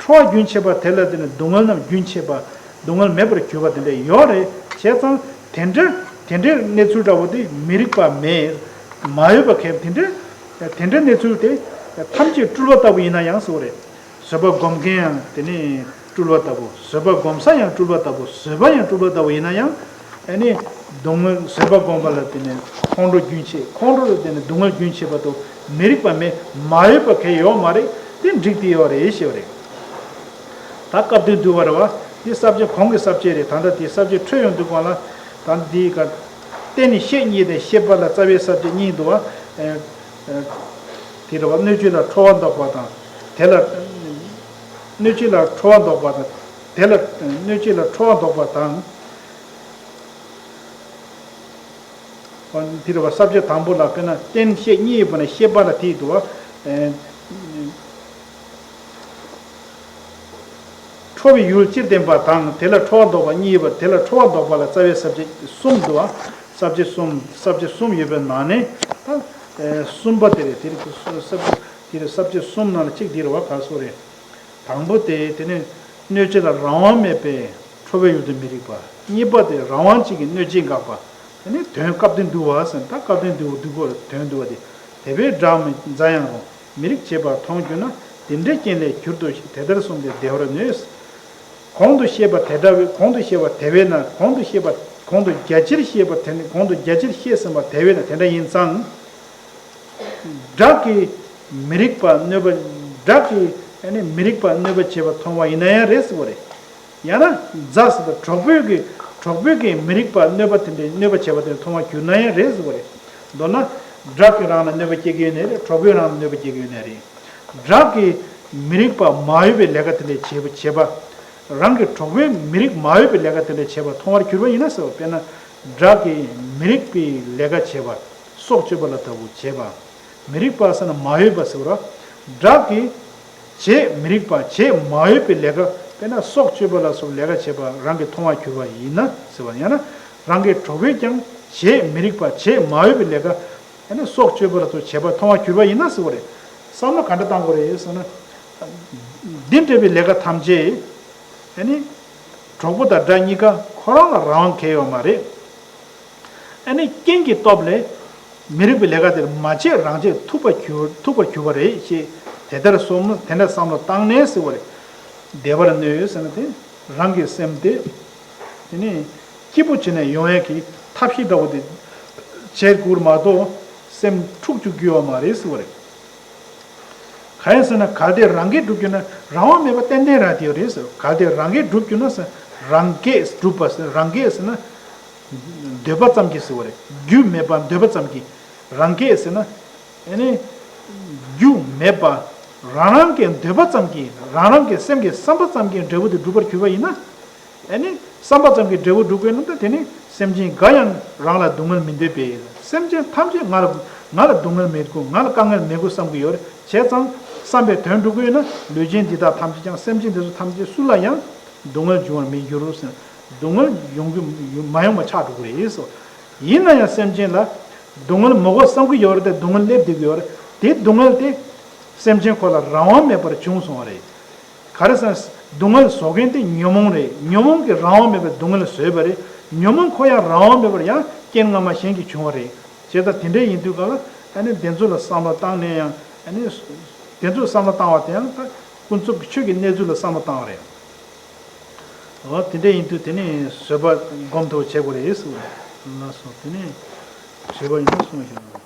ཁྲོ་བ་རྒྱུན་ཆད་པ་དེ་ལ་བརྟེན་ནས་སྡུག་བསྔལ་རྣམས་རྒྱུན་ཆད་པ། སྡུག་བསྔལ་མེད་པར་གྱུར་པ་དེ་འདྲ་ཡོད་རེད། བྱས་ཙང་དེ་འདྲ་དེ་འདྲའི་གནས་ཚུལ་འདྲ་བོ་དེ་མི་རིགས་པ་མེད། མ་ཡོད་པ་གལ། དེ་འདྲ་དེ་འདྲའི་གནས་ཚུལ་དེ་ཐམས་ཅད་སྤྲུལ་པ་ལྟ་བུ་ཡིན་ན་ཡང་ཟེར་བ་རེད། བཟོད་པ་སྒོམ་མཁན་ཡང་དེ་ནི་སྤྲུལ་པ་ལྟ་བུ། བཟོད་པ་སྒོམ་ས་ཡང་སྤྲུལ་པ་ལྟ་བུ། བཟོད་པ་ཡང་སྤྲུལ་པ་ལྟ་བུ་ཡིན་ན་ཡང་། ཨ་ནི་སྡུག་བསྔལ། བཟོད་པ་སྒོམ་པ་ལ་བརྟེན་ནས་ཁོང་ཁྲོ་རྒྱུན་ཆད། ཁོང་ཁྲོ་ལ་བརྟེན་ནས་སྡུག་བསྔལ་རྒྱུན་ཆད་པ་དང་མི་རིགས་པ་མེད། མ་ཡོད་པ་གལ་ཡོད་མ་རེད། དེ་འགྲིག་དེ་ཡོད་རེད་ཞེས་པ་རེད། ད་སྐབས་དོན་བསྡུ་བ་རེད་བ། འདི་ས་བཅད་གོང་གི་ས་བཅད་རེད། ད་ལྟ་དེ་ས་བཅད་འཕྲོས་ཡོང་དུས་གོང་ལ། ད་འདིའི་ཀ་རྟེན་ཤེས་གཉིས་དང་ཤེས་པ་ལ་རྩ་བའི་ས་བཅད་གཉིས་འདུག་བ། ཨ་ཨ་དེ་རེད་བ། གནོད་བྱེད་ལ་ཁྲོ་བ་ལྡོག་པ་དང་། དེ་ལ་གནོད་བྱེད་ལ་ཁྲོ་བ་ལྡོག་པ་དང་། དེ་ལ་གནོད་བྱེད་ལ་ཁྲོ་བ་ལྡོག་པ་དང་། འདི་རེད་བ། ས་བཅད་དང་པོ་ལ་དཔེར་ན་རྟེན་ཤེས་གཉིས་ཡོད་པ་ན་ཤེས་པ་ལ་དེ་འདུག་བ། ཨེ། ཁྲོ་བའི་ཡུལ་སྤྱིར་བསྟན་པ་དང་། དེ་ལ་ཁྲོ་བ་ལྡོག་པ་གཉིས་ཡོད་པ། དེ་ལ་ཁྲོ་བ་ལྡོག་པ་ལ་རྩ་བའི་ས་བཅད་གསུམ་འདུག་བ། ས་བཅད་གསུམ། ས་བཅད་གསུམ་ཡོད་པའི་ནང་ནས་ད། ཨེ། གསུམ་པ་དེ་རེད། དེ་རེད། ས་བཅད་དེ་རེད། ས་བཅད་གསུམ་ནང་ལ་གཅིག་འདི་རེད་བ། ག་སོ་རེད། དང་པོ་དེ། དེ་ནི་གནོད་བྱེད་ལ་རང་དབང་མེད་པས་ཁྲོ་བའི་ཡུལ་དུ་མི་རིགས་པ། གཉིས་པ་དེ་རང་དབང་གཅིག་གིས་གནོད་བྱེད་འགག་པ། དེ་ནི་དོན་སྐབས་དོན་བསྡུ་བ་ཟེར། ད་སྐབས་དོན་བསྡུ་བསྡུ་དགོས། དོན་བསྡུ་བ་དེ། དེ་བས་བསྒྲགས་མི་མཛའ་ཡང་རུང་། མི་རིགས་བྱེད་པར་མཐོང་གྱུར་ན། དེ་འདྲའི་རྐྱེན་ལས་གྱུར་ཏོ་ཞེས་དེ་ལྟར་གསུངས་ཏེ་བདེ་བར་ནོས། གོང་དུ་བཤད་པ་དེ་འདྲ་བས། གོང་དུ་བཤད་པ་དེ་བས་ན། གོང་དུ་བཤད་པ། གོང་དུ་རྒྱ་ཆེར་བཤད་པ་དེ་ནི། གོང་དུ་རྒྱ་ཆེར་བཤད་ཟིན་པ་དེ་བས་ན། དེ་འདྲ་ཡིན་ཙང་། བདག་གིས་མི་རིགས་པ་གནོད་པ། བདག་གིས་ཨ་ནི་མི་རིགས་པ་གནོད་པ་བྱེད་པ་མཐོང་བ་ཡིན་ན་ཡང་རེད་ཟེར་བ་རེད། ཡང་ན་མཛའ་ཟེར་བ། གྲོགས་པོས་ཀྱིས། གྲོགས་པོས་ཀྱིས་མི་རིགས་པ་གནོད་པ་དེ་འདྲའི་གནོད་པ་བྱེད་པ་དེ་མཐོང་བར་གྱུར་ན་ཡང་རེད་ཟེར་བ་རེད། མདོར་ན། བདག་གིས་རང་ལ་གནོད་པ་སྐྱེལ་གྱི་ཡོད་ནའི་རེད། གྲོགས་པོས་རང་ལ་གནོད་པ་སྐྱེལ་གྱི་ཡོད་ནའི་རེད། བདག་གིས་མི་རིགས་པ་མ་འོས་པའི་ལས་ཀ་དེ་འདྲ་བྱེད་པ། བྱེད་པ། རང་གི་གྲོགས་པོས་མི་རིགས་མ་འོས་པའི་ལས་ཀ་དེ་འདྲ་བྱེད་པ་མཐོང་བར་གྱུར་པ་ཡིན་ན་ཟེར་བ། དཔེར་ན། བདག་གིས་མི་རིགས་པའི་ལས་ཀ་བྱེད་པ། སྲོག་གཅོད་པ་ལ་ལྟ་བུ་བྱེད་པ། མི་རིགས་པ་ཟེར་ན་མ་འོས་པ་ཟེར་བ། བདག་གིས་བྱེད། མི་རིགས་པ་བྱེད་མ་འོས་པའི་ལས་ཀ། དཔེར་ན་སྲོག་གཅོད་པ་ལ་སོགས་ལས་ཀ་བྱེད་པ་རང་གིས་མཐོང་བར་གྱུར་པ་ཡིན་ན་ཟེར་བ། ཡང་ན་རང་གི་གྲོགས་པོས་ཀྱང་བྱེད། མི་རིགས་པ་བྱེད་མ་འོས་པའི་ལས་ཀ། ཡང་ན་སྲོག་གཅོད་པ་ལ་སོགས་བྱེད་པ་མཐོང་བར་གྱུར་པ་ཡིན་ན་ཟེར་བ་རེད། བསམ་བློ་ག་འདྲ་བཏང་དགོས་རེད་ཟེར་ན། འདི་འདྲ་བའི་ལས་ཀ་ཐམས་ཅད་ཨ་ནི་གྲོགས་པོ་དང་དགྲ་གཉིས་ཀ་ཁོ་རང་ལ་རང་དབང་གང་ཡང་ཡོད་མ་རེད། ཨ་ནི་རྐྱེན་གྱི་སྟོབས་ལས་མི་རིགས་པའི་ལས་ཀ་དེར་མ་བྱས་རང་བྱས་ཐུབ་པར་གྱུར་ཐུབ་པར་གྱུར་པ་རེད་ཅེས་དེ་ལྟར་སོམས་དེ་འདྲ་བསམ་བློ་བཏང་ནས་ཟེར་བ་རེད། བདེ་བར་གནས་ཟེར་ན་དེ་རང་གི་སེམས་དེ་དེ་ནི་སྐྱིད་པོ་བྱས་ནས་ཡོང་ཡས་ཀྱི་ཐབས་ཤེས་འདྲ་བོ་དེ་བྱེད་དགོས་མ་གཏོགས་སེམས་འཁྲུག་བཅུག་རྒྱུ་ཡོད་མ་རེད་ཟེར་བ་རེད། གང་ཡིན་ཟེར་ན་གལ་ཏེ་རང་གིས་སྒྲུབ་རྒྱུ་ན་རང་དབང་མེད་པ་ཏན་ཏན་རང་དེ་ཡོད་རེད་ཟེར། གལ་ཏེ་རང་གིས་སྒྲུབ་རྒྱུ་ན་ཟེར། རང་གིས་སྒྲུབ་པ་ཟེར། རང་གིས་ཟེར་ན་འདོད་པ་ཙམ་གྱིས་ཟེར་བ་རེད། རྒྱུ་མེད་པ་འདོད་པ་ཙམ་གྱིས། རང་གིས་ཟེར་ན་ཨ་ནི་རྒྱུ་མེད་པ་རང་རང་གི་འདོད་པ་ཙམ་གྱིས་རང་རང་གི་སེམས་ཀྱི་བསམ་པ་ཙམ་གྱིས་འབྲས་བུ་དེ་འགྲུབ་པར་གྱུར་པ་ཡིན་ན། ཨ་ནི་བསམ་པ་ཙམ་གྱིས་འབྲས་བུ་འགྲུབ་དགོས་ན་ད་དེ་ནི་སེམས་ཅན་འགའ་ཡང་རང་ལ་སྡུག་བསྔལ་མི་འདོད་པས། སེམས་ཅན་ཐམས་ཅད་ང་ལ་ང་ལ་སྡུག་བསྔལ་མེད་དགོས། ང་ལ་དཀའ་ངལ་མེད་དགོས་བསམ་གྱི་ཡོད་རེད། བྱས་ཙང་བསམ་པའི་དོན་འགྲུབ་དགོས་ན་ལུས་ཅན་འདི་དག་ཐམས་ཅད་ཀྱང་སེམས་ཅན་འདི་ཚོ་ཐམས་ཅད་སུ་ལ་ཡང་སྡུག་བསྔལ་འབྱུང་བར་མི་འགྱུར་རོ་ཟེར། སྡུག་བསྔལ་ཡོང་རྒྱུ་མ་ཡོང་བ་ཆགས་འགྲོ་གི་རེད་ཟེར། ཡིན་ན་ཡང་སེམས་ཅན་ལ་སྡུག་བསྔལ་མི་དགོས་བསམ་གྱི་ཡོད་རེད་དེ་སྡུག་བསྔལ་སླེབས་བསྡད་ཀྱི་ཡོད་རེད་དེ། སྡུག་བསྔལ་དེ་སེམས་ཅན་ཁོ་ལ་རང་དབང་མེད་པར་བྱུང་སོང་བ་རེད། ག་རེ་ཟེར་ན། སྡུག་བསྔལ་བཟོ་མཁན་དེ་ཉོན་མོངས་རེད། ཉོན་མོངས་ཀྱིས་རང་དབང་མེད་པར་སྡུག་བསྔལ་བཟོས་པ་རེད། ཉོན་མོངས་ཁོ་ཡང་རང་དབང་མེད་པར་ཡང་རྐྱེན་སྔ་མ་གཞན་གྱིས་བྱུང་བ་རེད། བྱས་ཙང་དེ་འདྲ་ཡིན་དུས་ག་ལ་ཨ་ནི་དེ་ཚོ་ལ་བསམ་བློ་བཏང་ནས་ཡང་ཨ་ནི་དེ་ཚོ་བསམ་བློ་བཏང་བ་དེ་ཡང་ད་ཀུན་རྫོབ་ཀྱི་ཆོས་ཀྱི་གནས་ཚུལ་ལ་བསམ་བློ་བཏང་བ་རེད། འོ་དེ་འདྲ་ཡིན་དུས་དེ་ནི་བཟོད་པ་སྒོམ་ཐུབ་བྱེད་དགོས་རེད་ཟེར་བ་རེད། ལགས་སོ། དེ་ནི་བཟོད་པ་ཡིན་ན་གསུངས་ཤིང་།